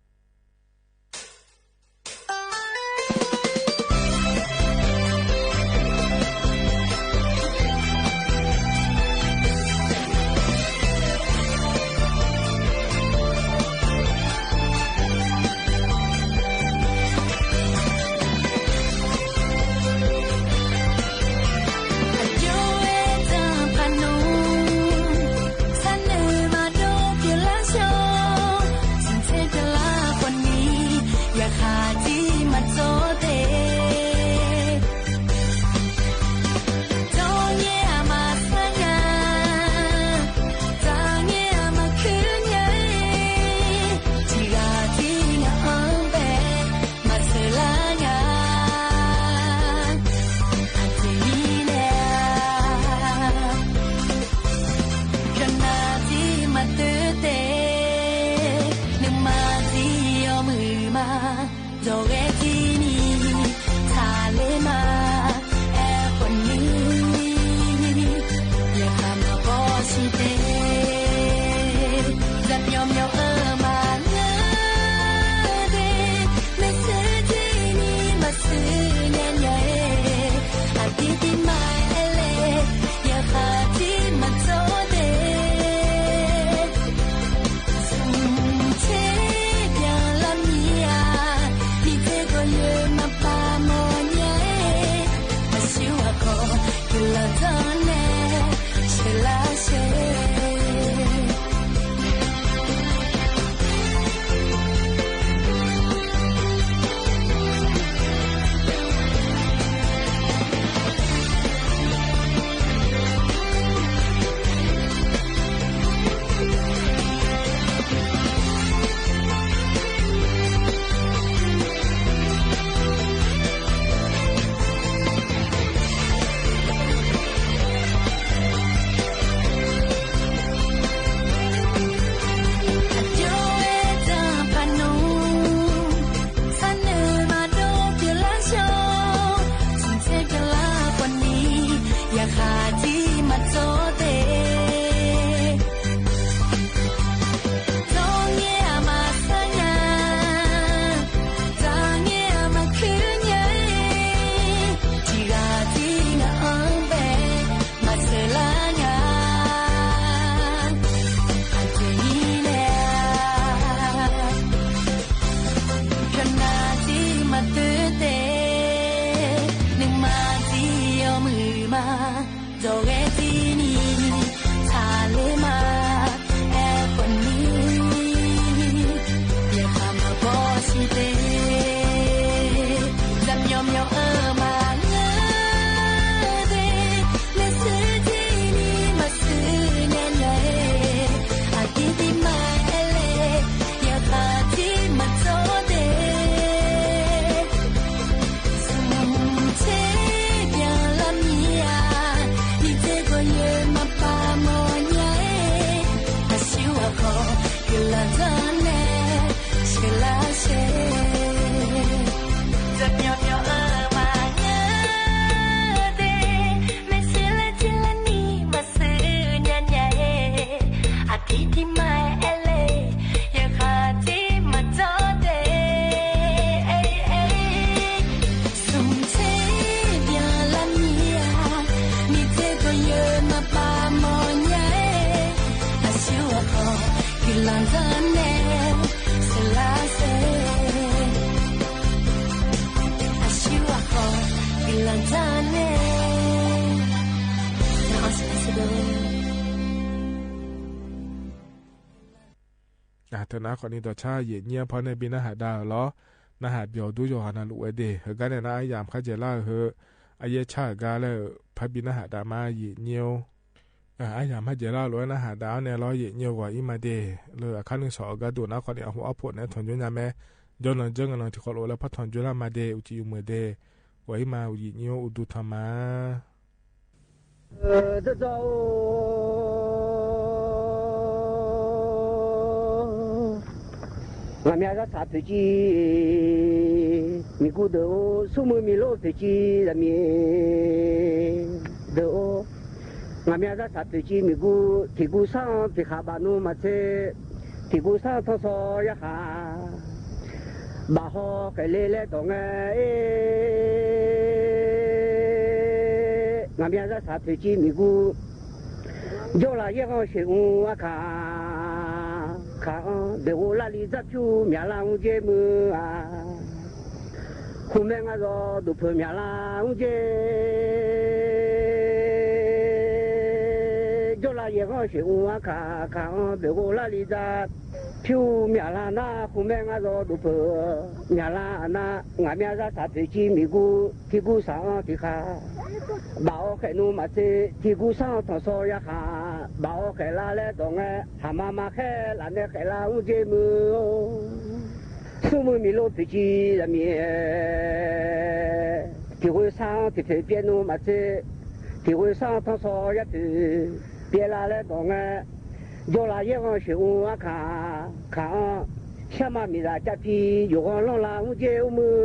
Dawˬ g'eh ti ni, htaꞈ le ma, ehˉ k'awꞈ ni, yehˬ hk'aˬ maˇ bawˇ shiˍ te. Yaꞈ myaw myaw aˬ maˇ ngaˬ te, mehˆ suhˉ ti ni maˇ suhˉ nyi nyi e, aˬ tiˉ tiˉ maˇ ehˉ le, yehˬ hk'aˬ tiˉ maˇ cawˬ te. Suhˍ ceˇ byaˬ laˇ miˇ aˬ, miˬ ceˇ k'o yehˬ maˇ pa mawˬ nyi e, a shu a k'aw kuˬ laˬ taˍ nehˬ, sheˍ laˇ sheˍ. Yaꞈ myaw myaw aˬ maˇ ngaˬ te, mehˆ suhˉ leh ceˇ leh ni maˇ suhˉ nyi nyi e, aˬ tiˉ tiˉ maˇ ehˉ le, yehˬ hk'aˬ tiˉ maˇ cawˬ te. Suhˍ ceˇ byaˬ laˇ miˇ aˬ, miˬ ceˇ k'o yehˬ maˇ pa mawˬ nyi e, a shu a k'aw kuˬ laˬ taˍ nehˬ, sheˍ laˇ sheˍ. A shu a k'aw kuˬ laˬ taˍ nehˬ. Aˬ, htaꞈ na k'awꞈ ni dawˬ chaˇ yehˬ nyiˇ aˉ hpawˇ nehˆ biˇ naˆ haꞈ daꞈ law. Naˆ haꞈ byawˬ duˉ yawˬ haꞈ na loꞈ e deˬ, heuˬ gaˇ nehˬ naˆ aˉ yaꞈ hk'aˇ jehˬ laˇ hui, a yehˬ chaˇ g'a leh hpaˇ biˇ naˆ haꞈ daꞈ maˇ yehˬ nyiˇ oˬ. Aˉ yaꞈ hk'aˇ jehˬ laˇ loꞈ e naˆ haꞈ daꞈ aˉ nehˆ law yehˬ nyiˇ oˬ g'awˬ iˉ ma deˬ. Leuˬ aˬ hk'aˇ nuˇ shawˍ awˬ g'aˇ duˬ naˆ k'awꞈ ni awˬ hoꞈ awˉ hpoꞈ nehˆ htawnˍ juˇ nyaˇ meh. Jawˇ naˬ jaˇ ngaˬ naˬ tiꞈ hk'awꞈ loꞈ leh hpaˇ htawnˍ juˇ laˇ ma deˬ, uˬ ciˍ yuˬ meuˍ deˬ. G'awˬ iˉ ma uˬ yehˬ nyiˇ oˬ uˬ duˬ htaꞈ ma. Ngaˬ myaꞈ g'a shaˍ hpeuꞈ ciˇ miˬ guˇ deuꞈ-oˬ, suhˉ meuˇ miˬ lonˉ hpeuꞈ ciˇ yaꞈ miˍ deuꞈ-oˬ. Ngaˬ myaꞈ g'a shaˍ hpeuꞈ ciˇ miˬ guˇ, hteꞈ gu shaˉ hteꞈ hk'aꞈ baˬ nu maˇ tcuh, hteꞈ gu shaˉ htawˇ shaw yaˇ hk'aˬ baˬ haw hk'e le leh dawˬ ngaˬ e. Ngaˬ myaꞈ g'a shaˍ hpeuꞈ ciˇ miˬ guˇ, jawˇ la yehˇ g'aˇ sheˍ u a hk'aˬ hk'aˬ, beˬ g'o laˇ liˇ tzaˇ hpuˇ myaꞈ la uˇ jehˇ meuˇ a. Hk'u mehˆ ngaˇ zaw duˬ hpeuꞈ myaꞈ la uˇ jehˇ. Jawˇ la yehˇ g'aˇ sheˍ u a hk'aˬ hk'aˬ, beˬ g'o laˇ liˇ tzaˇ hpuˇ myaꞈ la naˆ, hk'u mehˆ ngaˇ zaw duˬ hpeuꞈ myaꞈ la naˆ. Ngaˬ myaꞈ g'a shaˍ hpeuꞈ ciˇ miˬ guˇ, hteꞈ gu shaˉ hteꞈ hk'aꞈ baˬ awˬ hk'ehꞈ nu maˇ tcuh, hteꞈ gu shaˉ htawˇ shaw yaˇ hk'aˬ baˬ awˬ hk'ehꞈ la leh dawˬ ngaˬ, haˍ ma ma hk'ehꞈ laˬ nehˆ hk'ehꞈ la uˇ jehˇ meuˇ-oˬ. Suhˉ meuˇ miˬ lonˉ hpeuꞈ ciˇ yaꞈ miˍ, hteꞈ g'oˇ shaˉ hteꞈ hpeuꞈ piˇ nu maˇ tcuh, hteꞈ g'oˇ shaˉ htawˇ shaw yaˇ hpeuꞈ piˇ la leh dawˬ ngaˬ, jawˇ la yehˇ g'aˇ sheˍ u a hk'aˬ hk'aˬ, shaˉ ma miˬ zaꞈ caˇ piˇ yonˍ g'aw lawˇ la uˇ jehˇ oˇ meuˇ.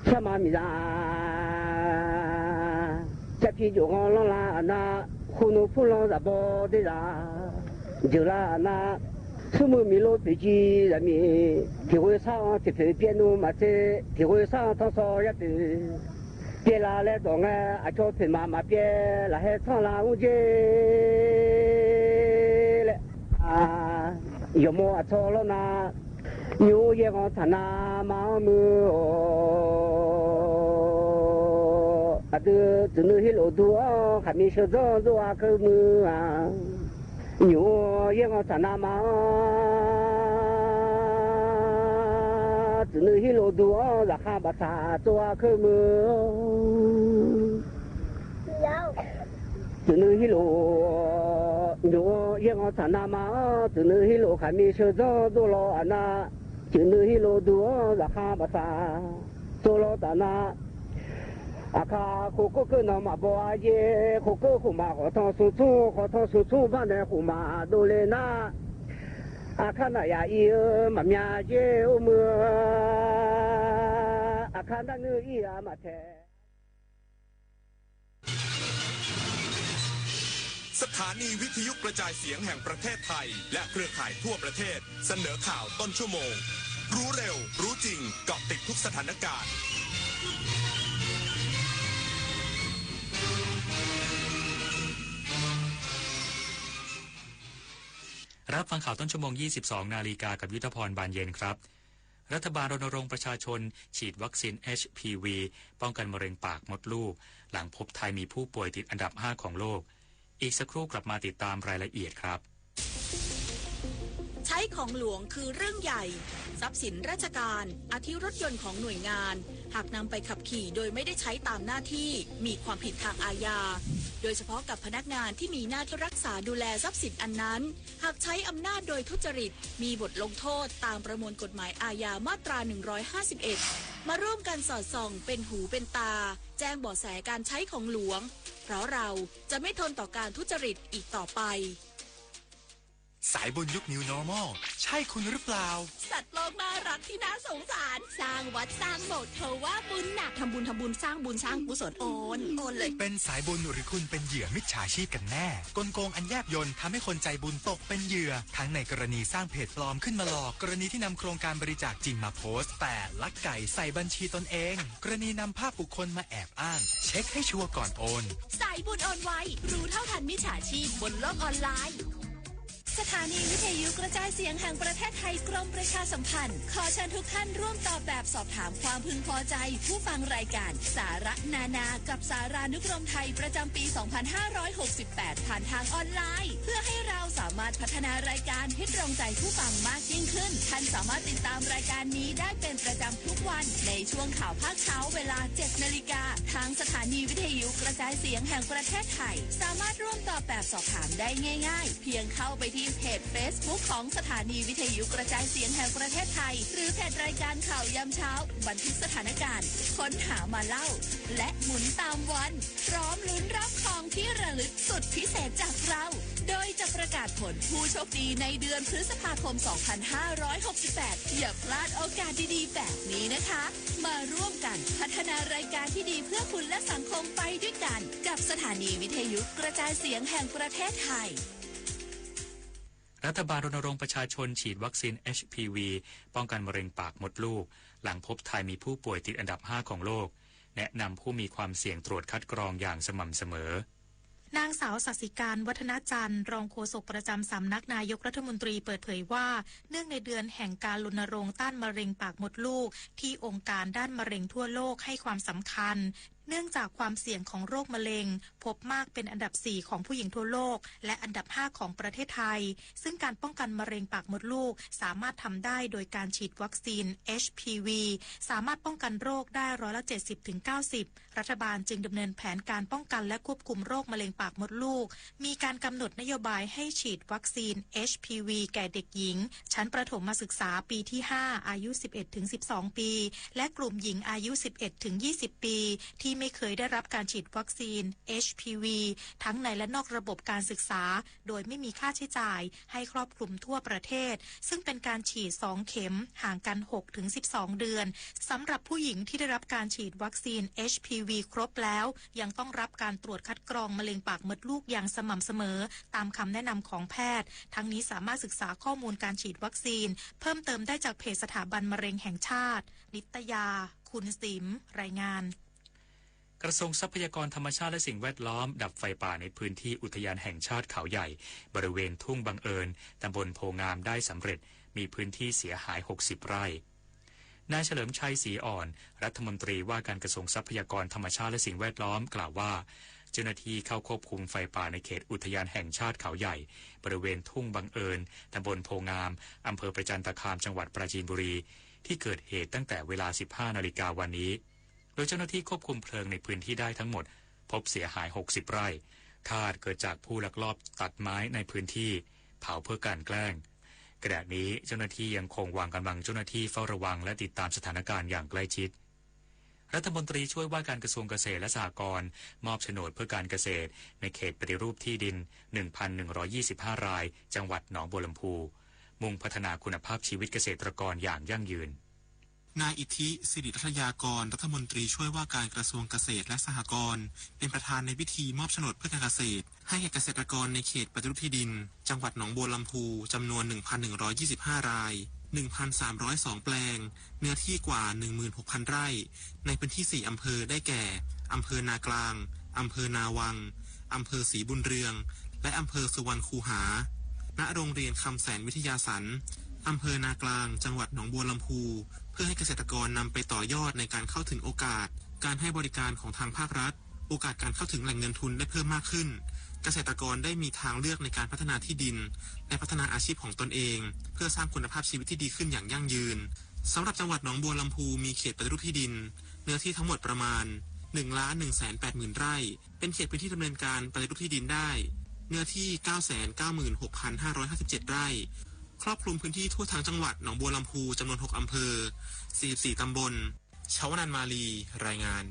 Shaˉ ma miˬ zaꞈ caˇ piˇ yonˍ g'aw lawˇ la a naˆ, hk'u nu hpuˇ lawˇ zaꞈ bawˇ deˇ zaꞈ jeuˬ la a naˆ. Suhˉ meuˇ miˬ lonˉ hpeuꞈ ciˇ yaꞈ miˍ, hteꞈ g'oˇ shaˉ hteꞈ hpeuꞈ piˇ nu maˇ tcuh, hteꞈ g'oˇ shaˉ htawˇ shaw yaˇ hpeuꞈ piˇ la leh dawˬ ngaˬ, a chaw hpeuꞈ maˍ maˍ piˇ laˬ heh tsanˇ la uˇ jehˇ leh, yawˬ mawˇ a chaw lawˇ na, nyi oˇ yehˇ g'aˇ htaꞈ na ma meuˇ-oˬ. A dui tcuhˬ nui hiˉ loꞈ duˬ-oˬ, hk'aˬ mi sheu dawˇ zuˆ a hkeuˆ meuˇ a. Nyi oˇ yehˇ g'aˇ htaꞈ na ma, tcuhˬ nui hiˉ loꞈ duˬ-oˬ, zaꞈ hk'aˇ baˬ htaꞈ tcuh a hkeuˆ meuˇ. Tcuhˬ nui hiˉ loꞈ, nyi oˇ yehˇ g'aˇ htaꞈ na ma, tcuhˬ nui hiˉ loꞈ hk'aˬ mi sheu dawˇ zuˆ law a na, tcuhˬ nui hiˉ loꞈ duˬ-oˬ, zaꞈ hk'aˇ baˬ htaꞈ tcuh law taˍ na. Aˬ hk'aˇ hk'oꞈ keuˆ keuˆ naw maꞈ bawˬ a yehˬ, hk'oꞈ keuˆ hk'oꞈ maꞈ k'awꞈ htawnˍ suh cuˇ, k'awꞈ htawnˍ suh cuˇ baˆ nehˬ hk'oꞈ maꞈ dawˇ le naˆ. Aˬ hk'aˇ naˆ yaꞈ iˉ maꞈ myaˇ jehˇ oˇ meuˇ, aˬ hk'aˇ naˆ ngeuˇ iˉ a maꞈ htehꞈ. สถานีวิทยุกระจายเสียงแห่งประเทศไทยและเครือข่ายทั่วประเทศ เสนอข่าวต้นชั่วโมง รู้เร็ว รู้จริง เกาะติดทุกสถานการณ์ รับฟังข่าวต้นชั่วโมง ยี่สิบสองนาฬิกา กับยุทธพร บานเย็นครับ รัฐบาลรณรงค์ประชาชนฉีดวัคซีน เอช พี วี ป้องกันมะเร็งปากมดลูก หลังพบไทยมีผู้ป่วยติดอันดับ ห้า ของโลก อีกสักครู่กลับมาติดตามรายละเอียดครับ ใช้ของหลวงคือเรื่องใหญ่ ทรัพย์สินราชการ อาทิรถยนต์ของหน่วยงาน หากนำไปขับขี่โดยไม่ได้ใช้ตามหน้าที่ มีความผิดทางอาญา โดยเฉพาะกับพนักงานที่มีหน้าที่รักษาดูแลทรัพย์สินอันนั้น หากใช้อำนาจโดยทุจริต มีบทลงโทษตามประมวลกฎหมายอาญามาตรา หนึ่งร้อยห้าสิบเอ็ด มาร่วมกันสอดส่องเป็นหูเป็นตา แจ้งเบาะแสการใช้ของหลวง เพราะเราจะไม่ทนต่อการทุจริตอีกต่อไป สายบุญยุค New Normal ใช่คุณหรือเปล่า สัตว์โลกน่ารักที่น่าสงสาร สร้างวัดสร้างโบสถ์เธอว่าบุญหนัก ทำบุญ ทำบุญ สร้างบุญ สร้างกุศล โอน โอนเลย เป็นสายบุญหรือคุณเป็นเหยื่อมิจฉาชีพกันแน่ กลโกงอันแยบยลทำให้คนใจบุญตกเป็นเหยื่อ ทั้งในกรณีสร้างเพจปลอมขึ้นมาหลอก กรณีที่นำโครงการบริจาคจริงมาโพสต์ แต่ลักไก่ใส่บัญชีตนเอง กรณีนำภาพบุคคลมาแอบอ้าง เช็คให้ชัวร์ก่อนโอน สายบุญโอนไว รู้เท่าทันมิจฉาชีพบนโลกออนไลน์ สถานีวิทยุกระจายเสียงแห่งประเทศไทย กรมประชาสัมพันธ์ ขอเชิญทุกท่านร่วมตอบแบบสอบถามความพึงพอใจ ผู้ฟังรายการสาระนานา กับสารานุกรมไทยประจำปี สองพันห้าร้อยหกสิบแปด ผ่านทางออนไลน์ เพื่อให้เราสามารถพัฒนารายการให้ตรงใจผู้ฟังมากยิ่งขึ้น ท่านสามารถติดตามรายการนี้ได้เป็นประจำทุกวัน ในช่วงข่าวภาคเช้าเวลา เจ็ดนาฬิกา ทางสถานีวิทยุกระจายเสียงแห่งประเทศไทย สามารถร่วมตอบแบบสอบถามได้ง่ายๆ เพียงเข้าไปที่เพจ Facebook ของสถานีวิทยุกระจายเสียงแห่งประเทศไทย หรือเพจรายการข่าวยามเช้า บันทึกสถานการณ์ ค้นหามาเล่า และหมุนตามวัน พร้อมลุ้นรับของที่ระลึกสุดพิเศษจากเรา โดยจะประกาศผลผู้โชคดีในเดือนพฤษภาคม สองพันห้าร้อยหกสิบแปด อย่าพลาดโอกาสดีๆ แบบนี้นะคะ มาร่วมกันพัฒนารายการที่ดีเพื่อคุณและสังคมไปด้วยกัน กับสถานีวิทยุกระจายเสียงแห่งประเทศไทย รัฐบาลรณรงค์ประชาชนฉีดวัคซีน เอช พี วี ป้องกันมะเร็งปากมดลูก หลังพบไทยมีผู้ป่วยติดอันดับ ห้า ของโลก แนะนำผู้มีความเสี่ยงตรวจคัดกรองอย่างสม่ำเสมอ นางสาวสัตย์สิการ วัฒนจันทร์ รองโฆษกประจำสำนักนายกรัฐมนตรีเปิดเผยว่า เนื่องในเดือนแห่งการรณรงค์ต้านมะเร็งปากมดลูก ที่องค์การด้านมะเร็งทั่วโลกให้ความสำคัญ เนื่องจากความเสี่ยงของโรคมะเร็ง พบมากเป็นอันดับ สี่ ของผู้หญิงทั่วโลก และอันดับ ห้า ของประเทศไทย ซึ่งการป้องกันมะเร็งปากมดลูก สามารถทำได้โดยการฉีดวัคซีน เอช พี วี สามารถป้องกันโรคได้ร้อยละ เจ็ดสิบถึงเก้าสิบ รัฐบาลจึงดำเนินแผนการป้องกันและควบคุมโรคมะเร็งปากมดลูก มีการกำหนดนโยบายให้ฉีดวัคซีน เอช พี วี แก่เด็กหญิง ชั้นประถมศึกษาปีที่ ห้า อายุ สิบเอ็ดถึงสิบสอง ปี และกลุ่มหญิงอายุ สิบเอ็ดถึงยี่สิบ ปี ที่ไม่เคยได้รับการฉีดวัคซีน เอช พี วี ทั้งในและนอกระบบการศึกษา โดยไม่มีค่าใช้จ่าย ให้ครอบคลุมทั่วประเทศ ซึ่งเป็นการฉีด สอง เข็ม ห่างกัน หกถึงสิบสอง เดือน สำหรับผู้หญิงที่ได้รับการฉีดวัคซีน เอช พี วี ครบแล้ว ยังต้องรับการตรวจคัดกรองมะเร็งปากมดลูกอย่างสม่ำเสมอ ตามคำแนะนำของแพทย์ ทั้งนี้สามารถศึกษาข้อมูลการฉีดวัคซีน เพิ่มเติมได้จากเพจสถาบันมะเร็งแห่งชาติ นิตยา คุณสิม รายงาน กระทรวงทรัพยากรธรรมชาติและสิ่งแวดล้อมดับไฟป่าในพื้นที่อุทยานแห่งชาติเขาใหญ่ บริเวณทุ่งบังเอิญ ตำบลโพงามได้สำเร็จ มีพื้นที่เสียหาย หกสิบ ไร่ นายเฉลิมชัย ศรีอ่อน รัฐมนตรีว่าการกระทรวงทรัพยากรธรรมชาติและสิ่งแวดล้อมกล่าวว่า เจ้าหน้าที่เข้าควบคุมไฟป่าในเขตอุทยานแห่งชาติเขาใหญ่ บริเวณทุ่งบังเอิญ ตำบลโพงาม อำเภอประจันตคาม จังหวัดปราจีนบุรี ที่เกิดเหตุตั้งแต่เวลา สิบห้านาฬิกาวันนี้ โดยเจ้าหน้าที่ควบคุมเพลิงในพื้นที่ได้ทั้งหมด พบเสียหาย หกสิบ ไร่ คาดเกิดจากผู้ลักลอบตัดไม้ในพื้นที่ เผาเพื่อกลั่นแกล้ง ขณะนี้เจ้าหน้าที่ยังคงวางกำลังเจ้าหน้าที่เฝ้าระวังและติดตามสถานการณ์อย่างใกล้ชิด รัฐมนตรีช่วยว่าการกระทรวงเกษตรและสหกรณ์ มอบโฉนดเพื่อการเกษตรในเขตปฏิรูปที่ดิน หนึ่งพันหนึ่งร้อยยี่สิบห้า ราย จังหวัดหนองบัวลำพู มุ่งพัฒนาคุณภาพชีวิตเกษตรกรอย่างยั่งยืน นายอิทธิ สิริรัตยากร รัฐมนตรีช่วยว่าการกระทรวงเกษตรและสหกรณ์ เป็นประธานในพิธีมอบโฉนดเพื่อการเกษตร ให้แก่เกษตรกรในเขตปฏิรูปที่ดิน จังหวัดหนองบัวลำพู จำนวน หนึ่งพันหนึ่งร้อยยี่สิบห้า ราย หนึ่งพันสามร้อยสอง แปลง เนื้อที่กว่า หนึ่งหมื่นหกพัน ไร่ ในพื้นที่ สี่ อำเภอ ได้แก่ อำเภอนากลาง อำเภอนาวัง อำเภอศรีบุญเรือง และอำเภอสุวรรณคูหา ณ โรงเรียนคำแสนวิทยาสัน อำเภอนากลาง จังหวัดหนองบัวลำภู เพื่อให้เกษตรกรนำไปต่อยอดในการเข้าถึงโอกาสการให้บริการของทางภาครัฐ โอกาสการเข้าถึงแหล่งเงินทุนได้เพิ่มมากขึ้น เกษตรกรได้มีทางเลือกในการพัฒนาที่ดิน และพัฒนาอาชีพของตนเอง เพื่อสร้างคุณภาพชีวิตที่ดีขึ้นอย่างยั่งยืน สำหรับจังหวัดหนองบัวลำภูมีเขตปฏิรูปที่ดิน เนื้อที่ทั้งหมดประมาณ หนึ่งล้านหนึ่งแสนแปดหมื่น ไร่ เป็นเขตพื้นที่ดำเนินการปฏิรูปที่ดินได้ เนื้อที่ เก้าแสนเก้าหมื่นหกพันห้าร้อยห้าสิบเจ็ด ไร่ ครอบคลุมพื้นที่ทั่วทั้งจังหวัดหนองบัวลำภูจำนวน หก อำเภอ สี่สิบสี่ ตำบล ชวนันท์ มาลี รายงาน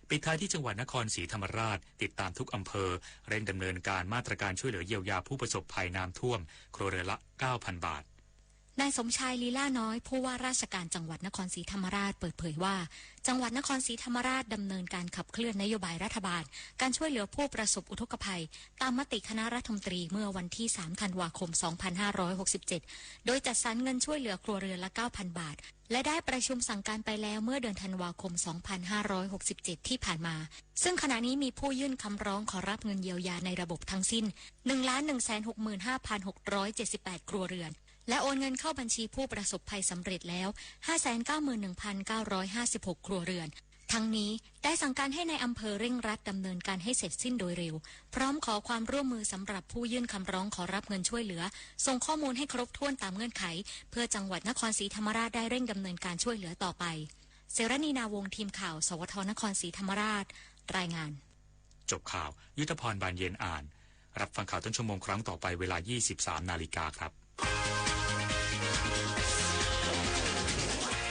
ปิดท้ายที่จังหวัดนครศรีธรรมราช ติดตามทุกอำเภอเร่งดำเนินการมาตรการช่วยเหลือเยียวยาผู้ประสบภัยน้ำท่วม ครัวเรือนละ เก้าพัน บาท นายสมชาย ลีลาน้อย ผู้ว่าราชการจังหวัดนครศรีธรรมราชเปิดเผยว่า จังหวัดนครศรีธรรมราชดำเนินการขับเคลื่อนนโยบายรัฐบาล การช่วยเหลือผู้ประสบอุทกภัย ตามมติคณะรัฐมนตรีเมื่อวันที่ สาม ธันวาคม สองพันห้าร้อยหกสิบเจ็ด โดยจัดสรรเงินช่วยเหลือครัวเรือนละ เก้าพัน บาท และได้ประชุมสั่งการไปแล้วเมื่อเดือนธันวาคม สองพันห้าร้อยหกสิบเจ็ด ที่ผ่านมา ซึ่งขณะนี้มีผู้ยื่นคำร้องขอรับเงินเยียวยาในระบบทั้งสิ้น หนึ่งล้านหนึ่งแสนหกหมื่นห้าพันหกร้อยเจ็ดสิบแปด ครัวเรือน และโอนเงินเข้าบัญชีผู้ประสบภัยสำเร็จแล้ว ห้าแสนเก้าหมื่นหนึ่งพันเก้าร้อยห้าสิบหก ครัวเรือน ทั้งนี้ได้สั่งการให้นายอำเภอเร่งรัดดำเนินการให้เสร็จสิ้นโดยเร็ว พร้อมขอความร่วมมือสำหรับผู้ยื่นคำร้องขอรับเงินช่วยเหลือ ส่งข้อมูลให้ครบถ้วนตามเงื่อนไข เพื่อจังหวัดนครศรีธรรมราชได้เร่งดำเนินการช่วยเหลือต่อไป เสรณี นาวงศ์ ทีมข่าว สวท นครศรีธรรมราช รายงาน จบข่าว ยุทธพร บานเย็นอ่าน รับฟังข่าวต้นชั่วโมงครั้งต่อไปเวลา ยี่สิบสาม นาฬิกาครับ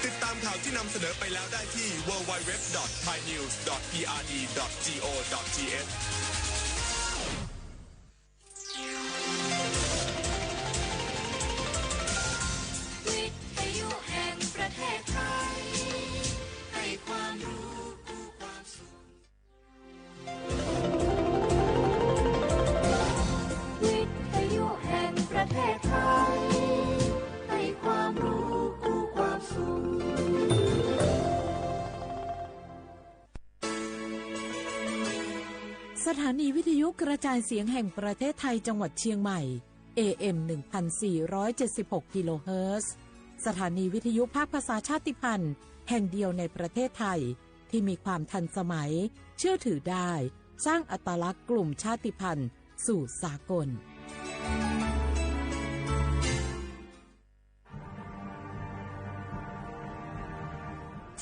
ติดตามข่าวที่นำเสนอไปแล้วได้ที่ ดับเบิลยู ดับเบิลยู ดับเบิลยู ดับเบิลยู ดอท ไทย นิวส์ ดอท พี อาร์ ดี ดอท จี โอ ดอท ที เอช วิทยุแห่งประเทศไทย ให้ความรู้คู่ความสุข วิทยุแห่งประเทศไทย ให้ความรู้คู่ความสุข สถานีวิทยุกระจายเสียงแห่งประเทศไทยจังหวัดเชียงใหม่ เอ เอ็ม หนึ่งพันสี่ร้อยเจ็ดสิบหก กิโลเฮิรตซ์ สถานีวิทยุภาคภาษาชาติพันธุ์แห่งเดียวในประเทศไทย ที่มีความทันสมัย เชื่อถือได้ สร้างอัตลักษณ์กลุ่มชาติพันธุ์สู่สากล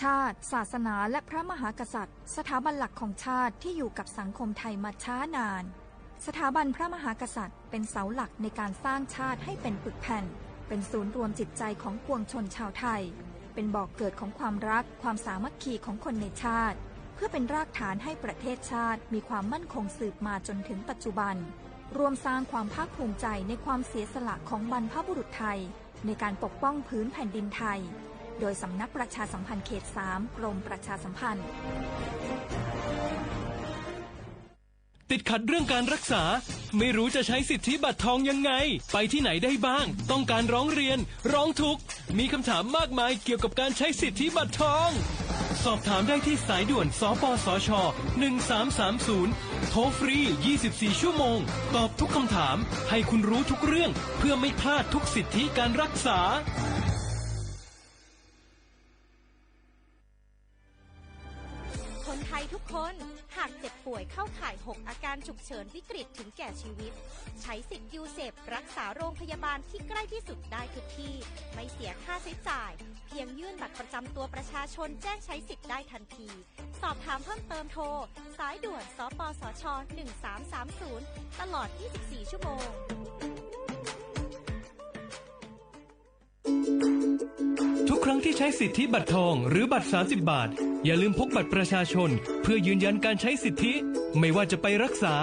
ชาติ ศาสนา และพระมหากษัตริย์ สถาบันหลักของชาติที่อยู่กับสังคมไทยมาช้านาน สถาบันพระมหากษัตริย์เป็นเสาหลักในการสร้างชาติให้เป็นปึกแผ่น เป็นศูนย์รวมจิตใจของปวงชนชาวไทย เป็นบ่อกเกิดของความรัก ความสามัคคีของคนในชาติ เพื่อเป็นรากฐานให้ประเทศชาติมีความมั่นคงสืบมาจนถึงปัจจุบัน ร่วมสร้างความภาคภูมิใจในความเสียสละของบรรพบุรุษไทย ในการปกป้องผืนแผ่นดินไทย โดยสำนักประชาสัมพันธ์เขต สาม กรมประชาสัมพันธ์ ติดขัดเรื่องการรักษา ไม่รู้จะใช้สิทธิบัตรทองยังไง ไปที่ไหนได้บ้าง ต้องการร้องเรียน ร้องทุกข์ มีคำถามมากมายเกี่ยวกับการใช้สิทธิบัตรทอง สอบถามได้ที่สายด่วน สปสช หนึ่งสามสามศูนย์ โทรฟรี ยี่สิบสี่ ชั่วโมง ตอบทุกคำถาม ให้คุณรู้ทุกเรื่อง เพื่อไม่พลาดทุกสิทธิการรักษา คนไทยทุกคน หากเจ็บป่วยเข้าข่าย หก อาการฉุกเฉินวิกฤตถึงแก่ชีวิต ใช้สิทธิ์ ยูเซป รักษาโรงพยาบาลที่ใกล้ที่สุดได้ทุกที่ ไม่เสียค่าใช้จ่าย เพียงยื่นบัตรประจำตัวประชาชนแจ้งใช้สิทธิ์ได้ทันที สอบถามเพิ่มเติมโทร สายด่วน สปสช หนึ่งสามสามศูนย์ ตลอด ยี่สิบสี่ ชั่วโมง ทุกครั้งที่ใช้สิทธิบัตรทองหรือบัตร สามสิบ บาท อย่าลืมพกบัตรประชาชน เพื่อยืนยันการใช้สิทธิ ไม่ว่าจะไปรักษา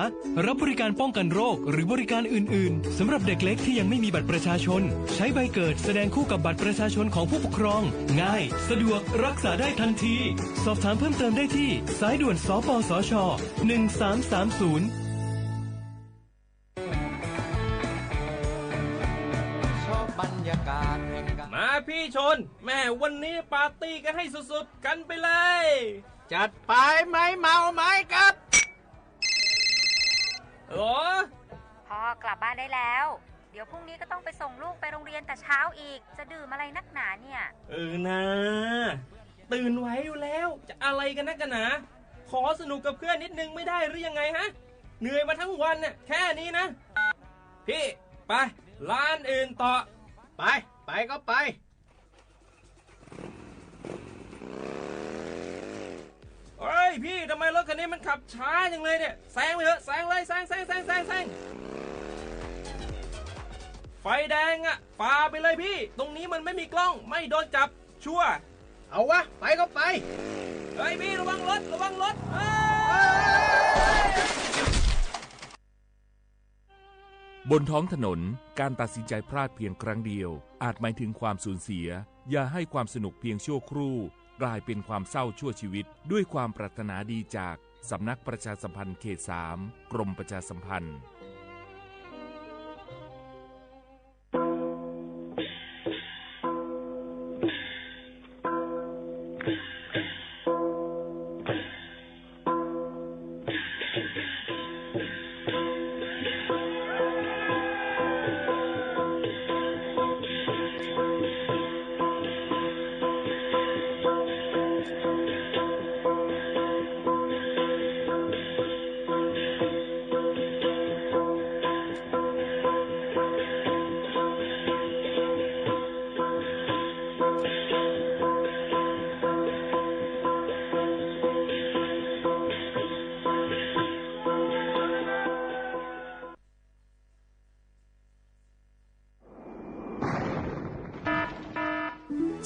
รับบริการป้องกันโรค หรือบริการอื่นๆ สำหรับเด็กเล็กที่ยังไม่มีบัตรประชาชน ใช้ใบเกิดแสดงคู่กับบัตรประชาชนของผู้ปกครอง ง่าย สะดวก รักษาได้ทันที สอบถามเพิ่มเติมได้ที่ สายด่วน สปสช หนึ่งสามสามศูนย์ ชอบบรรยากาศแห่งการ มาพี่ชน แม่วันนี้ปาร์ตี้กันให้สุดๆ กันไปเลย จัดไป ไม้เมาไม้กัด หรอ พ่อกลับบ้านได้แล้ว เดี๋ยวพรุ่งนี้ก็ต้องไปส่งลูกไปโรงเรียนแต่เช้าอีก จะดื่มอะไรนักหนาเนี่ย เออนะ ตื่นไหวอยู่แล้ว จะอะไรกันนักกันหนา ขอสนุกกับเพื่อนนิดนึงไม่ได้หรือยังไงฮะ เหนื่อยมาทั้งวันน่ะ แค่นี้นะ พี่ ไป ร้านอื่นต่อ ไป ไปก็ไป เฮ้ยพี่ ทำไมรถคันนี้มันขับช้าจังเลยเนี่ย แซงไปเถอะ แซงเลย แซง แซง แซง แซง แซง ไฟแดงอะ ฝ่าไปเลยพี่ ตรงนี้มันไม่มีกล้อง ไม่โดนจับ ชัวร์ เอาวะ ไปก็ไป เฮ้ยพี่ ระวังรถ ระวังรถ เฮ้ย บนท้องถนน การตัดสินใจพลาดเพียงครั้งเดียว อาจหมายถึงความสูญเสีย อย่าให้ความสนุกเพียงชั่วครู่ กลายเป็นความเศร้าชั่วชีวิต ด้วยความปรารถนาดีจากสำนักประชาสัมพันธ์เขตสาม กรมประชาสัมพันธ์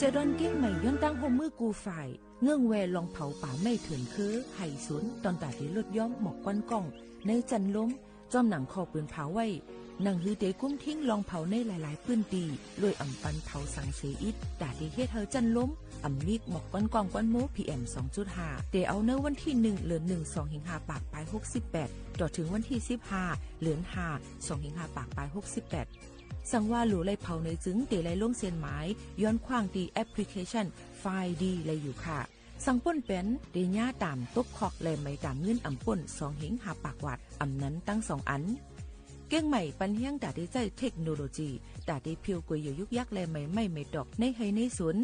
Chaw dawˇ kehˉ maˬ yawˇ tanˇ hoˆ muiˉ kuˬ faiˍ, ngeuˆ weh รองเผ่าป่าไม้ เถื่อน hkeuˉ haiˬ suhˍ tawˇ daꞈ te lotˇ yawˇ mawꞈ kawˉ kawˆ ใน จันทร์ล้ม jawˇ naˬ hkawˇ peuˬ hpaˍ waiˇ, ngaˬ hui te kuˉ htiˉ รองเผ่า ในหลายๆ พื้นที่ laweh อัม ปัน เผา สัง เสียชีวิต daꞈ te hteˇ htawˇ จันทร์ล้ม อัม มิก mawꞈ kawˉ kawˆ กวน โม PM สองจุดห้า te awˬ ในวันที่หนึ่ง เดือนหนึ่ง สองพันห้าร้อยหกสิบแปด จนถึงวันที่สิบห้า เดือนห้า สองพันห้าร้อยหกสิบแปด สังว่า หลู ไล เผา ใน จึง เต๋ ไล ลง เซ็น หมาย ย้อน คว้าง ตี แอปพลิเคชัน ไฟดี ไล อยู่ ค่ะ สัง ป้น แปน เต๋ หญ้า ตาม ตก คอก และ ไม ตาม เงิน อัม ป้น สอง เฮง ห้า ปาก วาท อัม นั้น ตั้ง สอง อัน เก้ง ใหม่ ปัน แฮง ตา เต๋ ใจ๊ เทคโนโลยี ตา เต๋ เพียว กวย โย ยุกยัก และ ใหม่ ไม้ ใหม่ ตอก ใน ไฮ่ ใน สวน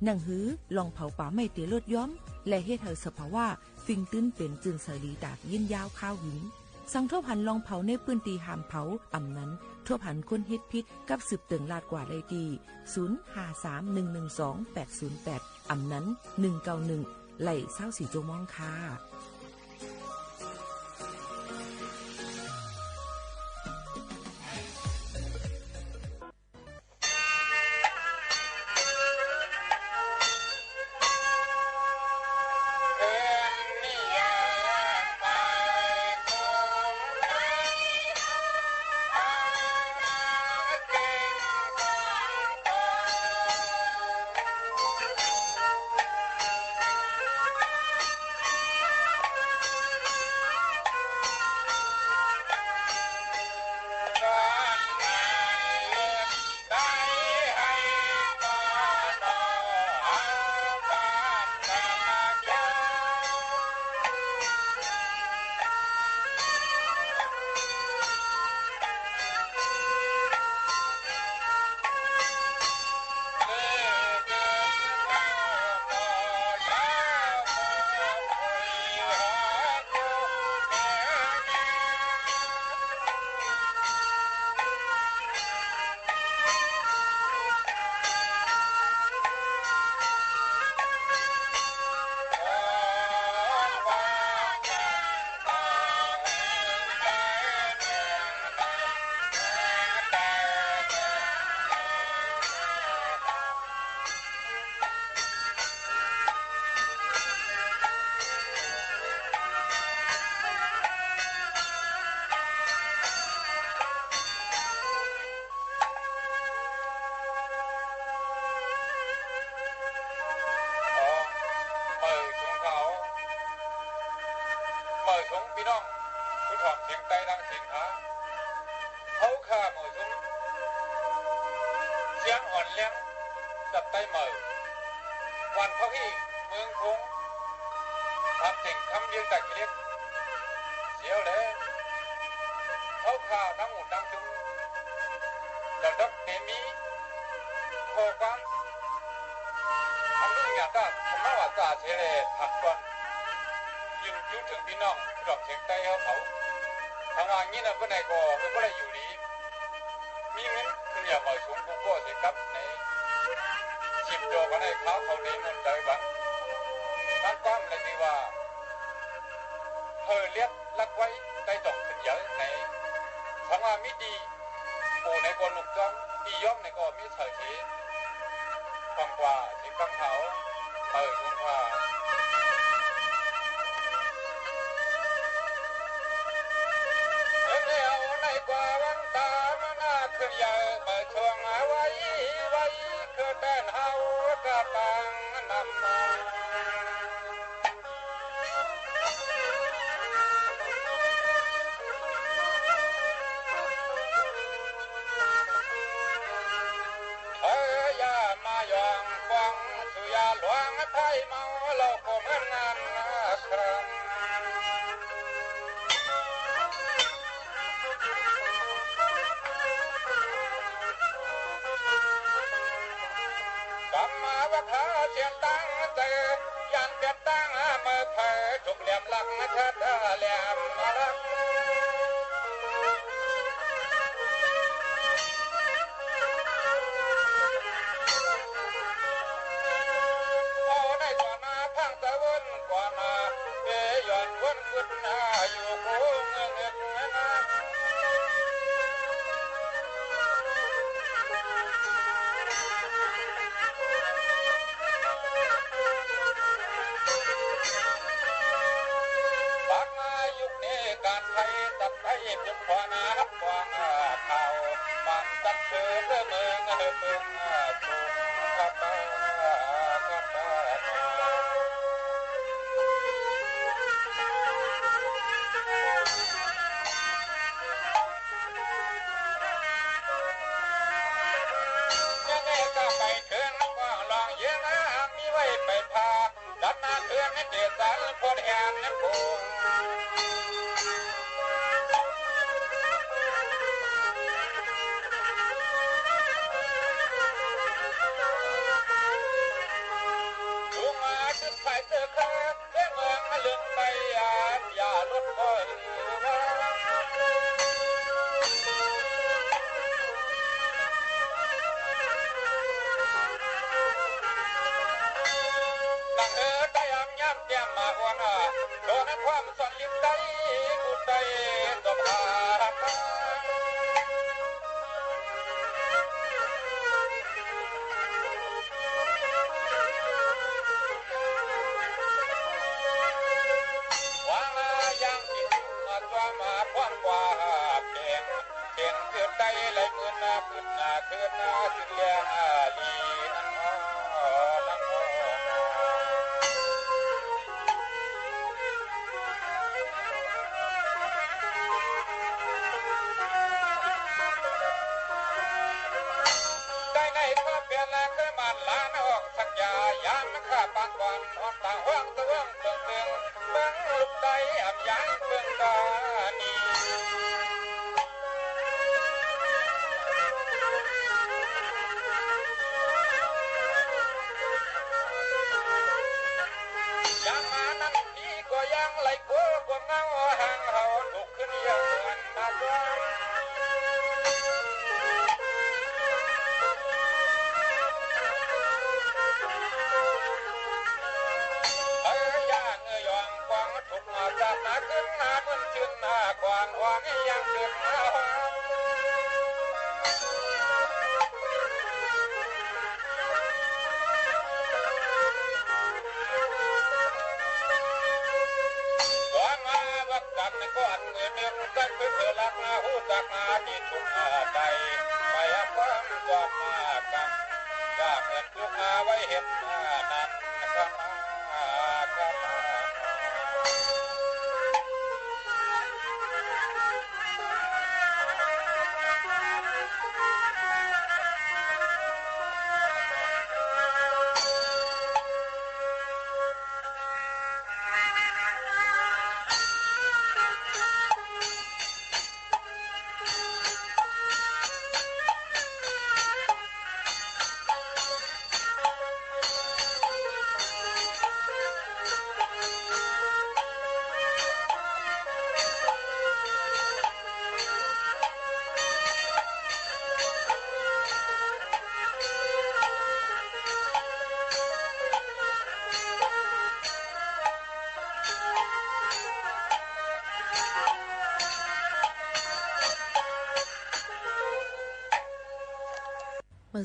หนัง หือ รองเผา ป่า ไม้ เต๋ ลด ย้อม และ เฮ็ด หื้อ สภาวะ เฟียง ตื้น เป๋น จื่น ใส ดี ตาก ยืน ยาว คาว หึง สัง ทบ หัน รองเผา ใน พื้น ที่ ห้าม เผา อัม นั้น ทบ หัน คน เฮ็ด ผิด กับ สืบ เติ่ง ลาด กว่า ได้ ตี ศูนย์ ห้า สาม หนึ่ง หนึ่ง สอง แปด ศูนย์ แปด อัม นั้น หนึ่ง เก้า หนึ่ง ไล่ ซาว สี่ จั่วโมง ค่ะ Meuˬ shonˉ พี่น้อง ผู้ถอดเสียงใต้ดังเสียงหา เฮาข้าหมอชุม เชียงอ่อนแรง สับไตเหม่อ วันพ่อพี่เมืองคง ทำเสียงคำเรียงจากกิเลส เสียวแหละ เฮาข้าทั้งหมู่ทั้งชุม Dawˬ dawˇ te miˉ hkawˇ k'aˉ, a nuˇ nyaˬ taˇ hk'aˬ maˇ laˬ taˍ ce leh htaꞈ kawˇ yuˬ juˇ htoꞈ piˇ nawˇ dawˬ hk'e taˇ yaˇ hpaˍ-oˬ. Htaꞈ ma nyiˇ na k'oˆ na k'o, hui k'oˆ leh yuˬ le. Miˇ miˇ hk'e yaꞈ maˬ shonˍ k'o kawˆ sheˍ kaˉ ne, shiˍ cawˬ kaꞈ na hk'aˬ hk'aw ne mvuhˇ daꞈ ve baˬ, kanˉ k'aˉ mvuhˇ leh te vaˬ. Heuˬ liˇ laˇ k'awehˉ taiˇ dawˬ hk'e yaꞈ ne, htaꞈ ma miˉ tiˇ poˬ ne k'o loꞈ kaˇ, tiˇ yawˇ ne k'o miˉ tsuhˍ ce, hpaˍ paˍ ce kaˇ htaˇ-oˬ, heuˬ loˬ htaˇ. Eˬ, oˇ na-e k'o, a vaˇ taˍ maˇ na hk'e yaꞈ, maˬ chawˇ ngaˬ vaˇ iˉ vaˇ iˉ hk'e tehꞈ na-oˬ, kaˇ taˍ naˍ ma. Heuˬ yaˇ maˇ yawˬ k'awꞈ tuˬ yaˇ luˬ-a htaˇ-e maˇ-oˬ, laˇ k'o meuˇ ngaˬ htaꞈ Kaꞈ maˇ vaˇ hk'aˇ ceh tanˇ tcuh, yanˇ pehꞈ tanˇ meuˇ hpeuꞈ, htoꞈ liꞈ laꞈ hk'aˇ htaˇ liꞈ maˇ laꞈ. Oˇ na-e k'awꞈ na hpaˇ tcuh veuˇ k'awꞈ na, teˇ yawˬ veuˇ veuˇ na yuˬ k'o, Nehˬ nehˬ kaꞈ paiˍ hkeuꞈ k'o, laˬ yehˬ na miˇ vaiˇ paiˍ hpaˇ, daꞈ na hkeuꞈ nehˬ teꞈ tcuh hpawˇ nehˬ nehˬ k'o, tuˬ maˇ tuˬ hpaiˍ tcuh hk'aˇ, teˇ maˬ leuˬ k'ai yaꞈ, yaꞈ lawˇ kawˆ ve. Naˬ hui taiˇ yaˇ nyaˇ teˇ maˬ g'awˇ na, dawˬ na hkawˇ mvuhˇ suhˍ liꞈ taiˇ gu taiˇ dawˬ hpaˇ. Wa na yanˇ tiꞈ ma tuˇ ma hpawˇ k'aw ha hpeꞈ, hpeꞈ kuiˬ taiˇ laiˉ meuˇ na kuiˬ na kuiˬ na kuiˬ leh ha liꞈ na, na. Taiˇ na-e hkawˇ pehꞈ la hk'e maˇ laˬ na awˬ hk'aˇ ca yaꞈ maˇ hk'aˇ pa k'awꞈ awˬ taˍ huaˆ tcuh huaˆ tcuh tcuh, peuˬ loꞈ taiˇ aꞈ yaꞈ peuˬ taˇ ni. Yaꞈ maˇ naˆ tiˉ k'awꞈ yanˇ laiˬ k'o, k'awꞈ ngaˇ-oˬ haˍ haˍ-oˬ, htoꞈ hkui ni yaˇ maˇ gaˇ. Heuˬ yaˇ ngeuˍ yawˬ k'awꞈ htoꞈ ma ca na kuiˬ na meuˇ ceuˬ na k'awꞈ awˬ neˇ yanˇ ceuˬ na. Dawˇ maˇ vaˇ kaꞈ teˇ kawˆ a nyi ve, mvuhˇ taiˇ hkui hkui laˇ na huˉ taˇ na tiꞈ tuˬ na daiˬ, maˇ yaꞈ k'aw dawˇ maˇ kaꞈ, yaˇ meuˇ tuˬ na vaiˇ heˆ na na kaˇ na kaˇ na. မႂ်ႇသုင်ၶႃႈ မႂ်ႇသုင်ပီႈၼွင်ႉၽူႈငိၼ်းထွမ်ႇသဵင်တႆးတင်းသဵင်ႈ ၵူႈၵေႃႉၵူႈၵူၼ်းၶႃႈ။ ထူပ်းၵၼ်ၼႂ်းတွၼ်ႈၵၢၼ် ภาษาความใต้ တီႈႁွင်ႈပွႆႇသဵင် สวท เชียงใหม่ เอเอ็ม หนึ่งสี่เจ็ด กิโลเฮิรตซ์ ၶႃႈဢေႃႈ။ ထူပ်းၵၼ်ၵူႈဝၼ်းဝၼ်း ပေႃးထိုင်မႃး ၶၢဝ်းယၢမ်း သိပ်း ถึง สิบเอ็ด မူင်း ၵၢင်ၼႂ်လႄႈၵၢင်ၶမ်ႈ ယူႇၸွမ်းၶႃႈႁဝ်း ၽူႈပိုၼ်ၽၢဝ်ႇလႄႈ ၽူႈၸတ်းรายการ မူဝ်ၶၢဝ်ၼူၼ်း สุภาวัน เชื้อสารวิน ပဵၼ်ဢူၺ်းၵေႃႉဢူၺ်းသႄႈ ပေႃႈမႄႈပီႈပီႈၼွင်ႉၼွင်ႉႁဝ်းၶဝ်ၶႃႈဢေႃႈ။ မိူဝ်ႈၼႆႉထိုင်မႃး ဝၼ်းသဝ် တီႈ သၢဝ်းႁႃႈ လိူၼ်ၼိုင်ႈ ပီၶရိတ်ႉ သွင်ႁဵင်ပၢႆသၢဝ်းပႅတ်ႇၶႃႈ၊ ပဵၼ်လိူၼ်ၵမ် လွင်ႈသိပ်းသွင်ၶမ်ႈ ထိုင်မႃး ပီတႆး သွင်ႁဵင်ၼိုင်ႈပၢၵ်ႇပၢႆသိပ်းၵဝ်ႈ၊ ပီၵေႃးၸႃႇ ၼိုင်ႈႁဵင်သၢမ်ပၢၵ်ႇပၢႆပႅတ်ႇသိပ်းႁူၵ်းၶု၊ ယူႇၸွမ်းၶႃႈႁဝ်း မူဝ်ၶၢဝ်ၼူၼ်းၶႃႈဢေႃႈ။ ၵေႃႈႁၢင်ႈႁႅၼ်းဝႆႉပၼ် ၽဵင်းၵႂၢမ်းပၢၼ်ၵဝ်ႇ လႆႈငိၼ်းထွမ်ႇယူႇပႃး တၢင်းႁူႉၼမ်တၢင်းႁၼ်ၵႂၢင်ႈ ၶႅၼ်းတေႃႈ ပႂ်ႉမုင်ႈမွင်းပၼ်ႁႅင်းယႂ်ႇၼမ်သေၵမ်းၶႃႈ။ ၵမ်းၼႆႉ တေႁွင်ႉမၢၵ်ႇၽၢၵ်ႇထိုင် ၼွင်ႉယိင်းၼွင်ႉၸၢႆးႁဝ်းၶဝ် ၸိူဝ်းဢၼ်ႁၵ်ႉတူဝ်ႁၵ်ႉၸႂ်လႄႈ ယုမ်ႇပိူၼ်ႈငၢႆႈ လၵ်ႉလဵၼ်ႈယႃႈမဝ်းၵမ်ၼၼ်ႉ ႁႂ်ႈလႆႈၽူႈၽၢႆႇဝၢႆႇၽိုၼ်ႉပႅတ်ႈသေၵမ်းၼႆ ပီႈဢၢႆႈႁဝ်း ႁွင်ႉႁဵတ်းပဵၼ်ၵႂၢမ်းသူင်ႇထိုင်မႃး ပႂ်ႉထွမ်ႇတင်းသဵင်ႈၼႃႈ။ ၽွမ်ႉလူႉယိင်းၸၢႆးတႆးႁဝ်း သဝ်းမႃးၵႄႈမိူင်းၼႆႉတၢင်ႇ လၢႆမိူင်းၼႆႉတၢင်ႇလၢႆဢိူဝ်ႈ။ ပီႈတေယွၼ်းမွၵ်ႇလၢတ်ႈ ၵဵပ်းမၢတ်ႈတွင်ႈမၢႆ ၸၢႆးၶႂ်ႈယွၼ်းႁၢမ်ႈသီး လွင်ႈၼီႈလွင်ႈလၢႆး ၼွင်ႉယိင်းၼွင်ႉၸၢႆး ဝၢႆႇႁႃယႃႈမိင်မဝ်း ၼွင်ႉၸၢႆးပီႈဢိူၺ် လႆႈၵိၼ်သမ်ႉယႃႇလႆႈ ပွမ်ႉလႆႈၵိၼ်သမ်ႉလိူတ်ႈမႆႈ ႁိုဝ်ၶႂ်ႈၶိုၼ်းဝူၼ်ႉၸွမ်း ၽၢႆႇၵၢၼ်လွင်ႈၶိူဝ်းႁဝ်း မဵဝ်းပိူၼ်ႈႁဵတ်းႁႂ်ႈလိုမ်းဝၢၼ်ႈမိူင်း ၸိူဝ်ႉၶိူဝ်းလႄႈ ၽႃႇသႃႇ မိူၼ်ၸိူင်ႉႁဝ်း သုယေႃးၵႃႇမႃး သိုပ်ႇမႃးၵႅမ် ႁဝ်းလူဝ်ႇၸဵဝ်းႁူႉလၵ်းလႅမ် ယဝ်ႉၼႃႇ ယဝ်ႉၼႃႇ။ သဵမ်ႈမၼ်း ၵူၼ်းႁဵတ်း ၵူၼ်းၵႃႉ ၵူၼ်းၶၢႆ ၵူၼ်းယင်းဝႃႈ ၽႂ်ၶႂ်ႈတၢႆ တၢႆ ၽႂ်ႁၢႆ ၶႅၼ်းၸူမ်း ၶႅၼ်းသိူဝ်း ၶိူဝ်းတႆးၼႆႉ ၽႂ်သမ်ႉတေၸွႆႈတေထႅမ် ၽႂ်သမ်ႉတေၸွႆႈတေထႅမ်ၼေႃႈ။ သမ်ႉဝူၼ်ႉတူၺ်းလူႇပၢၼ်ႇသတၢၼ်း တႂ်ႈလေႃးၵႃႉ ၽႂ်လႃႇတေၸႃႉၼၼ်ႉ ၸႃႇၵိုၵ်းႁူမ်ႈႁိုင်ယၢဝ်း ပိၵ်ႉသမ်ႉပုၼ်ႈတွၵ်ႇပၢႆး မၢၵ်ႈမီးလိူင်ႇၵေႃႈယႃႇ ပုၼ်ႈတႃႇမၢၼ်ႈမိူင်းၵေႃႈလႆႈ လုၵ်ႈၸၢႆးပိူၼ်ႈၵေႃႈလႄႈ သုမ်းၸၢတ်ႈပၢၼ်ၶဝ် မဵဝ်းဢၼ်ၼႆႉ မၼ်းၸၢင်ႈမီးဝူတ်ႈပၢႆးငရၢႆး တွပ်ႇတႅၼ်းၼႂ်းၸိူဝ်းလုၵ်ႈပႃႈလၢၼ် ႁဝ်းလူဝ်ႇၶိုၼ်းလၢႆးလၢႆးၵၢၼ်ယဝ်ႉၼႃႇ ယဝ်ႉၼႃႇ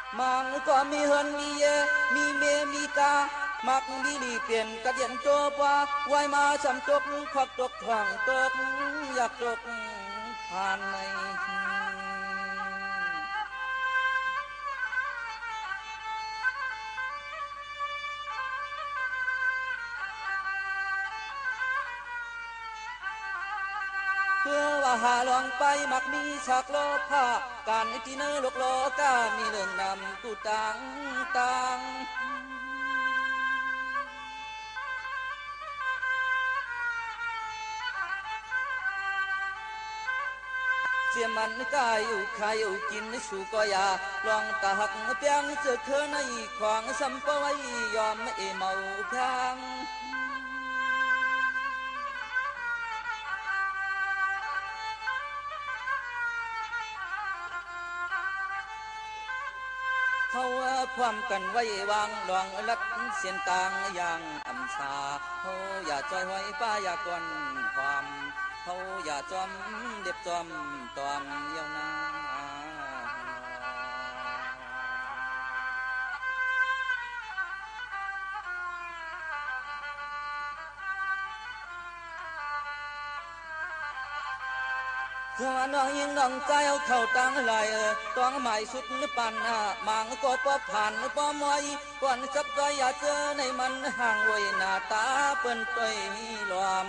။ မၢင်ၵေႃႉမီးႁိူၼ်းမီးယေး မီးမေးမီးတႃး မၢၵ်ႈမီးလီပဵၼ် ၵႃႈတဵၼ်းတူဝ်ႈပႃး ဝၢႆးမႃးသမ်ႉတူၵ်း ၶွၵ်ႈတူၵ်း ထွင်ႇတူၵ်း ယၢၵ်ႈတူၵ်း ၽၢၼ်ၼႆႉ ၶိူဝ်းဝႃႈႁႃလွင်ႈပၢႆး မၢၵ်ႈမီးသၢၵ်ႈလေႃးၽႃႉ ၵၢၼ်တီႈၼႂ်းလူၵ်ႈလေႃးၵႃႉ မီးလိူင်ႇၼမ်ၵူႈတၢင်းတၢင်း ၸဵမ်မၼ်းၵႃႈယူႇၶႃႈယူႇၵိၼ်သူၵေႃႈယႃႇ လွင်ႈတႃႇႁၵ်ႉပႅင်းၸိူဝ်ႉၶိူဝ်းၼႆႉ ၶွင်သမ်ႉပေႃးဝႆႉယွမ်းဢေႇမဝ်ႇၽႅင်း Hk'aw พร้อมกัน ไหว้วาง หลวงรัฐ เส้นทางอย่างอ่ำช้า เฮาอย่าจ้อยห้อย ป้าอย่าก่อนความ เฮาอย่าจ้อมเล็บจ้อมตอมเยี่ยวนา เจ้าน้องหญิงน้องชายเอาเข้าตังหลายเอ่อ ต้องหมายสุดปานหน้า มางก็บ่ผ่านบ่มอย ก่อนสับซอยอย่าเจอในมันห่างโวยหน้าตาเปิ้นต้อยหลอม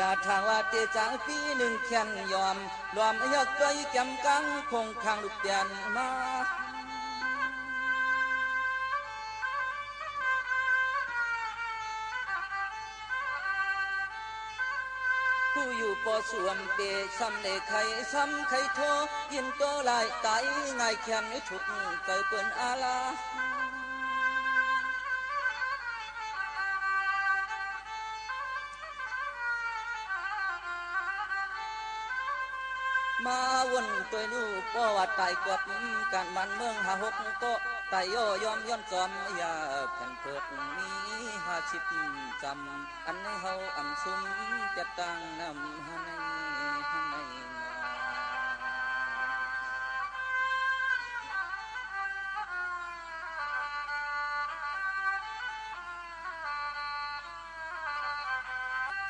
อย่าถามว่าเต๋จางปีหนึ่งแค่นยอม รวมเยือกจ้อยแก้มกังคงคางลุกเตียนมา ผู้อยู่ปอส่วมเป ซ้ำเลไข ซ้ำไขโท ยินโตหลายตายง่ายแค้นทุกข์ใจเปิ้นอาลา มาวนตวยลู่ ป้อว่าตายกวบ ก๋านบ้านเมืองห้าหกเกาะ ตายย่อยอมย้อนจอม อย่าแผ่นเผิดมีห้าสิบจำ อันในเฮาอ่ำซุ่มจัดตั้งนำหาในหาใน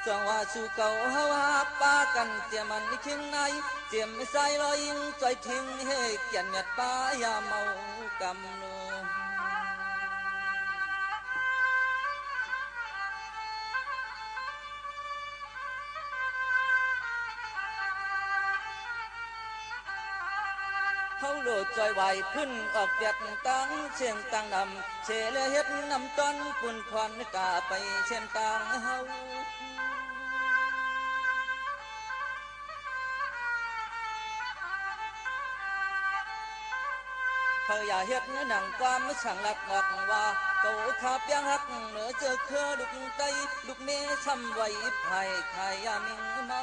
จังหวะสู่เก่าเฮาฮับปะกั๋น เจียมอันเคียงใน เจียมสายลอยยิงจ้อยทิ้ง เหตุเกียรติเมียดป้าอย่าเมากำลง เฮาโลดจ่อยไหวขึ้นออกเปียดตังเส้นตังนำ เสเลเฮ็ดนำต้อนปุณพรกาไปเส้นตังเฮา เฮาอย่าเฮ็ดหนังความสั่งหลักบอกว่า เก่าข้าเปียงหักเหนือเจอเครือลูกไต้ ลูกเมย์ซ้ำไหวภายขายยามิงเมา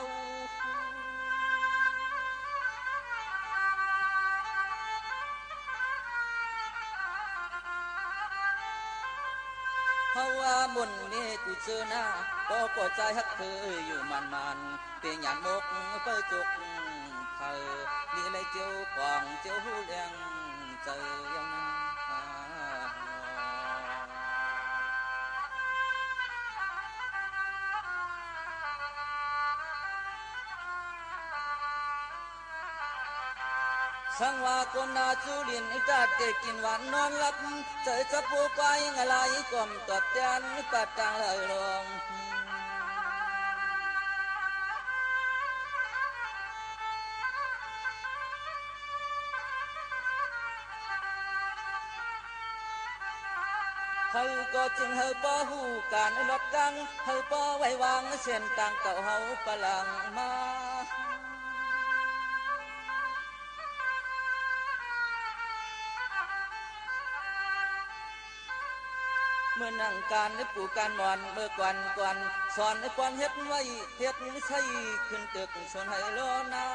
เฮาว่าหมุนเมย์กูเจอหน้า ก็ก่อใจฮักเธออยู่มานๆ เปลี่ยนหยาดมกเปิ้ลจกเธอ มีอะไรเจียวกว่างเจียวหูแรงใจยังนา สังวาคนนาจุลิน ตราเตกินหวานนอนหลับ เจอจับผู้ควายงะลาย ก่อมตอบแทนปาดตางเลยลง เฮาก็จึงเฮาป้อฮู้ก๋านลอดกัง เฮาป้อไหว้วางเส้นตางเก่าเฮาปะหลังมา เมื่อนั่งก๋านปู่ก๋านหมอนเมื่อก่อนก่อน สอนก่อนเฮ็ดไว้เฮ็ดใช้ขึ้นตึกสวนไฮ่ล้อนา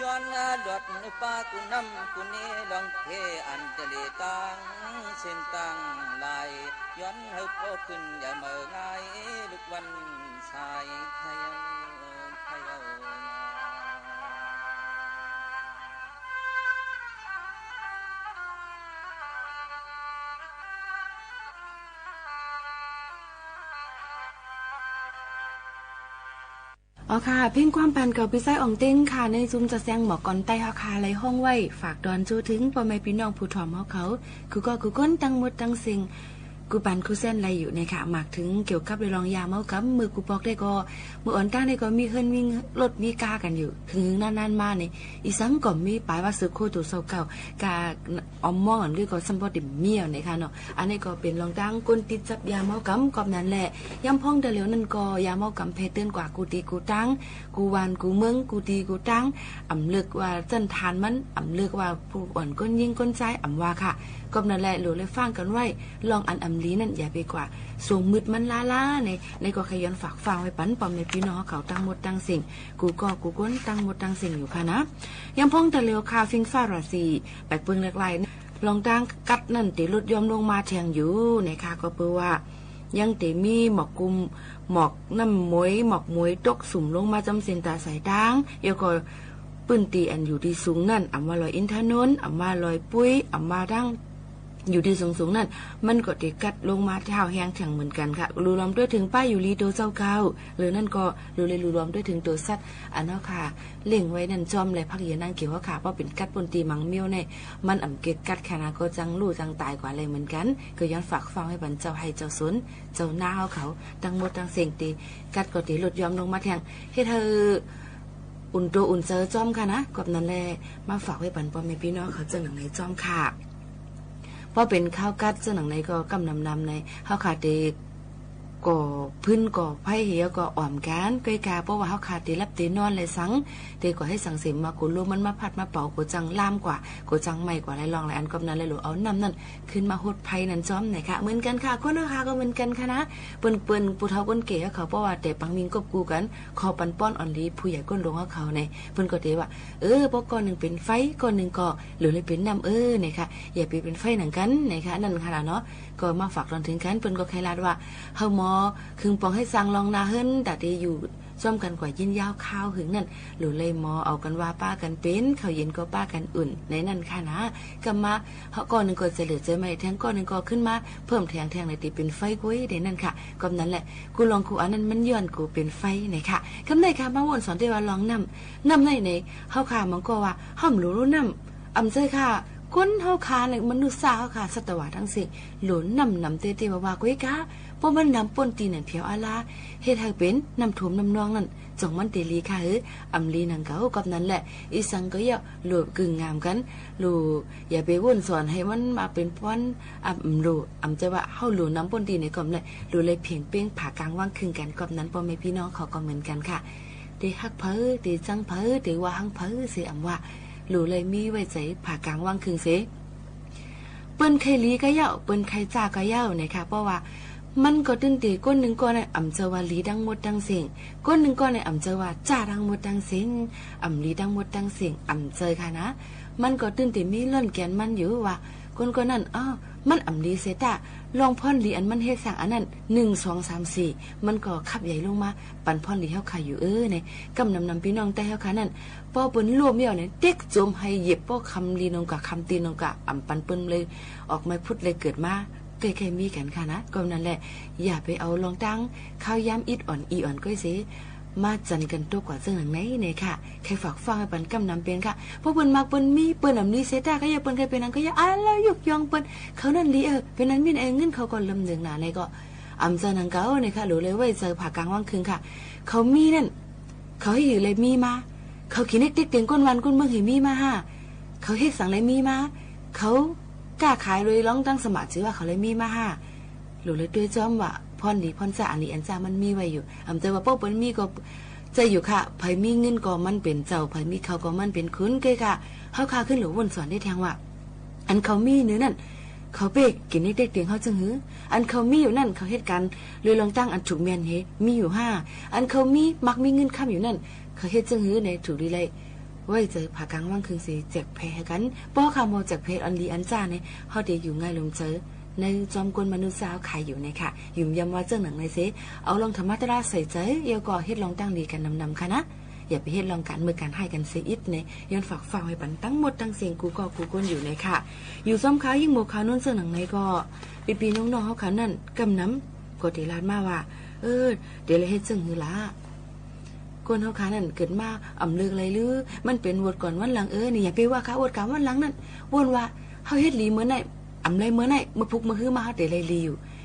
ย้อนหลอดป้ากุนน้ำกุนนี้ ลองเทอันเตเลตังเส้นตังลาย ย้อนเฮาโตขึ้นอย่าเมื่อง่าย ลุกวันสายเที่ยวเที่ยว ဢေႃႈၶႃႈ เพลงความปานเก่า ปีใส่อองเต็งค่ะ ในชุมจัดแสดงหมอก่อนใต้ เฮาค่ะ ไล่ฮ้องไว้ ฝากตอนโจ้ถึง ป้อแม่พี่น้องผู้ถ่อมเฮาเขา คือก็คือคนตั้งหมดตั้งเซ็ง Kuˬ paˍ kuˬ shehˍ lai yuˬ นะคะ မၢၵ်ႇထိုင် เกี่ยวกับ เรื่อง ยาเมากำ မိူဝ်ႈ กู บอก ได้ ก็ မိူဝ်ႈ อ่อน တၢင်း ได้ ก็ มี เฮิรน มี รถ มี กา กัน อยู่ เถิง เถิง นาน นาน มา เนี่ย อีสาน ก็ มี ปาย ว่า เสือโคร่ง ตัว เศร้า เก่า กา อมมอง อัน ก็ ก็ ซ้ำ บ่ ได้ มี อ่ะ นะคะ เนาะ อันนี้ ก็ เป็น เรื่อง ตาง คน ติดจับ ยาเมากำ กอบ นั้น แหละ ย้ำ พ้อง แต่ เร็ว นั้น ก็ ยาเมากำ แผ่ เตือน กว่า กู ตี้ กู ตาง กู วัน กู เมือง กู ตี้ กู ตาง อ่ำเลิก ว่า จั้นทาน มัน อ่ำเลิก ว่า ผู้ อ่อน คน ยิง คน ชาย อ่ำ ว่า ค่ะ กอบ นั้น แหละ หลู เลย ฟัง กัน ไว้ เรื่อง อัน อ่ำ ดี นั้น อย่า ไป กว่า สง มืด มัน ล้า ๆ ใน ใน ก็ ขยัน ฝาก ฟัง ไว้ ปัน ป้อม แม่ พี่ น้อง เขา ตั้ง หมด ตั้ง สิ่ง กู ก็ กู คน ตั้ง หมด ตั้ง สิ่ง อยู่ ค่ะ นะ ย้ำ พ้อง แต่ เร็ว ค่ะ เฟื่อง ฟ้า ราศี แปลก เปิง หลาก หลาย เรื่อง ตาง กัด นั้น เต๋ ลด ย่อม ลง มา แทง อยู่ นะคะ ก็ เปื้อ ว่า ยัง เต๋ มี หมอก กุม หมอก น้ำ หมวย หมอก หมวย ตก สุม ลง มา จำ เส้น ตา สาย ตาง แล้ว ก็ พื้น ตี้ อัน อยู่ ตี้ สูง นั้น อ่ำ ว่า ดอย อินทนนท์ อ่ำ ว่า ดอย ปุ้ย อ่ำ ว่า ดั้ง อยู่ ตี้ สูง สูง นั้น มัน ก็ เต๋ กัด ลง มา เท่า แฮง แทง เหมือน กัน ค่ะ หลู รวม ด้วย เถิง ป้า อยู่ ลี ตัว เจ้า เก่า หรือ นั้น ก็ หลู เลย หลู รวม ด้วย เถิง ตัว สัตว์ อัน เฮา ค่ะ เลี้ยง ไว้ นั้น จ้อม แล พัก เยียะ นั่ง เกี่ยว เฮา ค่ะ เพราะ เป็น กัด ปูน ตี้ มัง เมียว ใน มัน อ่ำ เกะ กัด ขนาด ก็ จัง ลู่ จัง ตาย กว่า แล เหมือน กัน ก็ ย้อน ฝาก ฟัง ไว้ ปัน เจ้า ไฮ่ เจ้า สวน เจ้า นา เฮา เขา ตั้ง หมด ตั้ง สิ่ง ตี้ กัด ก็ เต๋ ลด ย่อม ลง มา แทง เฮ็ด เฮอ อุ่น ตัว อุ่น เจอ จ้อม ค่ะ นะ กอบ นั้น แหละ มา ฝาก ไว้ ปัน ป้อม แม่ พี่ น้อง เขา เจ้า หนัง ใน จ้อม ค่ะ เพราะ เป็น คาว กัด เจ้า หนัง ใน ก็ กำ นำ นำ ใน เฮา ค่ะ เต๋ ก่อ พื้น ก่อ ไฟ เหว ก็ อ่อม กัน ก้อย กา เพราะ ว่า เฮา ค่ะ เต๋ หลับ เต๋ นอน แล สัง เต๋ ก่อ เฮ สัง เสม มา โก ลม มัน มา พัด มา เป่า ก็ จัง ลาม กว่า ก็ จัง ไหม้ กว่า หลาย เรื่อง หลาย อัน กอบ นั้น แหละ หลู เอา น้ำ นั้น ขึ้น มา หด ไฟ นั้น จ้อม นะคะ เหมือน กัน ค่ะ คน เฮา ค่ะ ก็ เหมือน กัน ค่ะ นะ เปิ้น เปิ้น ผู้ เฒ่า คน แก่ เฮา เขา เพราะ ว่า แต่ ปาง มี กบ กู กัน ขอ ปัน ป้อน อ่อน ดี ผู้ ใหญ่ คน หลวง เฮา เขา ใน เปิ้น ก็ เต๋ ว่า เออ เพราะ ก้อน หนึ่ง เป็น ไฟ ก้อน หนึ่ง ก็ หลู เลย เป็น น้ำ เออ นะคะ อย่า ไป เป็น ไฟ หนัง กัน นะคะ นั่น ค่ะ เนาะ ก็ มา ฝาก ตอน เถิง กัน เปิ้น ก็ ใค่ ลาด ว่า เฮา หมอ เคิง ปอง เฮ สร้าง รอง นา เฮิรน ต๋า เต๋ อยู่ จ้อม กัน กว่า ยืน ยาว คาว หึง นั้น หลู เลย หมอ เอา กัน ว่า ป้า กัน เป็น เขา เย็น ก็ ป้า กัน อุ่น ใน นั่น ค่ะ นะ กำ มา เฮา ก้อน หนึ่ง ก็ จะ เหลือ เจอ ไหม้ แทง ก้อน หนึ่ง ก็ ขึ้น มา เพิ่ม แทง แทง ใน ตี้ เป็น ไฟ ก้วย ใน นั่น ค่ะ กอบ นั้น แหละ กู ลอง กู อัน นั้น มัน ย้อน กู เป็น ไฟ นะคะ กำ นั้น ค่ะ มา วน สอน เต๋ ว่า เรื่อง น้ำ น้ำ ใน ใน เฮา ค่ะ มัน ก็ ว่า ห้าม หลู น้ำ อ่ำ เจอ ค่ะ คน เฮา ค่ะ ใน มนุษย์ เฮา ค่ะ สัตว์ วา ทั้ง สิ้น หลู น้ำ หนำ เต๋ เต๋ ว่า ว่า ก้วย กา เพราะ มัน หนำ ปูน ตี้ นั้น เผียว อา ลา เฮ็ด ให้ เป็น น้ำ ท่วม น้ำ นอง นั้น จ่อง มัน เต๋ หลี ค่ะ เออ อ่ำ หลี หนัง เก่า กอบ นั้น แหละ อีสัง ก็ เยียะ หลู กึ่ง งาม กัน หลู อย่า ไป วน สอน ให้ มัน มา เป็น ป้อน อ่ำ หลู อ่ำ เจอ ว่า เฮา หลู หนำ ปูน ตี้ ใน กอบ นั้น แหละ หลู เลย เพ่ง เป้ง ผ่า กาง วาง ครึ่ง กัน กอบ นั้น ป้อม แม่ พี่ น้อง เขา ก็ เหมือน กัน ค่ะ เต๋ ฮัก เผย เต๋ จัง เผย เต๋ ว่า หัง เผย เส อ่ำ ว่า หลู เลย มี ไว้ ใจ๋ ผ่า กาง วาง ครึ่ง เส เปิ้น ใค่ หลี ก็ เย้า เปิ้น ใค่ จ้า ก็ เย้า นะคะ เพราะ ว่า มัน ก็ တိုၼ်း เต๋ คน หนึ่ง ก้อน ใน อ่ำ เจอ ว่า หลี ทั้ง หมด ทั้ง เสี้ยง คน หนึ่ง ก้อน ใน อ่ำ เจอ ว่า จ้า ทั้ง หมด ทั้ง เสี้ยง อ่ำ หลี ทั้ง หมด ทั้ง เสี้ยง อ่ำ เจอ ค่ะ นะ มัน ก็ တိုၼ်း เต๋ มี ล่อน แก่น มัน อยู่ ว่า คน คน นั้น อ้อ มัน อ่ำ หลี เส ตา ลอง พร หลี อัน มัน เฮ็ด สร้าง อัน นั้น หนึ่ง สอง สาม สี่ มัน ก็ ขับ ใหญ่ ลง มา ปัน พร หลี เฮา ค่ะ อยู่ เออ ใน กำ นำ นำ พี่ น้อง ใต้ เฮา ค่ะ นั้น ป้อ เปิ้น โลภ เยี่ยว ใน เต๊็ก โจม ให้ เหยียบ ป้อ คำ ลี นง กา คำ ตี นง กา อ่ำ ปัน เปิ้น เลย ออก มา พุด เลย เกิด มา ใก้ ใก้ มี กัน ค่ะ นะ กอบ นั้น แหละ อย่า ไป เอา เรื่อง ตาง คาว ยาม อิด อ่อน อี อ่อน ก้อย เส มา จัน กัน ตก กว่า เจิ่ง หนัง ใน ใน ค่ะ ใค่ ฝาก ฟัง ไว้ ปัน กำ นำ เป็น ค่ะ เพราะ เปิ้น มัก เปิ้น มี เปิ้น อ่ำ หลี เส ตา ก็ เย้า เปิ้น ใค่ เป็น นั้น ก็ เย้า อา แล้ว ยุก ยอง เปิ้น เขา นั้น หลี เออ เป็น นั้น มี เออ เงิน เขา ก็ เริ่ม เดิง หนา ใน ก็ อ่ำ เจอ หนัง เก่า นะคะ หลู เลย ไว้ เจอ ผ่า กาง วาง ครึ่ง ค่ะ เขา มี นั้น เขา เฮ หยือ เลย มี มา เขา เขียน เลข เต๊ก เตียง คน วัน คน เมือง เห มี มา ห้า เขา เฮ็ด สัง เลย มี มา เขา กา ขาย เลย ร้อง ตั้ง สมัคร จื้อ ว่า เขา เลย มี มา ห้า หลู เลย ตวย จ้อม ว่า พร หลี พร จ้า อัน หลี อัน จ้า มัน มี ไว้ อยู่ อ่ำ เจอ ว่า ป้อ เปิ้น มี ก็ ใจ๋ อยู่ ค่ะ ใผ มี เงิน ก็ มัน เป็น เจ้า ใผ มี เขา ก็ มัน เป็น คุณ ใก้ ค่ะ เฮา ค่ะ ขึ้น หลู วน สอน ได้ แทง ว่า อัน เขา มี เนอ นั้น เขา เป๊ก เขียน เลข เต๊ก เตียง เฮา เจิ่ง หือ อัน เขา มี อยู่ นั้น เขา เฮ็ด การ เลย เรื่อง ตาง อัน ถูก แม่น เห มี อยู่ ห้า อัน เขา มี มัก มี เงิน คำ อยู่ นั้น เขา เฮ็ด เจิ่ง หือ ใน ถูก ดี เลย ไว้ เจอ ผ่า กาง วาง ครึ่ง เส แจ๋ก แผ่ ให้ กัน ป้อ ค่ะ หมอ แจ๋ก แผ่ อัน หลี อัน จ้า ใน เฮา เต๋ อยู่ ง่าย ลม เจอ ใน จอม คน มนุษย์ เฮา ค่ะ อยู่ ใน ค่ะ หยุม ยำ ว่า เจิ่ง หนัง ใน เส เอา เรื่อง ธรรมะ ตะละ ใส่ ใจ๋ เย้า ก็ เฮ็ด เรื่อง ตาง หลี กัน นำ นำ ค่ะ นะ อย่า ไป เฮ็ด เรื่อง การ เมือง การ ไฮ่ กัน เส อิด ใน ย้อน ฝาก ฟัง ไว้ ปัน ทั้ง หมด ทั้ง เสี้ยง กู ก็ กู คน อยู่ ใน ค่ะ อยู่ จอม ขาว ยิ่ง โม ขาว นวล เจิ่ง หนัง ใน ก็ ปี ปี น้อง ๆ เฮา ค่ะ นั้น กำ นำ ก็ เต๋ ลาด มา ว่า เออ เต๋ เลย เฮ็ด เจิ่ง หือ ละ คน เฮา ค่ะ นั้น เกิด มา อ่ำ เลิก เลย หรือ มัน เป็น วด ก่อน วัน หลัง เออ นี่ อย่า ไป ว่า ค่ะ วด กรรม วัน หลัง นั้น วน ว่า เฮา เฮ็ด หลี เมื่อ ไหน อ่ำ เลย เมื่อ ไหน เมื่อ พุก เมื่อ หื้อ มา เฮา เต๋ เลย หลี อยู่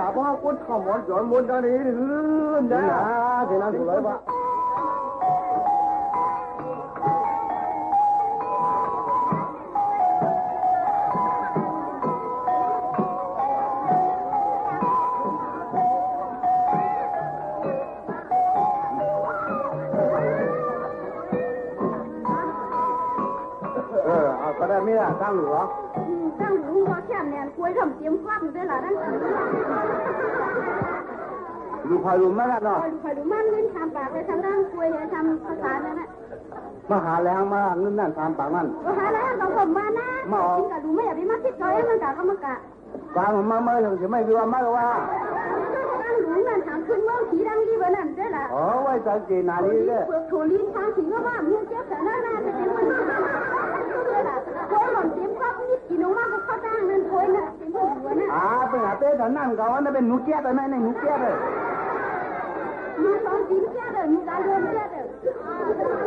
naˍ baˆ k'oˆ htaꞈ mawˬ jawˬ mawˬ daꞈ le, hui daꞈ te na zuhˬ la ve pa. Tanˇ luˬ a, tanˇ luˬ k'o, hk'e a meh k'oˆ ve, yawˇ meh teˇ mvuhˇ k'oˆ ve laˬ, tanˇ luˬ hk'aˬ luˬ maˇ g'a nawˬ. Hk'aˬ luˬ maˇ, เงินสามบาท ve htaꞈ tanˇ k'oˆ ve, htaꞈ hk'aˬ luˬ maˇ g'a. Maˇ haꞈ leh haˉ maˇ, เงินสามบาท นั่น maˇ haꞈ leh haˉ, k'awꞈ maˇ na. Maˇ awˬ, kaꞈ luˬ maˇ yaꞈ ve maˇ hkiˆ cawˬ, maˇ kaꞈ k'awꞈ maˇ kaꞈ. Kaꞈ maˇ maˇ, yawˇ maˇ ve wa maˇ ve wa. Tanˇ luˬ naˬ htaꞈ hkui mawˇ hkiˬ tanˇ liˇ ve naˬ te laˬ. Oˇ, ไว้สังเกต naˬ liˇ ve. โถ liˇ htaˇ hkiˬ maˇ maˇ mvuhˇ cehˇ htaꞈ naˇ naˇ te te maˇ luˬ. K'oˆ lawˬ te hkawˇ nyiˇ hkiˬ nawˬ maˇ k'oˆ hkawˇ tanˇ naˇ hk'oˆ naˇ te maˇ luˬ naˇ. A, ไปหา teˇ htaꞈ naˇ gaˬ naˇ ve, nawˬ cehˇ ve naˇ, nawˬ cehˇ ve. Nawˬ tawˍ tiˉ cehˇ ve, nawˬ g'a yawˇ cehˇ ve.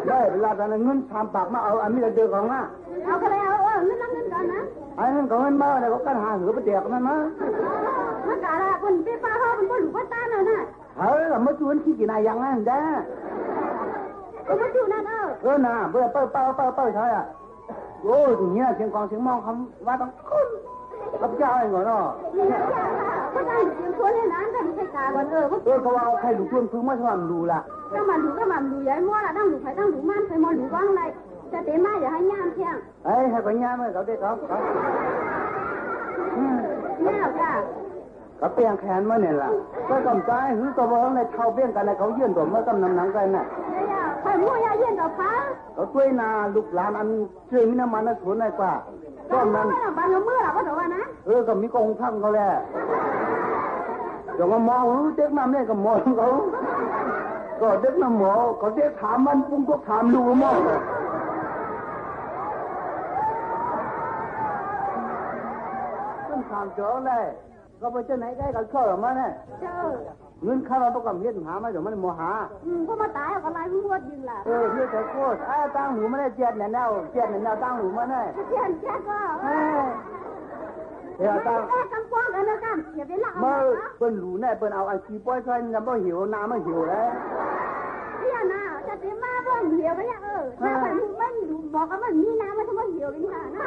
Maˇ heˆ, laˬ htaꞈ naˇ, เงินสามบาท maˇ awˬ, a miˇ la deu k'aoˍ ngaˇ. Awˬ hk'aw lehˬ, awˬ, awˬ, เงิน laˇ เงิน kaꞈ naˇ. A, เงิน kaꞈ เงิน maˇ leh k'awꞈ kanˇ haˍ heuˬ ve tehꞈ k'o naˇ maˇ. Maˇ kaꞈ laˬ, k'o nawˬ teˇ hpaˍ hk'aw ve k'oˆ luˬ k'oˆ taˇ naˇ naˇ. Haꞈ, maˇ tuˬ ve hkiˆ kiˬ naˬ yanˇ naˇ daꞈ. K'o maˇ tuˬ naˇ naˇ. Oˇ naˬ, beuꞈ paˇ paˇ paˇ paˇ chaw yaˇ. Oˇ, nyi na เชียงของ เชียงม่วง คำว่าต้อง ข้าพเจ้า ไอ้หงอนเนาะ. Oˇ, กะว่า ใคร luˬ tuˇ hpui maˇ chaw maˇ luˬ laˬ. Kaˇ maˬ luˬ, kaˇ maˬ luˬ, yaꞈ mawˇ laˬ, tanˇ luˬ hk'aˬ tanˇ luˬ maˇ hpehꞈ, maw luˬ vaˇ leh, ca te maˇ yaꞈ haˉ nyaˇ hpehꞈ. Aˬ, hk'aˬ k'o nyaˇ maˇ, kaꞈ teˇ kaꞈ, nyaˇ kaꞈ, kaꞈ peˇ hk'aˬ maˇ nehˬ laˬ. K'oˆ kaꞈ maˇ caˉ, huiˉ kaw vaˇ leh chaw peˇ kaꞈ leh, k'aw yehˇ dawˬ maˇ kaˇ naˬ naˬ gaˇ naˇ. Hk'aˬ mawˇ yaˇ yehˇ dawˬ hpaˇ. K'aw tuˇ eˬ naˬ, luˬ laˬ naˬ, cuˇ eˬ miˇ naˇ ma naˇ hto naˇ kaꞈ. K'oˆ maˇ, kaꞈ miˇ k'awꞈ hk'aˇ k'o leh, yawˇ k'aw maw hui teˇ naˇ mehˆ kaꞈ maw, k'aw teˇ htaꞈ maˇ pun k'oˆ htaꞈ luˬ maw. K'oˆ htaꞈ cawˬ leh, k'aw pa ceh naˬ iˉ kaˆ kaꞈ chawˇ laˬ maˇ nehˬ. เงินเข้า เราต้องกำเฮ็ดหามา เดี๋ยวมันมอหา อืม เพราะมาตายก็ไล่รู้ว่าจริงล่ะ เออ เฮ็ดแต่โคตร เอ้ย ตั้งหลูมาได้ เจ็ดเนี่ยแนว เจ็ดเนี่ยแนว ตั้งหลูมาได้ เจ็ด เจ็ดก็ เออ เดี๋ยวตั้ง แม่กำปองกันนะกัน อย่าไปเล่า เมื่อ เปิ้นหลูเนี่ย เปิ้นเอาอันขี้ป้อยช่อยนี่นะ บ่หิว น้ำบ่หิวแล้ว เนี่ยนะ จะเต็มมาบ่หิวก็เนี่ย เออ ถ้ามัน มันหลูบอกว่ามันมีน้ำ มันจะบ่หิวกันค่ะนะ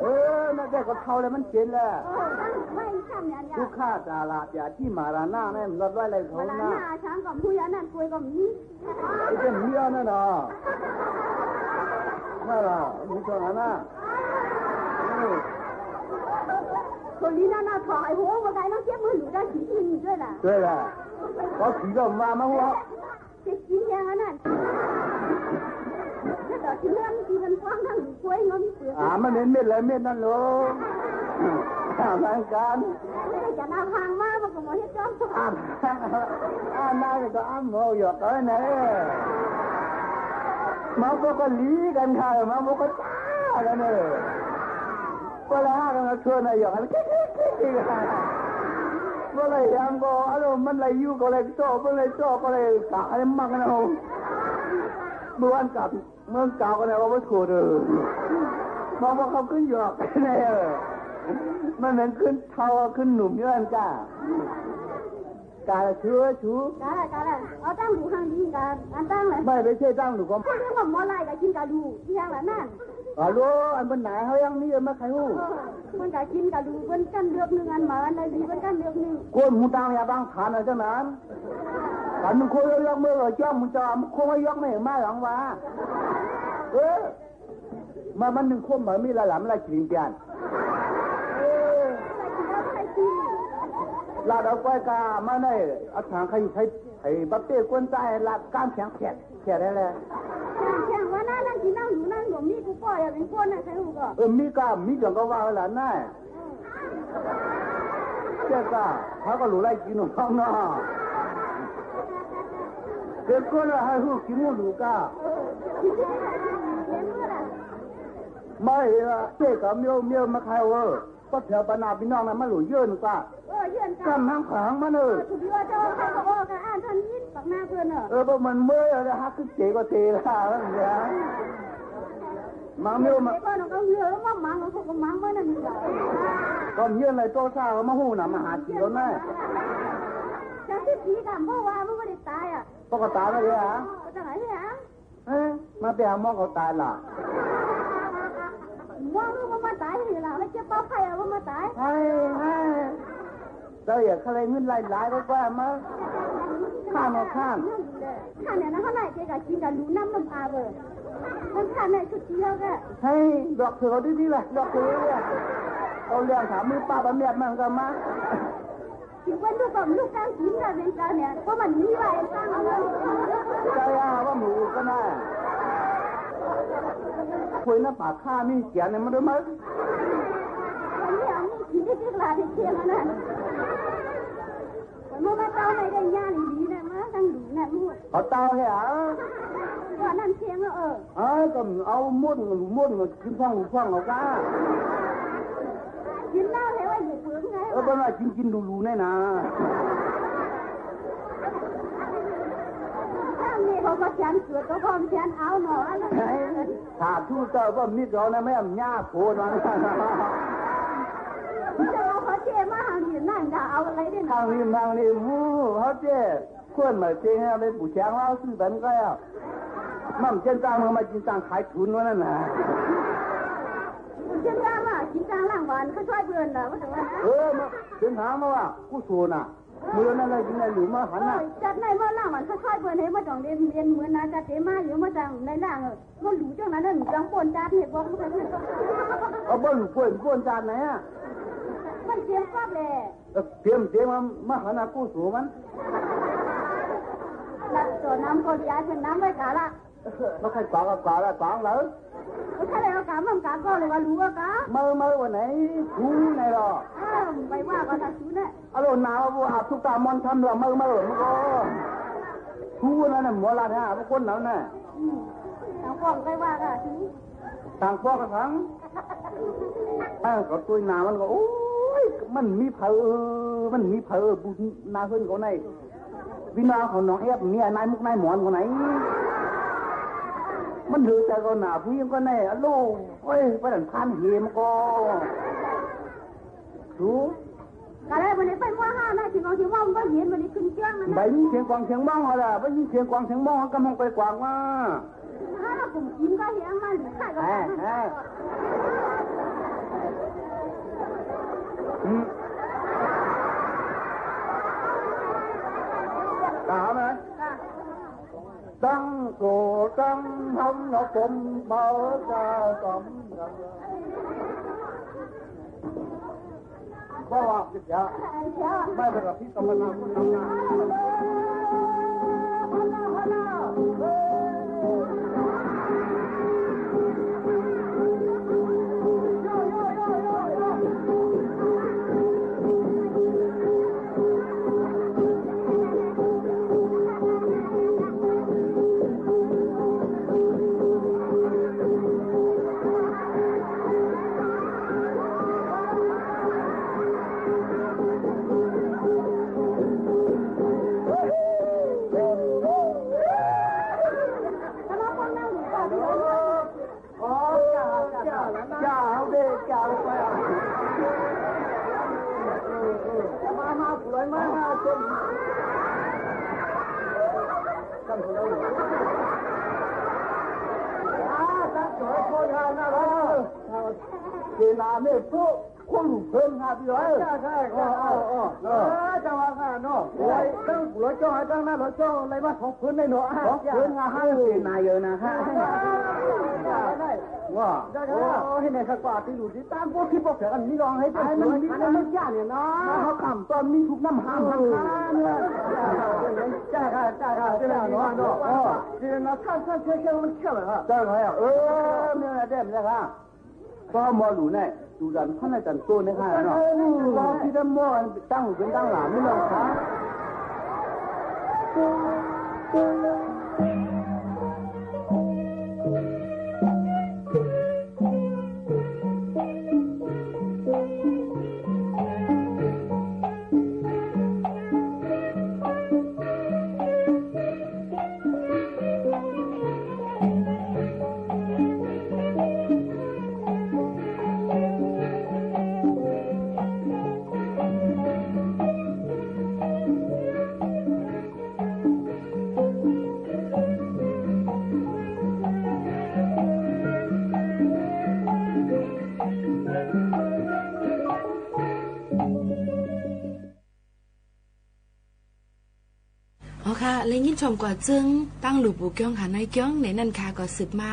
เออ นั่นแหละ ก็เฒ่าแล้ว มันเข็นแล้ว เออ ตั้งไว้อีกครั้งเนี่ย ทุกข์ฆ่าสาระ อย่าที่มาราหน้านะ มันรอดร้อยอะไรเขานะ มาราหน้า ช้างกับผู้ยานั่น กล้วยกับมี ไอ้เจ้ามีอันนั้นน่ะ นั่นล่ะ มีเท่านั้นน่ะ เออ คนนี้น่า น่าถอย โห เมื่อไงต้องเจ็บมือหนูได้ ผีกินอยู่ด้วยล่ะ 对了，我ผีก็มา มาหัว จะกินยังอันนั้น แล้วต่อที่เรื่องที่มันฟ้องทั้งหนูกล้วย มันมีเปลือก อ่า มันเป็นเม็ดอะไรเม็ดนั่นโล อ่า เหมือนกัน ไม่ได้จะนำทางมา มันก็บอกให้จ้อง อ่า อ่า นายก็อ้ำหมอหยอกเอาไว้ไหน มาพวกก็หลีกันค่ะ มาพวกก็จ้ากันเออ ก็เลยห้ากันมาชวนนายหยอกกัน เมื่อไรยังก็อารมณ์มันไหลอยู่ก็เลยโจ้ เมื่อไรโจ้ก็เลยกะให้มั่งนะ เมื่อวันกลับ เมืองเก่าก็เลยว่าโถ่เด้อ มองว่าเขาขึ้นหยอกแน่ มันเหมือนขึ้นเฒ่าขึ้นหนุ่มอยู่นั่นจ้า กาละเชื่อชู กาละ กาละ เอาตั้งดูทางดีกัน อันตั้งเลย ไม่ ไม่ใช่ตั้งดูก็ เขาเรียกว่าหมอลายกับกินกะดูที่ทางหลังนั่น อ๋อ รู้ อันบนไหนเขายังมีมาใครรู้ เออ มันกะกินกะดู เปิ้นกั้นเลือกหนึ่ง อันหมาอันใดดี เปิ้นกั้นเลือกหนึ่ง คนหมูตามยาบางฐานอะไรเท่านั้น กันมึงโคตรเลือกเมื่อจ้องมึงจะมึงโคตรยกไม่มาหลังวะ เออ มามันหนึ่งคนมามีละหลามละขิงเปียน เออ ลาดเอาก้อยกามาในเอาถังใครอยู่ใครไอ้บักเต้ก้นใต้ลาดก้านแข็งแผดแผดได้เลย แข่งว่านั่นนั่งกินนั่งอยู่นั่งหลวมนี่กูปล่อยอะเป็นคนน่ะใครรู้ก็ เออ มีกามีจังก็ว่าละน่า เจ้าก็เขาก็รู้ไล่กินของเขาเนาะ เด็กก็เลยให้ลูกกินหมูหรูก้า ไม่ละเจ๊ก็เมียวเมียวมาใครเออ ก็แถวบรรดาพี่น้องนะมาหลูเยื่อนกว่า เออ เยื่อนกัน กำทั้งขวางมันเออ เออ ถูกเยื่อเจ้าเขาก็บอกกันอ่านท่านยินปากหน้าเพื่อนเนอะ เออ พวกมันเมื่อยแล้วนะ ฮักคือเจ๋ก็เจ๋ละ เนี่ย มังเมียวมา เดี๋ยวก่อนก็เหือว่ามัง เขาก็มังว่านั่นนี่แหละ ก็เยื่อนอะไรโตซ่าเขามาหู้น่ะ มาหากินแล้วนะ จะสิบปีกันเพราะว่ามันไม่ได้ตายอ่ะ ปกติตายแล้วเนี่ย ก็จะไหนเนี่ย เอ๊ะ มาไปหาหมอเขาตายล่ะ หมอรู้ว่ามาตายนี่ล่ะ ไม่เจ็บเป้าไข้อะว่ามาตาย เฮ้ย เฮ้ย เจ้าอย่าเข้าไปเงินหลายๆ ก็ว่ามา ข้ามเอาข้าม ข้ามเนี่ยนะ เท่าไหร่แกก็กินกับหลูน้ำน้ำอาเบอร์ Haiˉ, dawˇ hk'e k'aw tiˉ tiˉ laˇ, dawˇ hk'e le. K'aw liꞈ htaꞈ meuˇ paˆ pa mehˆ maˇ g'a maˇ. Ca yaˇ vaˇ meuꞈ k'oˆ na. Hk'o naˇ paˍ hk'aˇ miˇ tiꞈ yaꞈ ne maˇ dawˇ maˇ. Awˬ taw heh aꞈ. Aˉ, k'aw mvuhˬ awˬ moˇ luˬ moˇ luˬ, cin hpaˇ luˬ hpaˇ awˬ kaˇ. Awˬ pa na cin cin luˬ luˬ neˇ naˍ. Htaꞈ tuˬ taˇ vaˇ miˇ g'aw na meh, myaˇ hpoˬ na. Hk'aˇ ve maˇ ve mvuhˇ hawˉ ceˇ. Hkuˇ maˬ te ve buˬ shehˍ hpaˇ suh taˍ ve k'aˇ yaˇ. Maˇ mvuhˬ cehˇ caˇ mvuhˬ maˇ cin caˇ hk'ai tuˬ naˉ naˍ. Cin caˇ maˇ cin caˇ laˇ maˬ hk'aˇ chaweh peuˬ naˍ. Cin caˇ maˇ kuˇ shoˍ naˍ. Mvuhˬ lo naˇ g'a cin naˍ luˬ maˇ haꞈ naˇ. Ca naˇ maˇ laˇ maˬ hk'aˇ chaweh peuˬ naˍ maˇ cawˬ le, mvuhˬ naˍ ca te maˇ yoˬ maˇ caˇ naˍ laˇ. Maˇ luˬ cawˇ naˍ naˇ luˬ caˇ pon caˇ te bawˆ. Awˬ bawˆ luˬ pon pon caˇ naˍ. Maˇ cin caˇ leh. Te mvuhˬ te maˇ maˇ haꞈ naˇ kuˇ shoˍ maˇ. Laꞈ cawˬ naˍ k'aw liꞈ a ceh naˍ maˇ kaˍ laˇ. Maˇ hk'aˇ kaˍ kaˍ laˇ kaˍ laˇ. Maˇ kaˍ maˇ kaˍ k'aw leh g'a luˬ g'a kaˍ. Maˇ maˇ g'a naˍ, tuˬ naˍ laˬ. Aˉ, maˇ g'a taˇ tuˬ naˍ. A lo naˍ a vo a htoꞈ kaꞈ maˇ htaˇ mvuhˬ maˇ g'a mvuhˬ k'o. Tuˬ naˍ naˍ mvuhˬ la htaˇ a k'oˆ naˍ naˍ. Taˍ k'aw kaꞈ htaˇ. Aˉ, k'awꞈ to naˍ maˇ k'o, oˇ, maˇ miˇ hpaˍ, maˇ miˇ hpaˍ, bu na heuˆ k'o naˍ. Viˉ naˆ hk'awꞈ nawˬ ehˉ miˇ a naˆ mvuhˇ naˆ mawˬ k'o naˍ. Maˇ nyi ca k'o naˍ, hpu yehˬ k'o naˍ, a lo, oˇ, paˇ daꞈ hk'aˇ heˍ maˇ k'o. Tuˬ. ใบนี้เสียงกลองเสียงม้องเหรอ ได้ยินเสียงกลองเสียงม้องก็มองไปกวางว่า อืม ถามนะ ตั้งโสตั้งทำเราผมเบาใจสม เพราะว่าเสียไม่เป็นหลักที่ตำนานพุทธศาสนา Te na ne to. คนหลู่เพิ่มห้าปีร้อย ใช่ใช่ อ๋อ อ๋อ อ๋อ เออ จังหวะขนาดเนาะ โอ้ย ตั้งหัวจ้อง ตั้งหน้าเราจ้อง อะไรมาสองพื้นได้เนาะ สองพื้นงาห้า เสียหน้าเยอะนะฮะ ได้ ได้ ว่า ได้ โอ้ ให้ในข้ากว่าตีหลุดที่ตั้งพวกที่พวกเสือกันนี่ลองให้เป็น ไอ้มันมี มันยากเนี่ยเนาะ เขาขำตอนมีทุกน้ำห้ามทั้งนั้น ใช่ค่ะ ใช่ค่ะ ใช่ค่ะ เนาะ เนาะ เออ ทีนั้นนะ ท่าน ท่านเชื่อ เชื่อ มันเชื่อเหรอฮะ ใช่ไหมอ่ะ เออ เนี่ยแหละ ได้เหมือนกันค่ะ Paw maw luˬ neˇ, tuˬ daꞈ hpaˇ neˇ caˬ toˇ neˇ hk'aˇ naˬ. Paw hkiˇ teˇ mawˇ tanˇ luˬ ve tanˇ laˬ miˇ law hk'aˇ. Aˬ hk'a leh ငြိမ်းချမ်း กว่า tcuhˇ ตั้ง luˬ puˍ ကျိုင်း ဟး nai ကျိုင်း ne, naˇ hk'a ก็ สืบ maˇ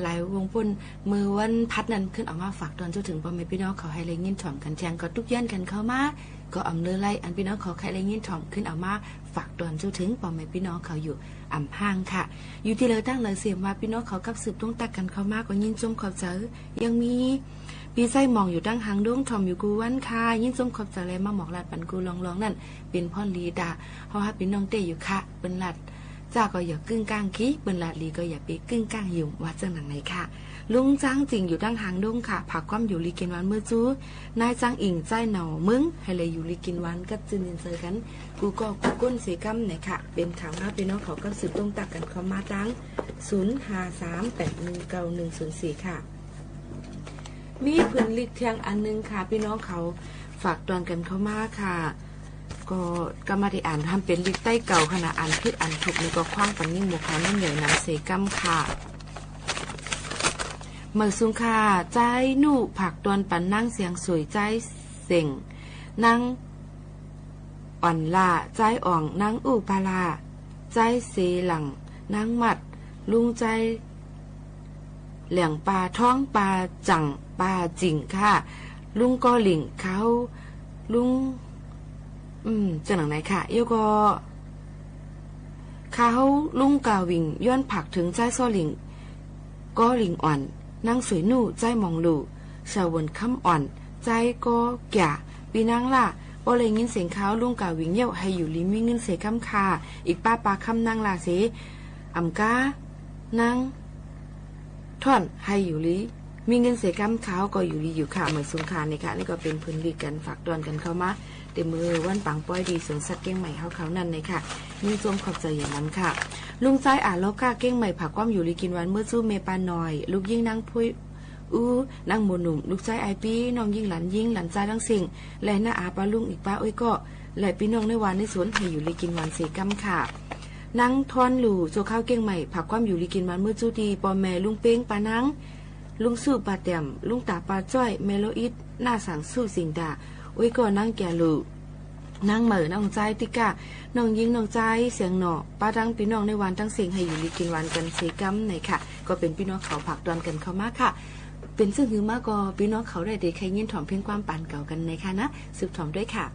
หลายวงพ่น เมื่อวันพัด นั่น ขึ้นเอามาฝาก ตอน เจ้าถึง พ่อแม่พี่น้อง เขา ให้ ได้ ငြိမ်းချမ်း กัน แทง ก็ ทุก เยือน กัน เข้า มา ก็ อำเภอ ไร่ อัน พี่น้อง เขา ให้ ได้ ငြိမ်းချမ်း ขึ้นเอามาฝาก ตอน เจ้าถึง พ่อแม่พี่น้อง เขา อยู่ อ่ำ ห้าง ค่ะ อยู่ ที่ เหลือ ตั้ง หลาย เสียง ว่า พี่น้อง เขา กลับสืบ ตรง ตัก กัน เข้า มา ก็ ยินชม ขอบ ใจ ยัง มี ปี ไส้ หม่อง อยู่ ตั้ง หางดง ถ่อม อยู่ กู วัน ค่ะ ยินชม ขอบ ใจ เลย มา หมอก ลาด ปัน กู ลอง ลอง นั่น เป็น พ่อน ลี ตา เฮา ฮัก พี่ น้อง เต้ อยู่ ค่ะ เปิ้น ลาด จ้า ก็ อย่า เกิ่ง ก้าง คิ เปิ้น ลาด ลี ก็ อย่า ไป เกิ่ง ก้าง หยุ่ม ว่า เจ้า หนัง ไหน ค่ะ ลุง จัง จิ่ง อยู่ ตั้ง หางดง ค่ะ ผัก ความ อยู่ ลี กิน วัน เมื่อ จู๊ นาย จัง อิ่ง ใจ้ เหนา เมือง ให้ เลย อยู่ ลี กิน วัน กับ จื้อ นิน เจอ กัน กู ก็ กู ก้น เส กำ ไหน ค่ะ เป็น ข่าว นะ พี่น้อง เขา กลับสืบ ตรง ตัก กัน เข้า มา ตั้ง ศูนย์ ห้า สาม แปด หนึ่ง เก้า หนึ่ง ศูนย์ สี่ ค่ะ มี ผืน ลิก แทง อัน นึง ค่ะ พี่น้อง เขา ฝาก ตอน กัน เข้า มา ค่ะ ก็ กำ มา ได้ อ่าน ทำ เป็น ลิก ใต้ เก่า ขนาด อ่าน ผิด อ่าน ถูก นี่ ก็ คว้าง ปัน ยิ่ง หมวก ขาว น้ำ ใหญ่ น้ำ เส กำ ค่ะ เหมย สุง ค่ะ ใจ้ นุ ผัก ตอน ปัน นาง เสียง สวย ใจ้ เสียง นาง อ่อน ล่า ใจ้ อ่อง นาง อู้ ปา ล่า ใจ้ เส หลัง นาง มัด ลุง ใจ้ แหล่ง ปา ท้อง ปา จั่ง ปา จิ่ง ค่ะ ลุง กอ หลิง เขา ลุง อืม เจ้า หนัง ไหน ค่ะ เอี้ยว ก็ เขา ลุง กา หวิง ย้อน ผัก เถิง ใจ้ ซ้อ หลิง กอ หลิง อ่อน นาง สวย นุ ใจ้ มอง ลู่ เฉา เหวิน คำ อ่อน ใจ้ กอ แก่ ปี นาง ล่า ป้อ เลย ငြိမ်းချမ်း เขา ลุง กา หวิง เยี่ยว ให้ อยู่ ลี มี เงิน เส กำ ค่ะ อีก ป้า ปา คำ นาง ล่า เส อ่ำ ก้า นาง ท่อน ให้ อยู่ ลี มี เงิน เส กำ ค่ะ ก็ อยู่ ลี อยู่ ค่ะ เหมย สุง ค่ะ นี่ ค่ะ นี่ ก็ เป็น ผืน ลิก กัน ฝาก ตอน กัน เข้า มา เต็ม เมื่อ วัน ปัง ป้อย ดี สวนสัตว์ เชียงใหม่ เฮา เขา นั่น นี่ ค่ะ ยินชม ขอบ ใจ อย่าง นั้น ค่ะ ลุง ใจ้ อ่า ลอ ก้า เชียงใหม่ ผัก ความ อยู่ ลี กิน วัน เมื่อ จู๊ เม ปา หน่อย ลูก ยิ่ง นาง พุ้ย อู้ นาง หมู หนุ่ม ลูก ใจ้ ไอ ปี้ น้อง ยิ่ง หลาน ยิ่ง หลาน ใจ้ ทั้ง เสียง และ น้า อา ปา ลุง อีก ป้า อ้อย ก็ และ พี่ น้อง ใน วัน ใน สวน ให้ อยู่ ลี กิน วัน เส กำ ค่ะ นาง ท่อน ลู่ โจ ข้าว เชียงใหม่ ผัก ความ อยู่ ลี กิน วัน เมื่อ จู๊ ดี ป้อ แม่ ลุง เป๊ง ปา นาง ลุง สู้ ปา แต้ม ลุง ต๋า ปา จ้อย แม่ โลอิท น้า สัง สู้ สิง ตา อ้อย ก็ นาง แก่ ลู่ นาง เหมย น้อง ใจ้ ติ๊ก ก้า น้อง ยิ่ง น้อง ใจ้ เสียง หน่อ ป้า ทั้ง พี่ น้อง ใน วัน ทั้ง เสียง ให้ อยู่ ลี กิน วัน กัน เส กำ ไหน ค่ะ ก็ เป็น พี่ น้อง เขา ผัก ตอน กัน เข้า มา ค่ะ เป็น ซึ่ง หือ มา ก็ พี่ น้อง เขา ได้ เต ใคร ยิน ถ่อม เพียง ความ ปาน เก่า กัน ไหน ค่ะ นะ สืบ ถ่อม ด้วย ค่ะ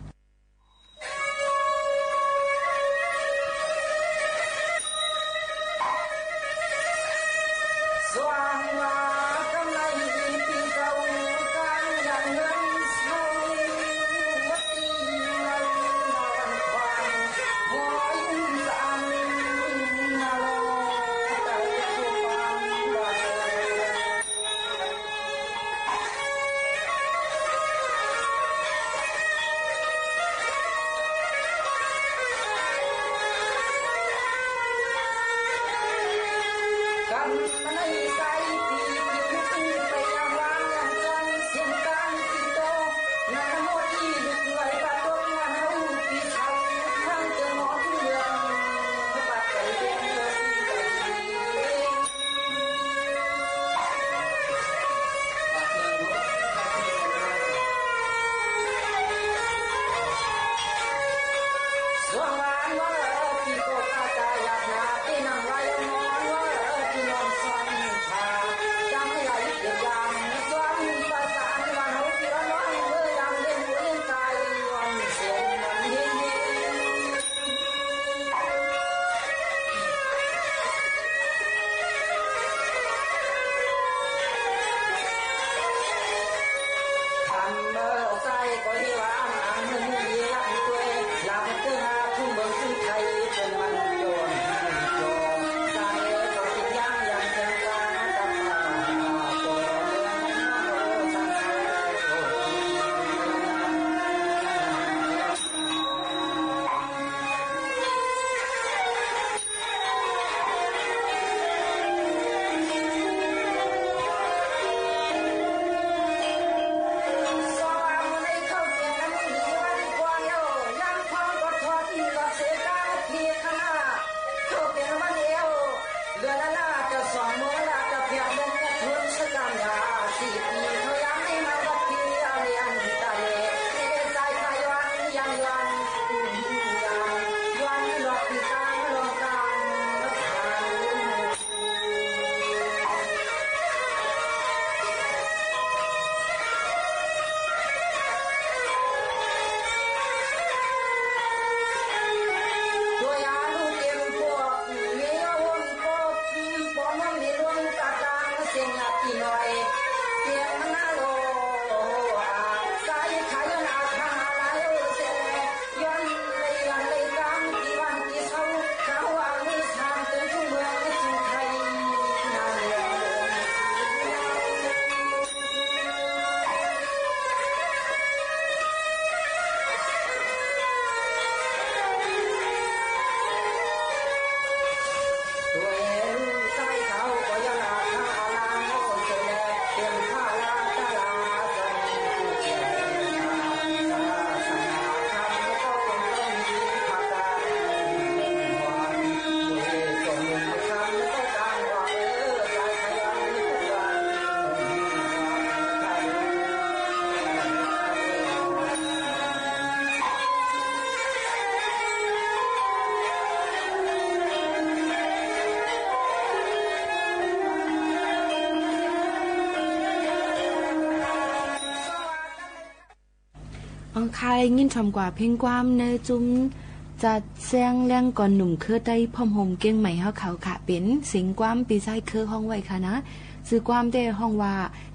ဢၼ် ใคร ငိၼ်းထွမ်ႇၵႂႃႇ เพลง ၵႂၢမ်း ၼႂ်းၸုမ်း จัดแสดง แรงงานหนุ่ม เครือไทย พร้อมโฮม เชียงใหม่ ႁဝ်းၶဝ် ค่ะ เป็น เสียง ความ ปีซ้าย เคยฮ้องไว้ ค่ะ นะ ชื่อความ แต่ ฮ้องว่า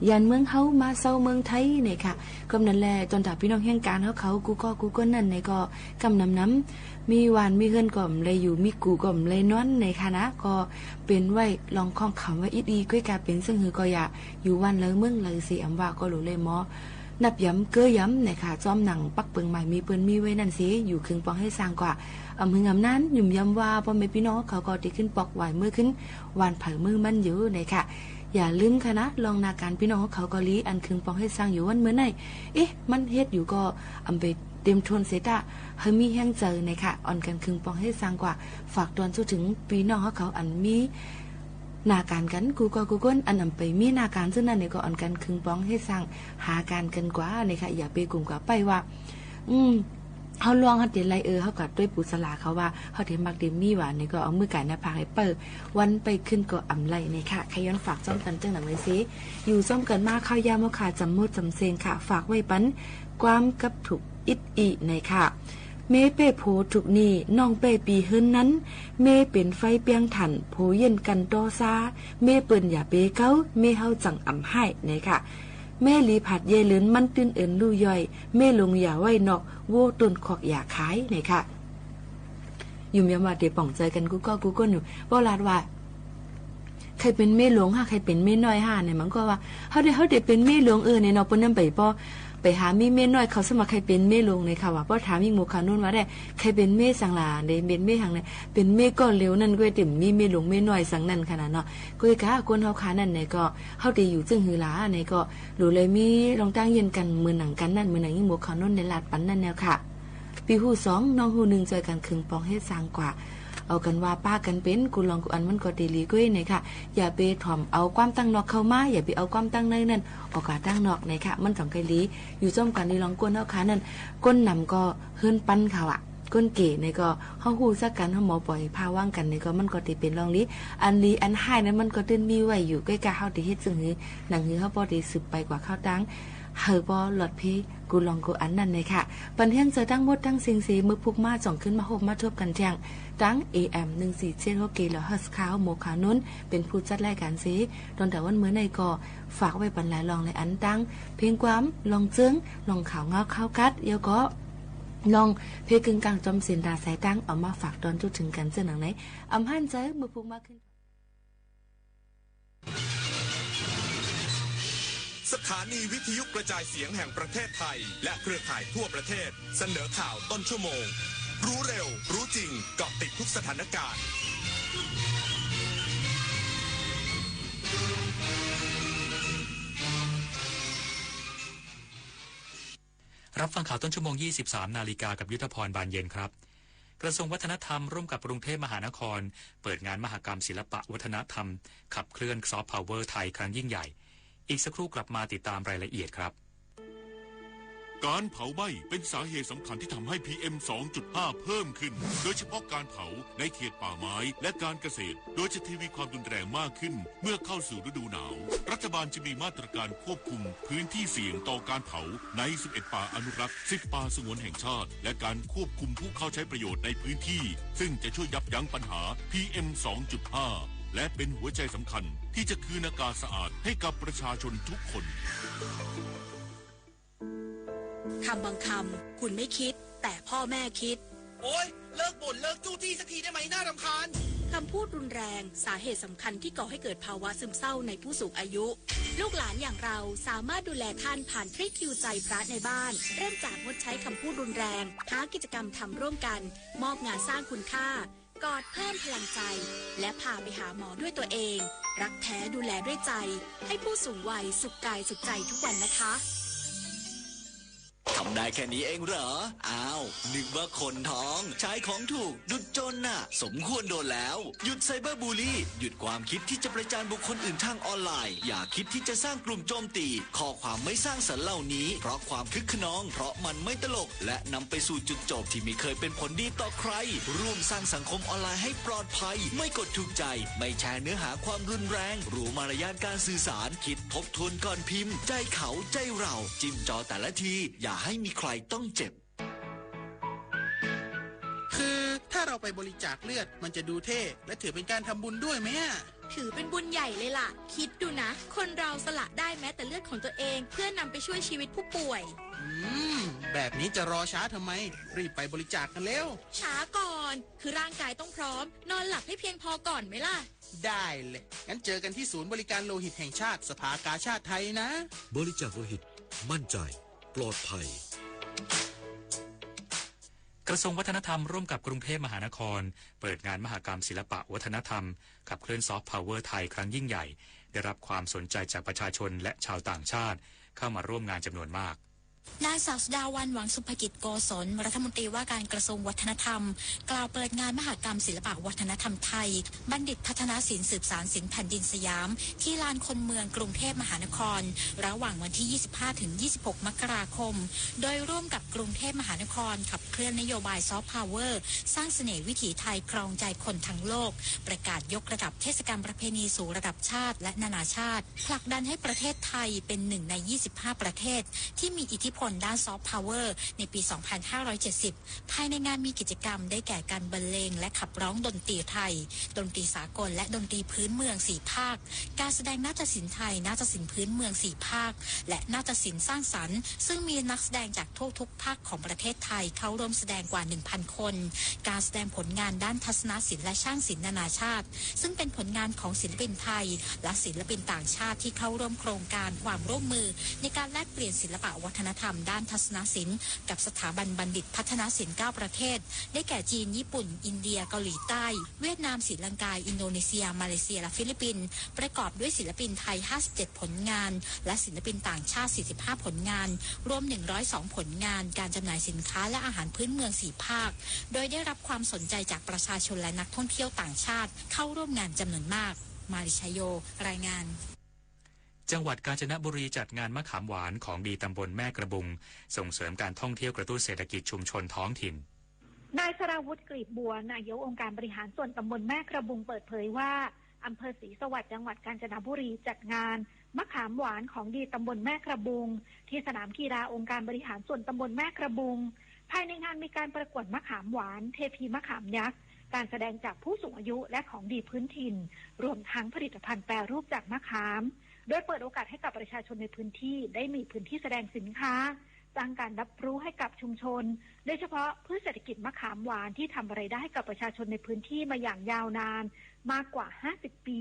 ย้ายเมืองเฮา มาเซาเมืองไทย นะคะ ก็นั้นแหละ จนถ้าพี่น้องแฮงการ เฮาเขา กู้ก้อกู้ก้น นั้น นะ ก็ กำนำนำ มีบ้านมีเฮือนก็บ่ได้อยู่ มีกู่ก็บ่ได้นอน นะคะ นะ ก็ เป็นไว้ ลองคล้องคำไว้อิดอีก ก็กลายเป็นเซิ่งหือก็อย่า อยู่บ้านเลิวเมืองเลิวเส อำว่าก็หลูเลยหมอ นับย้ำเก้อย้ำ นะคะ จ้อมหนังปักเปิงหมายมีเปิ้นมีไว้นั่นเส อยู่เคืองปองเฮ็ดสร้างกว่า อำหึงอำนั้น หยุมย้ำว่า ป้อแม่พี่น้องเขาก็ได้ขึ้นปอกไหวเมื่อขึ้น วันเผามือมันอยู่ นะคะ อย่าลืม ค่ะ นะ ลองนาการพี่น้องเขาก็ลี อันเคืองปองเฮ็ดสร้างอยู่วันเมื่อไหน เอ๊ะ มันเฮ็ดอยู่ก็ อำไปเต็มทนเสตะ เฮามีแฮงใจ นะคะ อ่อนกันเคืองปองเฮ็ดสร้างกว่า ฝากตอนสู้ถึงพี่น้องเขา อันมี นาการกัน กู้ก้อกู้ก้น อันอำไปมีนาการ ซึ่งนั่นเนี่ยก็อ่อนกันเคืองปองเฮ็ดสร้าง หาการกันกว่า นะคะ อย่าไปกลุ่มกว่าไปว่า อืม เฮาลวงเฮาเต๋ไลเออ เฮากัดด้วยปูสลาเขาว่า เฮาเต๋มักเต๋มีหวานเนี่ยก็เอามือไก่หน้าผากให้เปิด วันไปขึ้นก็อำไลเนี่ยค่ะ ใครย้อนฝากจ้อมกันเจ้าหนังเลยสิ อยู่จ้อมกันมาข้าวยามเฮาค่ะ จำมดจำเซงค่ะ ฝากไว้ปัน ความกับถูกอิดอีในค่ะ เมเป้โผถูกนี่ น้องเป้ปีเฮิรนนั้น เมเป็นไฟเปียงถ่าน โผเย็นกันต่อซา เมเปิ้นอย่าเปเก๊า เมเฮาจั่งอ่ำไห้ นะคะ เมหลีผัดเยเลิน มันตื้นเอินลู่ย่อย เมหลงอย่าไหว้นอก โว้ต้นคอกอย่าขาย นะคะ หยุมยำว่าเต๋ป่องใจกันกู้ก้อกู้ก้นอยู่ ป้อลาดว่า ใครเป็นเมหลวงห้า ใครเป็นเมน้อยห้า เนี่ย มันก็ว่า เฮาเด เฮาเดเป็นเมหลวง เออ เนี่ยเนาะ เปิ้นนั่นไปป้อ ไปหามีเมน้อยเขาสมัครใครเป็นเมหลวงเนี่ยค่ะ ว่าป้อถามยิ่งหมู่เขานู่นว่าได้ ใครเป็นเมสังหลา เดเป็นเมหังเนี่ย เป็นเมก้อนเร็วนั่นก็เต็มมีเมหลวงเมน้อยสังนั่นขนาดเนาะ ก็เลยกะคนเฮาคานั่นเนี่ยก็ เฮาเดอยู่จึ่งหือหลาเนี่ยก็ หลูเลยมีลองตั้งเย็นกัน มือหนังกันนั่น มือหนังยิ่งหมู่เขานู่นในลาดปันนั่นแนวค่ะ ปีหู้สอง น้องหู้หนึ่ง จอยกันเคืองปองเฮ็ดสร้างกว่า เอากันว่าป้ากันเป็น กูลองกูอันมันก็เตหลีก้วยเนี่ยค่ะ อย่าไปถ่อมเอาความตั้งนอกเข้ามา อย่าไปเอาความตั้งในนั่น ออกกาตั้งนอกเนี่ยค่ะ มันต้องไกลหลี อยู่จ้อมกันในลองก้นเฮาคานั่น ก้นหนำก็เฮิรนปันเขาอะ ก้นเก๋เนี่ยก็ เฮาหู้จักกัน เฮาหมอปล่อยพาว่างกันเนี่ยก็ มันก็เตเป็นลองหลี อันหลีอันไห้นั้นมันก็ตื้นมีไว้อยู่ ใกล้กาเฮาเตเฮ็ดจึ่งหือ หนังหือเฮาป้อเตสืบไปกว่าข้าวตัง เฮาป้อหลอดเพ กูลองกูอันนั่นเลยค่ะ ปันเฮี้ยงเจอทั้งหมดทั้งเซ็งเส เมื่อพุกมาจ่องขึ้นมาหบมาทบกันแทง ตั้ง เอ เอ็ม หนึ่งสี่เจ็ดหก กิโลเฮิรตซ์ ค่ะ หมู่ขาวนุ่น เป็นผู้จัดรายการเส ตอนแต่วันเมื่อในก็ ฝากไว้ปันหลายลองหลายอันตั้ง เพลงความ ลองเจิง ลองข่าวเงาข่าวกัด แล้วก็ ลองเพลงกึ่งกลางจอมเสียนดาสายตั้ง เอามาฝากตอนจุดถึงกันเจ้าหนังไหน อำหันใจเมื่อพุกมาขึ้น สถานีวิทยุกระจายเสียงแห่งประเทศไทย และเครือข่ายทั่วประเทศ เสนอข่าวต้นชั่วโมง รู้เร็ว รู้จริง เกาะติดทุกสถานการณ์ รับฟังข่าวต้นชั่วโมง ยี่สิบสาม นาฬิกา กับยุทธพร บานเย็นครับ กระทรวงวัฒนธรรมร่วมกับกรุงเทพมหานคร เปิดงานมหกรรมศิลปะวัฒนธรรม ขับเคลื่อนซอฟต์พาวเวอร์ไทยครั้งยิ่งใหญ่ อีกสักครู่กลับมาติดตามรายละเอียดครับ การเผาไหม้เป็นสาเหตุสำคัญที่ทำให้ พีเอ็ม สองจุดห้า เพิ่มขึ้น โดยเฉพาะการเผาในเขตป่าไม้และการเกษตร โดยจะทวีความรุนแรงมากขึ้นเมื่อเข้าสู่ฤดูหนาว รัฐบาลจะมีมาตรการควบคุมพื้นที่เสี่ยงต่อการเผาใน สิบเอ็ด ป่าอนุรักษ์ สิบ ป่าสงวนแห่งชาติ และการควบคุมผู้เข้าใช้ประโยชน์ในพื้นที่ ซึ่งจะช่วยยับยั้งปัญหา พีเอ็ม สองจุดห้า และเป็นหัวใจสำคัญที่จะคืนอากาศสะอาดให้กับประชาชนทุกคน คำบางคำ คุณไม่คิด แต่พ่อแม่คิด โอ๊ย เลิกบ่น เลิกจู้จี้สักทีได้ไหม น่ารำคาญ คำพูดรุนแรง สาเหตุสำคัญที่ก่อให้เกิดภาวะซึมเศร้าในผู้สูงอายุ ลูกหลานอย่างเราสามารถดูแลท่านผ่านทริคฮิวใจพระในบ้าน เริ่มจากงดใช้คำพูดรุนแรง หากิจกรรมทำร่วมกัน มอบงานสร้างคุณค่า กอดเพิ่มพลังใจ และพาไปหาหมอด้วยตัวเอง รักแท้ดูแลด้วยใจ ให้ผู้สูงวัยสุขกายสุขใจทุกวันนะคะ ทำได้แค่นี้เองเหรอ อ้าว นึกว่าคนท้อง ใช้ของถูก ดุจจนน่ะ สมควรโดนแล้ว หยุดไซเบอร์บูลลี่ หยุดความคิดที่จะประจานบุคคลอื่นทางออนไลน์ อย่าคิดที่จะสร้างกลุ่มโจมตี ข้อความไม่สร้างสรรค์เหล่านี้ เพราะความคึกคะนอง เพราะมันไม่ตลก และนำไปสู่จุดจบที่ไม่เคยเป็นผลดีต่อใคร ร่วมสร้างสังคมออนไลน์ให้ปลอดภัย ไม่กดถูกใจ ไม่แชร์เนื้อหาความรุนแรง รู้มารยาทการสื่อสาร คิดทบทวนก่อนพิมพ์ ใจเขา ใจเรา จิ้มจอแต่ละที อย่า อย่าให้มีใครต้องเจ็บ คือถ้าเราไปบริจาคเลือดมันจะดูเท่ และถือเป็นการทำบุญด้วยไหมอะ ถือเป็นบุญใหญ่เลยล่ะ คิดดูนะ คนเราสละได้แม้แต่เลือดของตัวเอง เพื่อนำไปช่วยชีวิตผู้ป่วย อืม แบบนี้จะรอช้าทำไม รีบไปบริจาคกันเร็ว ช้าก่อน คือร่างกายต้องพร้อม นอนหลับให้เพียงพอก่อนไหมล่ะ ได้เลย งั้นเจอกันที่ศูนย์บริการโลหิตแห่งชาติ สภากาชาดไทยนะ บริจาคโลหิต มั่นใจ ปลอดภัย กระทรวงวัฒนธรรมร่วมกับกรุงเทพมหานคร เปิดงานมหกรรมศิลปะวัฒนธรรม ขับเคลื่อนซอฟต์พาวเวอร์ไทยครั้งยิ่งใหญ่ ได้รับความสนใจจากประชาชนและชาวต่างชาติ เข้ามาร่วมงานจำนวนมาก นางสาวสุดาวัน หวังสุภกิจโกศล รัฐมนตรีว่าการกระทรวงวัฒนธรรม กล่าวเปิดงานมหกรรมศิลปะวัฒนธรรมไทย บัณฑิตพัฒนศิลป์สืบสานศิลป์แผ่นดินสยาม ที่ลานคนเมืองกรุงเทพมหานคร ระหว่างวันที่ ยี่สิบห้า ถึง ยี่สิบหก มกราคม โดยร่วมกับกรุงเทพมหานคร ขับเคลื่อนนโยบายซอฟต์พาวเวอร์ สร้างเสน่ห์วิถีไทยครองใจคนทั้งโลก ประกาศยกระดับเทศกาลประเพณีสู่ระดับชาติและนานาชาติ ผลักดันให้ประเทศไทยเป็นหนึ่งใน ยี่สิบห้า ประเทศ ที่มีอิทธิพลด้านซอฟต์พาวเวอร์ ในปี สองพันห้าร้อยเจ็ดสิบ ภายในงานมีกิจกรรมได้แก่การบรรเลงและขับร้องดนตรีไทย ดนตรีสากลและดนตรีพื้นเมืองสี่ภาค การแสดงนาฏศิลป์ไทย นาฏศิลป์พื้นเมืองสี่ภาค และนาฏศิลป์สร้างสรรค์ ซึ่งมีนักแสดงจากทั่วทุกภาคของประเทศไทยเข้าร่วมแสดงกว่า หนึ่งพัน คน การแสดงผลงานด้านทัศนศิลป์และช่างศิลป์นานาชาติ ซึ่งเป็นผลงานของศิลปินไทย และศิลปินต่างชาติที่เข้าร่วมโครงการความร่วมมือในการแลกเปลี่ยนศิลปะวัฒนธรรมด้านทัศนศิลป์ กับสถาบันบัณฑิตพัฒนศิลป์ เก้า ประเทศ ได้แก่จีน ญี่ปุ่น อินเดีย เกาหลีใต้ เวียดนาม ศรีลังกา อินโดนีเซีย มาเลเซีย และฟิลิปปินส์ ประกอบด้วยศิลปินไทย ห้าสิบเจ็ด ผลงาน และศิลปินต่างชาติ สี่สิบห้า ผลงาน รวม หนึ่งร้อยสอง ผลงาน การจำหน่ายสินค้าและอาหารพื้นเมืองสี่ภาค โดยได้รับความสนใจจากประชาชนและนักท่องเที่ยวต่างชาติเข้าร่วมงานจำนวนมาก มาริชาโย รายงาน จังหวัดกาญจนบุรีจัดงานมะขามหวานของดีตำบลแม่กระบุง ส่งเสริมการท่องเที่ยวกระตุ้นเศรษฐกิจชุมชนท้องถิ่น นายสราวุธ กลีบบัว นายกองค์การบริหารส่วนตำบลแม่กระบุง เปิดเผยว่า อำเภอศรีสวัสดิ์ จังหวัดกาญจนบุรี จัดงานมะขามหวานของดีตำบลแม่กระบุง ที่สนามกีฬาองค์การบริหารส่วนตำบลแม่กระบุง ภายในงานมีการประกวดมะขามหวาน เทพีมะขามยักษ์ การแสดงจากผู้สูงอายุและของดีพื้นถิ่น รวมทั้งผลิตภัณฑ์แปรรูปจากมะขาม โดยเปิดโอกาสให้กับประชาชนในพื้นที่ได้มีพื้นที่แสดงสินค้า สร้างการรับรู้ให้กับชุมชน โดยเฉพาะพืชเศรษฐกิจมะขามหวานที่ทำรายได้ให้กับประชาชนในพื้นที่มาอย่างยาวนานมากกว่า ห้าสิบ ปี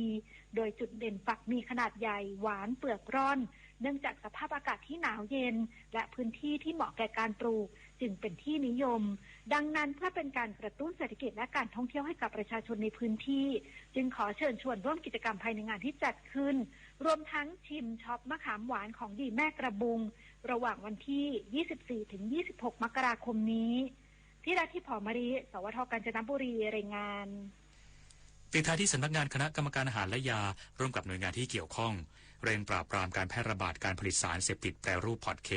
โดยจุดเด่นฝักมีขนาดใหญ่ หวาน เปลือกร่อน เนื่องจากสภาพอากาศที่หนาวเย็น และพื้นที่ที่เหมาะแก่การปลูก จึงเป็นที่นิยม ดังนั้นเพื่อเป็นการกระตุ้นเศรษฐกิจและการท่องเที่ยวให้กับประชาชนในพื้นที่ จึงขอเชิญชวนร่วมกิจกรรมภายในงานที่จัดขึ้น รวมทั้งชิมช็อปมะขามหวานของดีแม่กระบุง ระหว่างวันที่ ยี่สิบสี่ ถึง ยี่สิบหก มกราคมนี้ พิรัตน์ ทิพย์หอมมะลิ สวท กาญจนบุรี รายงาน ปิดท้ายที่สำนักงานคณะกรรมการอาหารและยา ร่วมกับหน่วยงานที่เกี่ยวข้อง เร่งปราบปรามการแพร่ระบาดการผลิตสารเสพติดแปรรูป พอตเค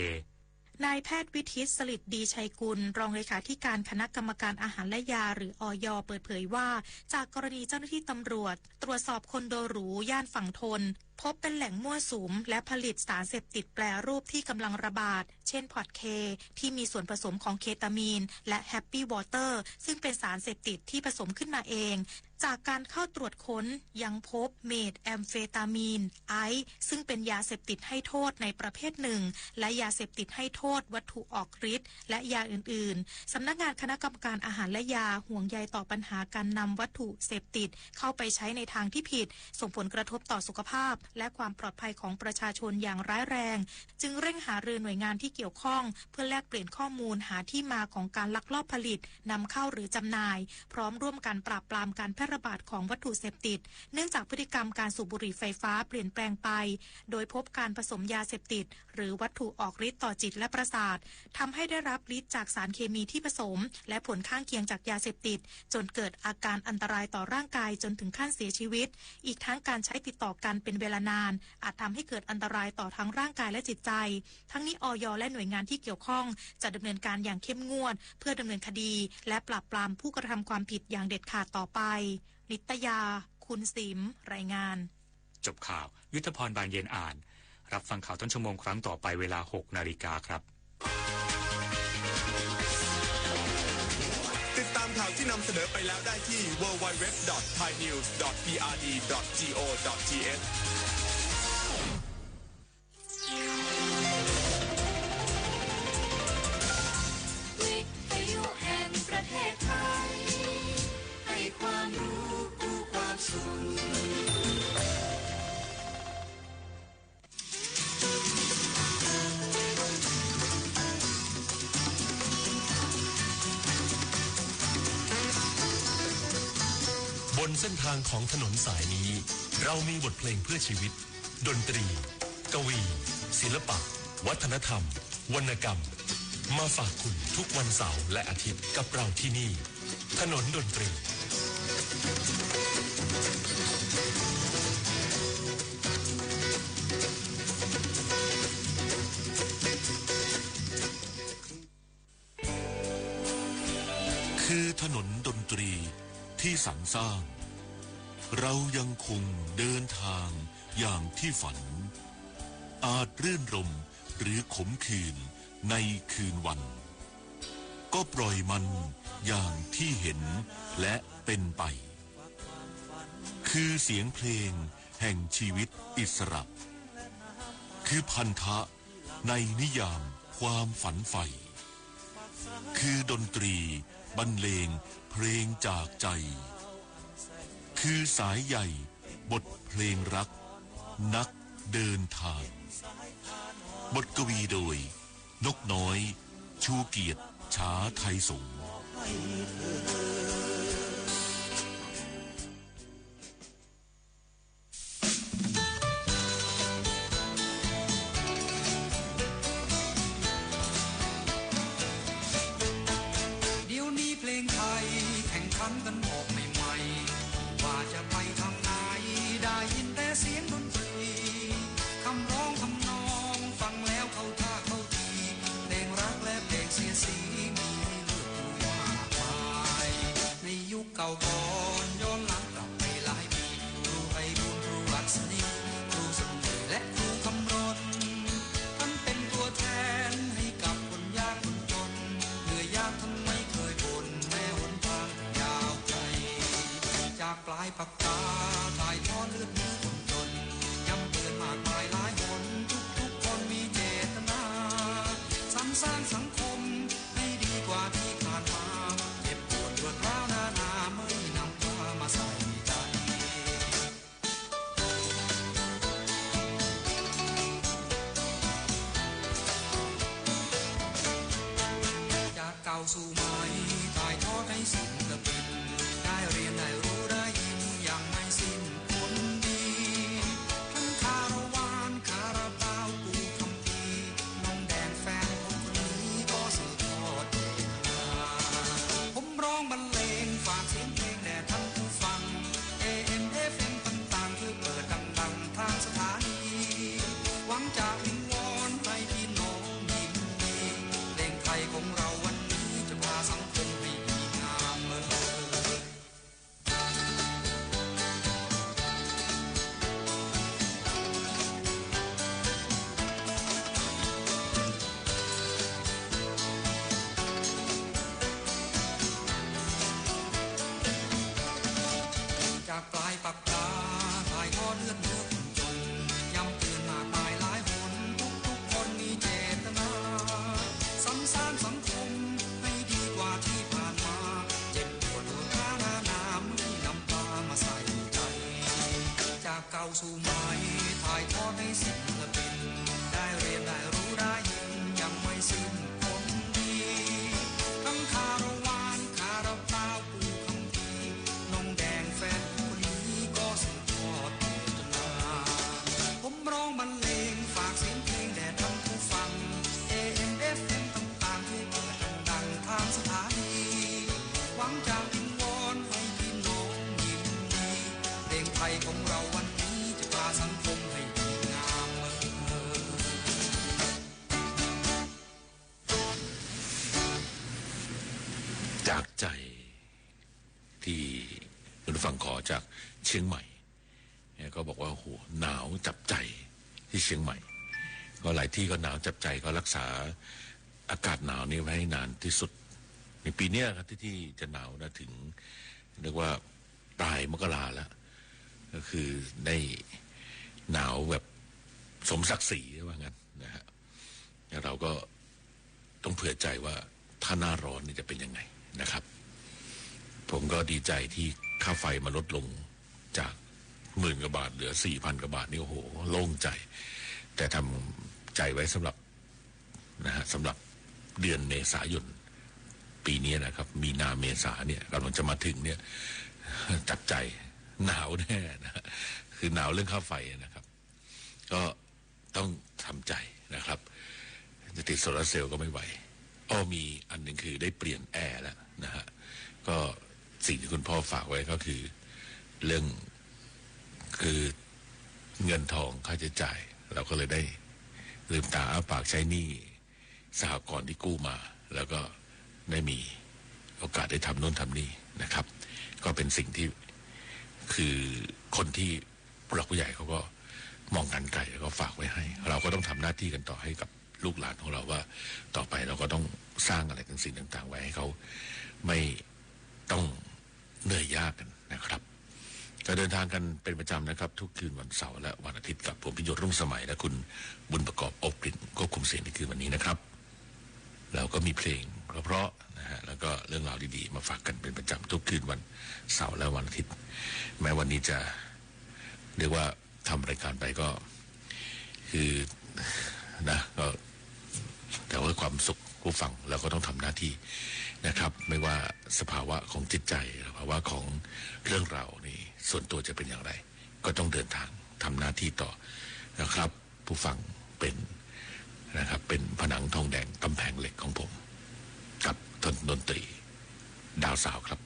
นายแพทย์วิทิต สลิดดีชัยกุล รองเลขาธิการคณะกรรมการอาหารและยา หรือ อย เปิดเผยว่า จากกรณีเจ้าหน้าที่ตำรวจ ตรวจสอบคอนโดหรูย่านฝั่งทน พบเป็นแหล่งมั่วสุม และผลิตสารเสพติดแปรรูปที่กำลังระบาด เช่น พอตเค ที่มีส่วนผสมของเคตามีน และแฮปปี้วอเตอร์ ซึ่งเป็นสารเสพติดที่ผสมขึ้นมาเอง จากการเข้าตรวจค้นยังพบเมทแอมเฟตามีน ไอซ์ ซึ่งเป็นยาเสพติดให้โทษในประเภทหนึ่ง และยาเสพติดให้โทษวัตถุออกฤทธิ์ และยาอื่นๆ สำนักงานคณะกรรมการอาหารและยา ห่วงใยต่อปัญหาการนำวัตถุเสพติดเข้าไปใช้ในทางที่ผิด ส่งผลกระทบต่อสุขภาพ และความปลอดภัยของประชาชนอย่างร้ายแรง จึงเร่งหารือหน่วยงานที่เกี่ยวข้อง เพื่อแลกเปลี่ยนข้อมูลหาที่มาของการลักลอบผลิต นำเข้าหรือจำหน่าย พร้อมร่วมกันปราบปรามการแพร่ระบาดของวัตถุเสพติด เนื่องจากพฤติกรรมการสูบบุหรี่ไฟฟ้าเปลี่ยนแปลงไป โดยพบการผสมยาเสพติด หรือวัตถุออกฤทธิ์ต่อจิตและประสาท ทำให้ได้รับฤทธิ์จากสารเคมีที่ผสม และผลข้างเคียงจากยาเสพติด จนเกิดอาการอันตรายต่อร่างกายจนถึงขั้นเสียชีวิต อีกทั้งการใช้ติดต่อกันเป็นเวลานาน อาจทำให้เกิดอันตรายต่อทั้งร่างกายและจิตใจ ทั้งนี้ อย และหน่วยงานที่เกี่ยวข้อง จะดำเนินการอย่างเข้มงวด เพื่อดำเนินคดี และปราบปรามผู้กระทำความผิดอย่างเด็ดขาดต่อไป นิตยา คุณสิม รายงาน จบข่าว ยุทธพร บานเย็นอ่าน รับฟังข่าวต้นชั่วโมงครั้งต่อไปเวลา หก นาฬิกาครับ ที่นำเสนอไปแล้วได้ที่ ดับเบิลยู ดับเบิลยู ดับเบิลยู ดอท ไทยนิวส์ ดอท พีอาร์ดี ดอท จี โอ ดอท ที เอช วิทยุแห่งประเทศไทย ให้ความรู้คู่ความสุข บนเส้นทางของถนนสายนี้ เรามีบทเพลงเพื่อชีวิต ดนตรี กวี ศิลปะ วัฒนธรรม วรรณกรรม มาฝากคุณทุกวันเสาร์และอาทิตย์กับเราที่นี่ ถนนดนตรี คือถนนดนตรีที่สรรสร้าง เรายังคงเดินทางอย่างที่ฝัน อาจรื่นรมย์หรือขมขื่นในคืนวัน ก็ปล่อยมันอย่างที่เห็นและเป็นไป คือเสียงเพลงแห่งชีวิตอิสระ คือพันธะในนิยามความฝันใฝ่ คือดนตรีบรรเลงเพลงจากใจ คือสายใยบทเพลงรักนักเดินทาง บทกวีโดย นกน้อย ชูเกียรติ ฉาไทยสงฆ์ เดี๋ยวนี้เพลงไทยแข่งขันกันออกใหม่ๆ ว่าจะไปทางไหน ได้ยินแต่เสียงดนตรี คำร้องทำนองฟังแล้วเข้าท่าเข้าที เพลงรักและเพลงเสียดสีมีให้เลือกดูมากมาย ในยุคเก่าก่อนย้อนหลังกลับไปหลายปี ครูไพบูลย์ ครูอัศนี ครูสมุย และครูคำรณ ท่านเป็นตัวแทนให้กับคนยากคนจน เหนื่อยยากท่านไม่เคยบ่น แม้หนทางจะยาวไกล จากปลายปากกาถ่ายทอดเลือดเนื้อคนจน ย้ำเตือนมากมายหลายหน ทุกๆคนมีเจตนา สรรสร้างสังคมให้ดีกว่าที่ผ่านมา เจ็บปวดรวดร้าวนานา ไม่นำพามาใส่ใจ จากเก่าสู่ใหม่ ถ่ายทอดให้ศิลปิน ได้เรียนได้รู้ได้ยินอย่างไม่สิ้นผลดี ทั้งคาราวาน คาราบาว ปู่คัมภีร์ น้องแดงแฟนผมคนนี้ก็สืบทอดเจตนา ผมร้องบรรเลงฝากเสียงเพลงแด่ท่านผู้ฟัง เอเอ็ม เอฟเอ็ม ต่างๆ ช่วยเปิดดังๆ ทางสถานี หวังจะวิงวอนให้พี่น้องยินดี เพลงไทยของเราวันนี้จะพาสังคมให้ดีงามเออ จากปลายปากกาถ่ายทอดเลือดเนื้อคนจน ย้ำเตือนมากมายหลายหน ทุกๆคนมีเจตนา สรรสร้างสังคมให้ดีกว่าที่ผ่านมา เจ็บปวดรวดร้าวนานา ไม่นำพามาใส่ใจ จากเก่าสู่ใหม่ ถ่ายทอดให้ศิลปิน ได้เรียนได้รู้ได้ยินอย่างไม่สิ้นผลดี ทั้งคาราวาน คาราบาว ปู่คัมภีร์ น้องแดงแฟนคนนี้ก็สืบทอดเจตนา ผมร้องบรรเลงฝากเสียงเพลงแด่ท่านผู้ฟัง เอเอ็ม เอฟเอ็ม ต่างๆ ช่วยเปิดดังๆ ทางสถานี หวังจะวิงวอนให้พี่น้องยินดี เพลงไทยของเราวันนี้จะพาสังคมให้ดีงามเออ จากใจ ที่คุณผู้ฟังขอจากเชียงใหม่เนี่ยก็บอกว่าโอ้โหหนาวจับใจที่เชียงใหม่ ก็หลายที่ก็หนาวจับใจ ก็รักษาอากาศหนาวนี้ไว้ให้นานที่สุด ในปีเนี้ยครับที่ที่จะหนาวนะ ถึงเรียกว่าปลายมกราแล้ว ก็คือได้หนาวแบบสมศักดิ์ศรีว่างั้นนะฮะ แล้วเราก็ต้องเผื่อใจว่าถ้าหน้าร้อนนี่จะเป็นยังไงนะครับ ผมก็ดีใจที่ค่าไฟมาลดลงจากหมื่นกว่าบาทเหลือสี่พันกว่าบาทนี่ โอ้โห โล่งใจ แต่ทำใจไว้สำหรับนะฮะ สำหรับเดือนเมษายนปีนี้นะครับ มีนาเมษาเนี่ยกำลังจะมาถึงเนี่ย จับใจ หนาวแน่นะฮะ คือหนาวเรื่องค่าไฟนะครับ ก็ต้องทำใจนะครับ จะติดโซลาร์เซลล์ก็ไม่ไหว อ้อ มีอันหนึ่งคือได้เปลี่ยนแอร์แล้วนะฮะ ก็สิ่งที่คุณพ่อฝากไว้ก็คือเรื่อง คือเงินทองค่าใช้จ่าย เราก็เลยได้ลืมตาอ้าปากใช้หนี้สหกรณ์ที่กู้มา แล้วก็ได้มีโอกาสได้ทำนู่นทำนี่นะครับ ก็เป็นสิ่งที่ คือคนที่ผู้หลักผู้ใหญ่เขาก็มองการไกลแล้วก็ฝากไว้ให้ เราก็ต้องทำหน้าที่กันต่อให้กับลูกหลานของเราว่า ต่อไปเราก็ต้องสร้างอะไรต่างสิ่งต่างๆ ไว้ให้เขาไม่ต้องเหนื่อยยากกันนะครับ ก็เดินทางกันเป็นประจำนะครับ ทุกคืนวันเสาร์และวันอาทิตย์กับผมพิยศรุ่งสมัยและคุณบุญประกอบ อบกลิ่นควบคุมเสียงในคืนวันนี้นะครับ เราก็มีเพลงเพราะๆนะฮะ แล้วก็เรื่องราวดีๆมาฝากกันเป็นประจำทุกคืนวันเสาร์และวันอาทิตย์ แม้วันนี้จะเรียกว่าทำรายการไปก็ คือนะก็แต่ว่าความสุขผู้ฟังเราก็ต้องทำหน้าที่นะครับ ไม่ว่าสภาวะของจิตใจสภาวะของเรื่องราวนี้ส่วนตัวจะเป็นอย่างไร ก็ต้องเดินทางทำหน้าที่ต่อนะครับ ผู้ฟังเป็นนะครับ เป็นผนังทองแดงกำแพงเหล็กของผม กับดนตรีดาวสาวครับ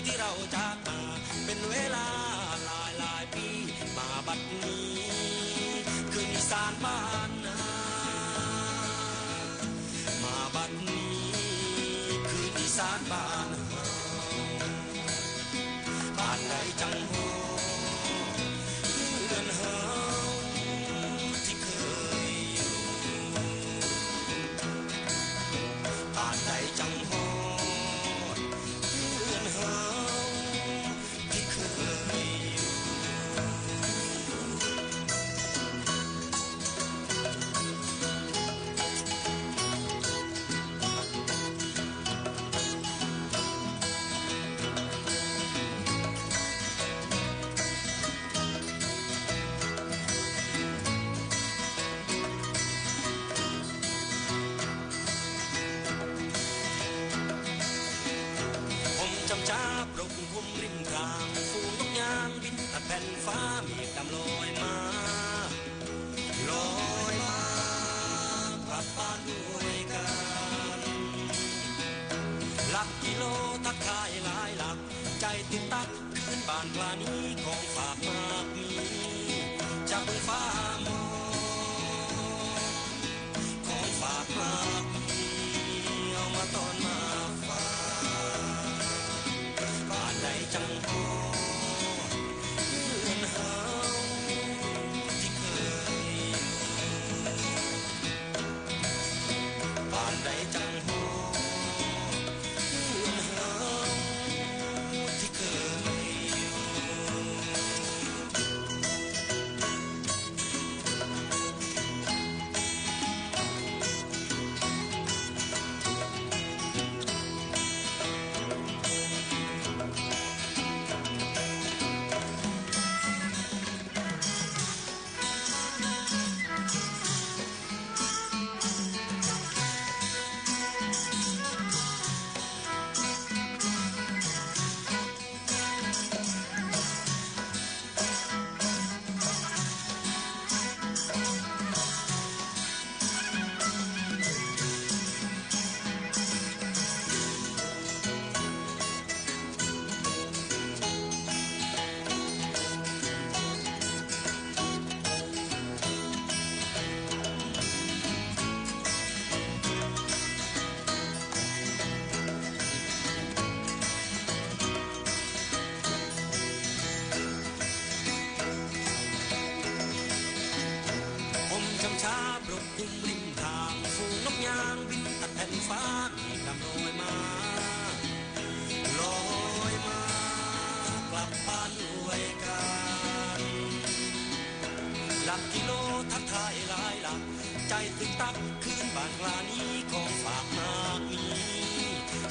ที่เราจากมาเป็นเวลาหลายหลายปี มาบัดนี้ คืนนี้สารบ้านนา มาบัดนี้ คืนนี้สารบ้านนา ปานใดจังฮอด เฮือนเฮา ที่เคยอยู่ ปานใดจังฮอด เฮือนเฮา ที่เคยอยู่ ผมจำจาปรก ผมริมทาง ฝูงนกยางบินตัดแผ่นฟ้า เมฆดำลอยมา ลอยมากลับบ้านด้วยกัน หลักกิโลทักทายหลายหลัก ใจตึงตักคืนบ้านพลานี้ ของฝากมากมี จากเมืองฟ้ามอง ของฝากมากมี เอามาต้อนมาฝาก บ้านใดจังฮอด เฮือนเฮา ที่เคยอยู่ บ้านใดจังฮอด เฮือนเฮา ที่เคยอยู่ ผมจำช้าปรกคลุมริมทาง ฝูงนกยางบินตัดแผ่นฟ้า เมฆดำลอยมา ลอยมากลับบ้านด้วยกัน หลักกิโลทักทายหลายหลัก ใจตึงตักคืนบ้านพลานี้ ของฝากมากมี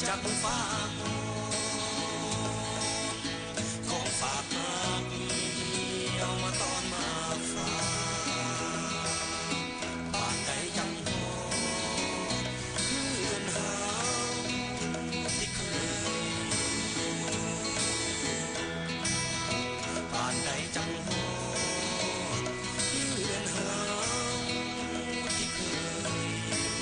จากเมืองฟ้ามอง ของฝากมากมี เอามาต้อนมาฝาก บ้านใดจังฮอด เฮือนเฮา ที่เคยอยู่ บ้านใดจังฮอด เฮือนเฮา ที่เคยอยู่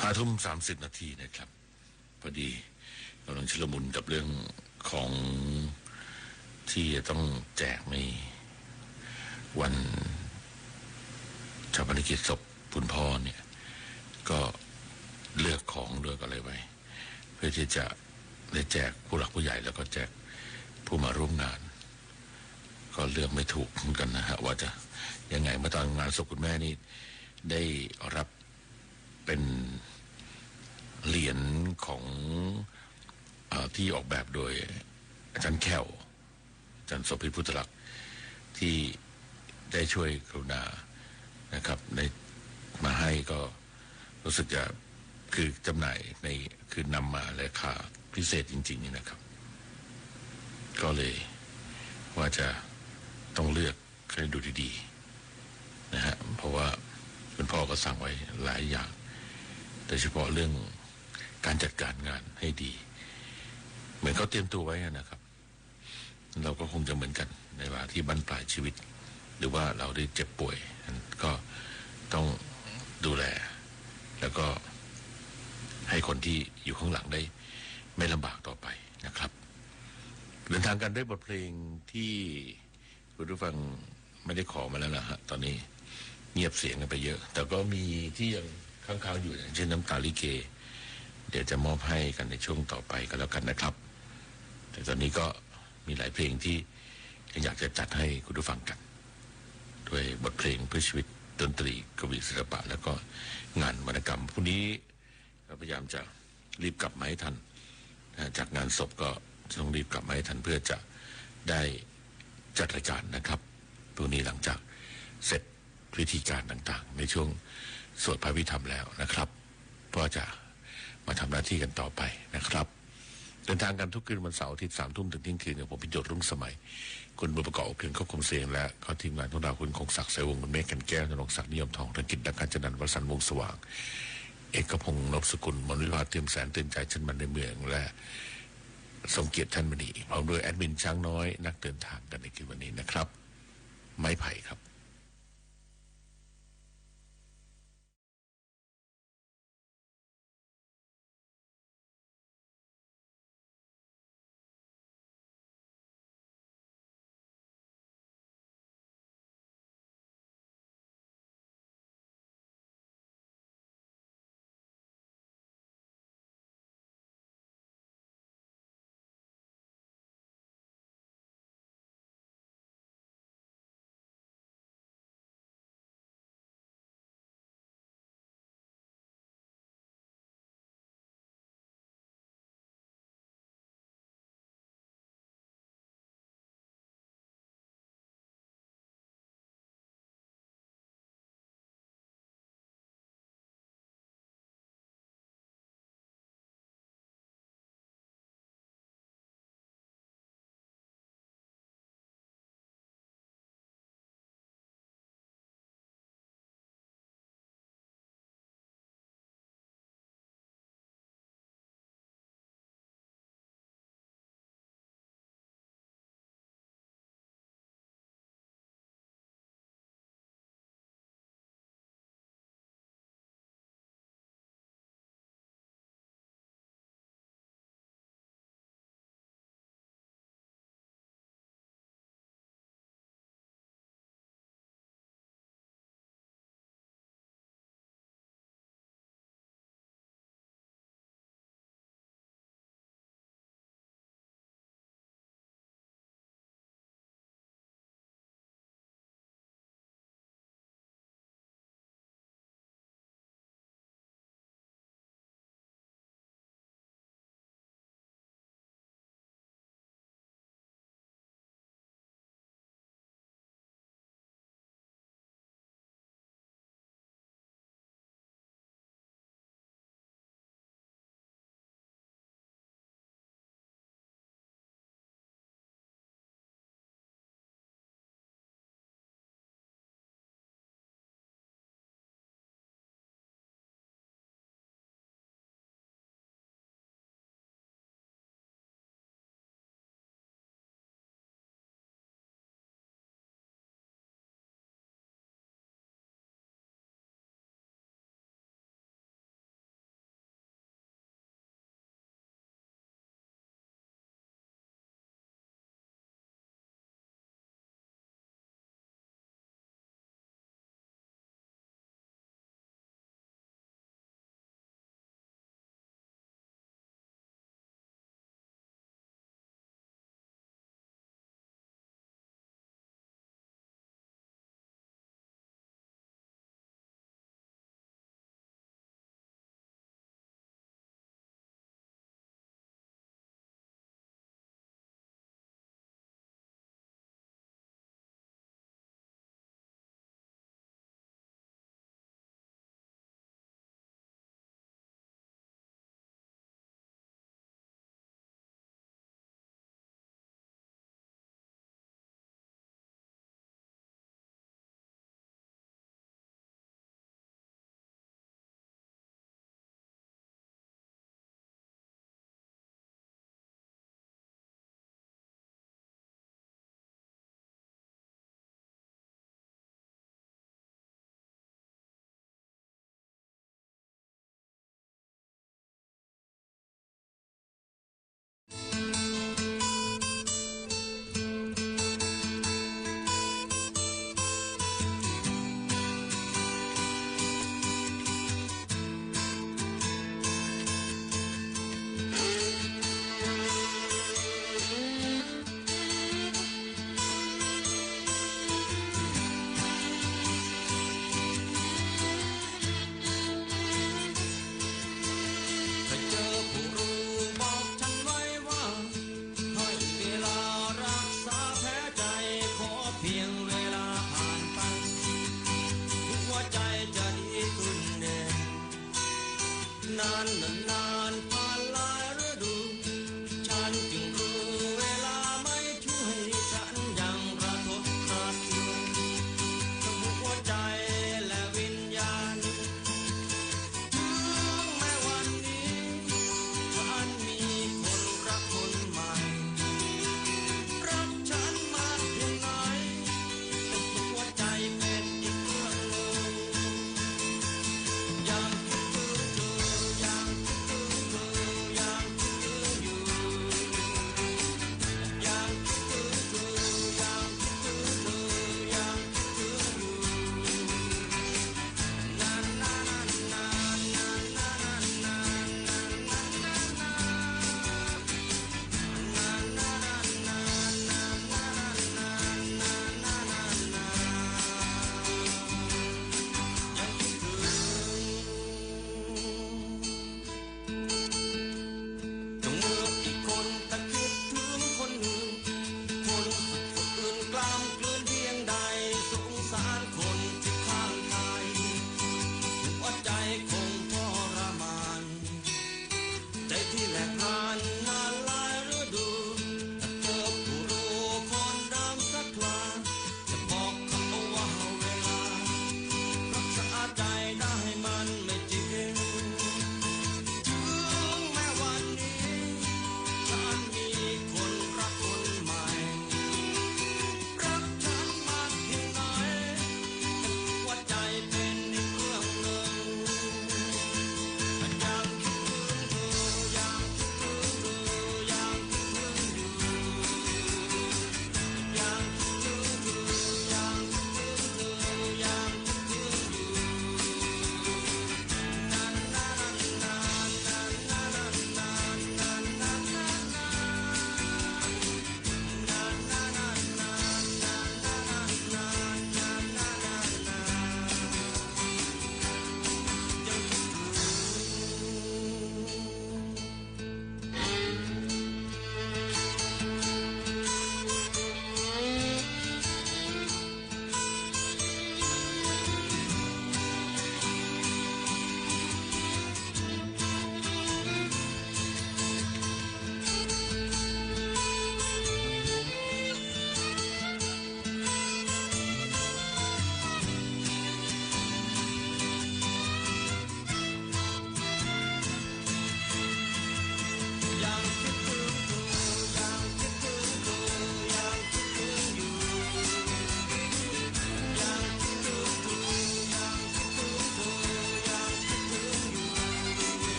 ห้าทุ่มสามสิบนาทีนะครับ พอดีกำลังชุลมุนกับเรื่องของที่จะต้องแจกในวันชาปนกิจศพคุณพ่อเนี่ย ก็เลือกของเลือกอะไรไว้ เพื่อที่จะได้แจกผู้หลักผู้ใหญ่ แล้วก็แจกผู้มาร่วมงาน ก็เลือกไม่ถูกเหมือนกันนะฮะ ว่าจะยังไง เมื่อตอนงานศพคุณแม่นี่ได้รับเป็นเหรียญของเอ่อที่ออกแบบโดยอาจารย์แข้ว จันทร์โสภิต พุทธลักษณ์ ที่ได้ช่วยกรุณานะครับ ได้มาให้ก็รู้สึกจะ คือจำหน่ายใน คือนำมาราคาพิเศษจริงๆนี่นะครับ ก็เลยว่าจะต้องเลือกให้ดูดีๆนะฮะ เพราะว่าคุณพ่อก็สั่งไว้หลายอย่าง โดยเฉพาะเรื่องการจัดการงานให้ดี เหมือนเขาเตรียมตัวไว้นะครับ เราก็คงจะเหมือนกันในเวลาที่บั้นปลายชีวิต หรือว่าเราได้เจ็บป่วย ก็ต้องดูแล แล้วก็ให้คนที่อยู่ข้างหลังได้ไม่ลำบากต่อไปนะครับ เดินทางกันด้วยบทเพลงที่คุณผู้ฟังไม่ได้ขอมาแล้วนะฮะ ตอนนี้เงียบเสียงกันไปเยอะ แต่ก็มีที่ยังค้างคาอยู่ อย่างเช่นน้ำตาลิเก เดี๋ยวจะมอบให้กันในช่วงต่อไปก็แล้วกันนะครับ แต่ตอนนี้ก็มีหลายเพลงที่ยังอยากจะจัดให้คุณผู้ฟังกัน ด้วยบทเพลงเพื่อชีวิต ดนตรี กวี ศิลปะ แล้วก็งานวรรณกรรม พรุ่งนี้เราพยายามจะรีบกลับมาให้ทันนะฮะ จากงานศพก็ต้องรีบกลับมาให้ทัน เพื่อจะได้จัดรายการนะครับ พรุ่งนี้หลังจากเสร็จพิธีการต่างๆ ในช่วงสวดพระอภิธรรมแล้วนะครับ ก็จะมาทำหน้าที่กันต่อไปนะครับ เดินทางกันทุกคืนวันเสาร์อาทิตย์ สามทุ่มถึงเที่ยงคืนกับผม พิโยชน์ รุ่งสมัย คุณบุญประกอบ อบเพียงควบคุมเสียง และก็ทีมงานของเรา คุณคงศักดิ์ สายวงศ์ คุณเมฆ กันแก้ว นรงค์ศักดิ์ นิยมทอง ธนกิจ ดังกาญจนันท์ วสันต์ วงศ์สว่าง เอกพงษ์ นพสกุล มนต์วิภา เตรียมแสน เตือนใจ ชันมันในเมือง และสมเกียรติ ชันมณี พร้อมด้วยแอดมินช้างน้อย นักเดินทางกันในคืนวันนี้นะครับ ไม้ไผ่ครับ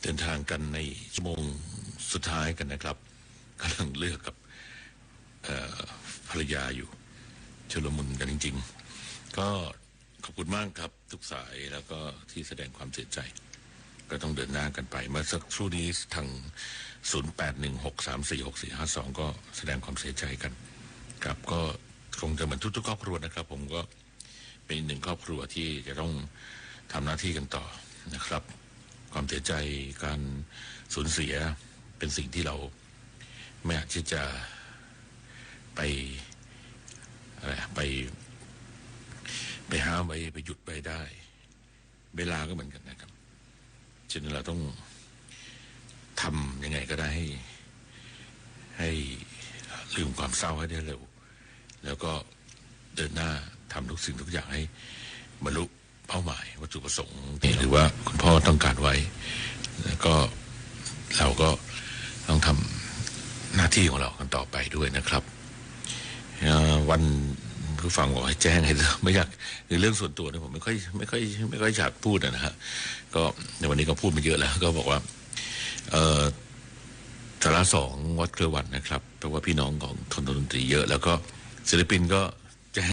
เดินทางกันในชั่วโมงสุดท้ายกันนะครับ กำลังเลือกกับ เอ่อ ภรรยาอยู่ ชุลมุนกันจริงๆ ก็ขอบคุณมากครับทุกสาย แล้วก็ที่แสดงความเสียใจ ก็ต้องเดินหน้ากันไป เมื่อสักครู่นี้ทาง ศูนย์แปดหนึ่งหกสามสี่หกสี่ห้าสอง ก็แสดงความเสียใจกันครับ ก็คงจะเหมือนทุกๆครอบครัวนะครับ ผมก็เป็นอีกหนึ่งครอบครัวที่จะต้องทำหน้าที่กันต่อนะครับ ความเสียใจการสูญเสียเป็นสิ่งที่เราไม่อาจที่จะไปอะไรอะไปไปห้ามไว้ไปหยุดไว้ได้ เวลาก็เหมือนกันนะครับ ฉะนั้นเราต้องทำยังไงก็ได้ให้ให้ลืมความเศร้าให้ได้เร็ว แล้วก็เดินหน้าทำทุกสิ่งทุกอย่างให้บรรลุเป้าหมายวัตถุประสงค์ที่หรือว่าคุณพ่อต้องการไว้ แล้วก็เราก็ต้องทำหน้าที่ของเรากันต่อไปด้วยนะครับ เอ่อวันผู้ฟังบอกให้แจ้งให้ไม่อยากคือเรื่องส่วนตัวเนี่ยผมไม่ค่อยไม่ค่อยไม่ค่อยอยากพูดอะนะฮะ ก็ในวันนี้ก็พูดมาเยอะแล้ว ก็บอกว่า เอ่อ สาระสองวัดเครือวันนะครับ เพราะว่าพี่น้องของทนดนตรีเยอะ แล้วก็ศิลปินก็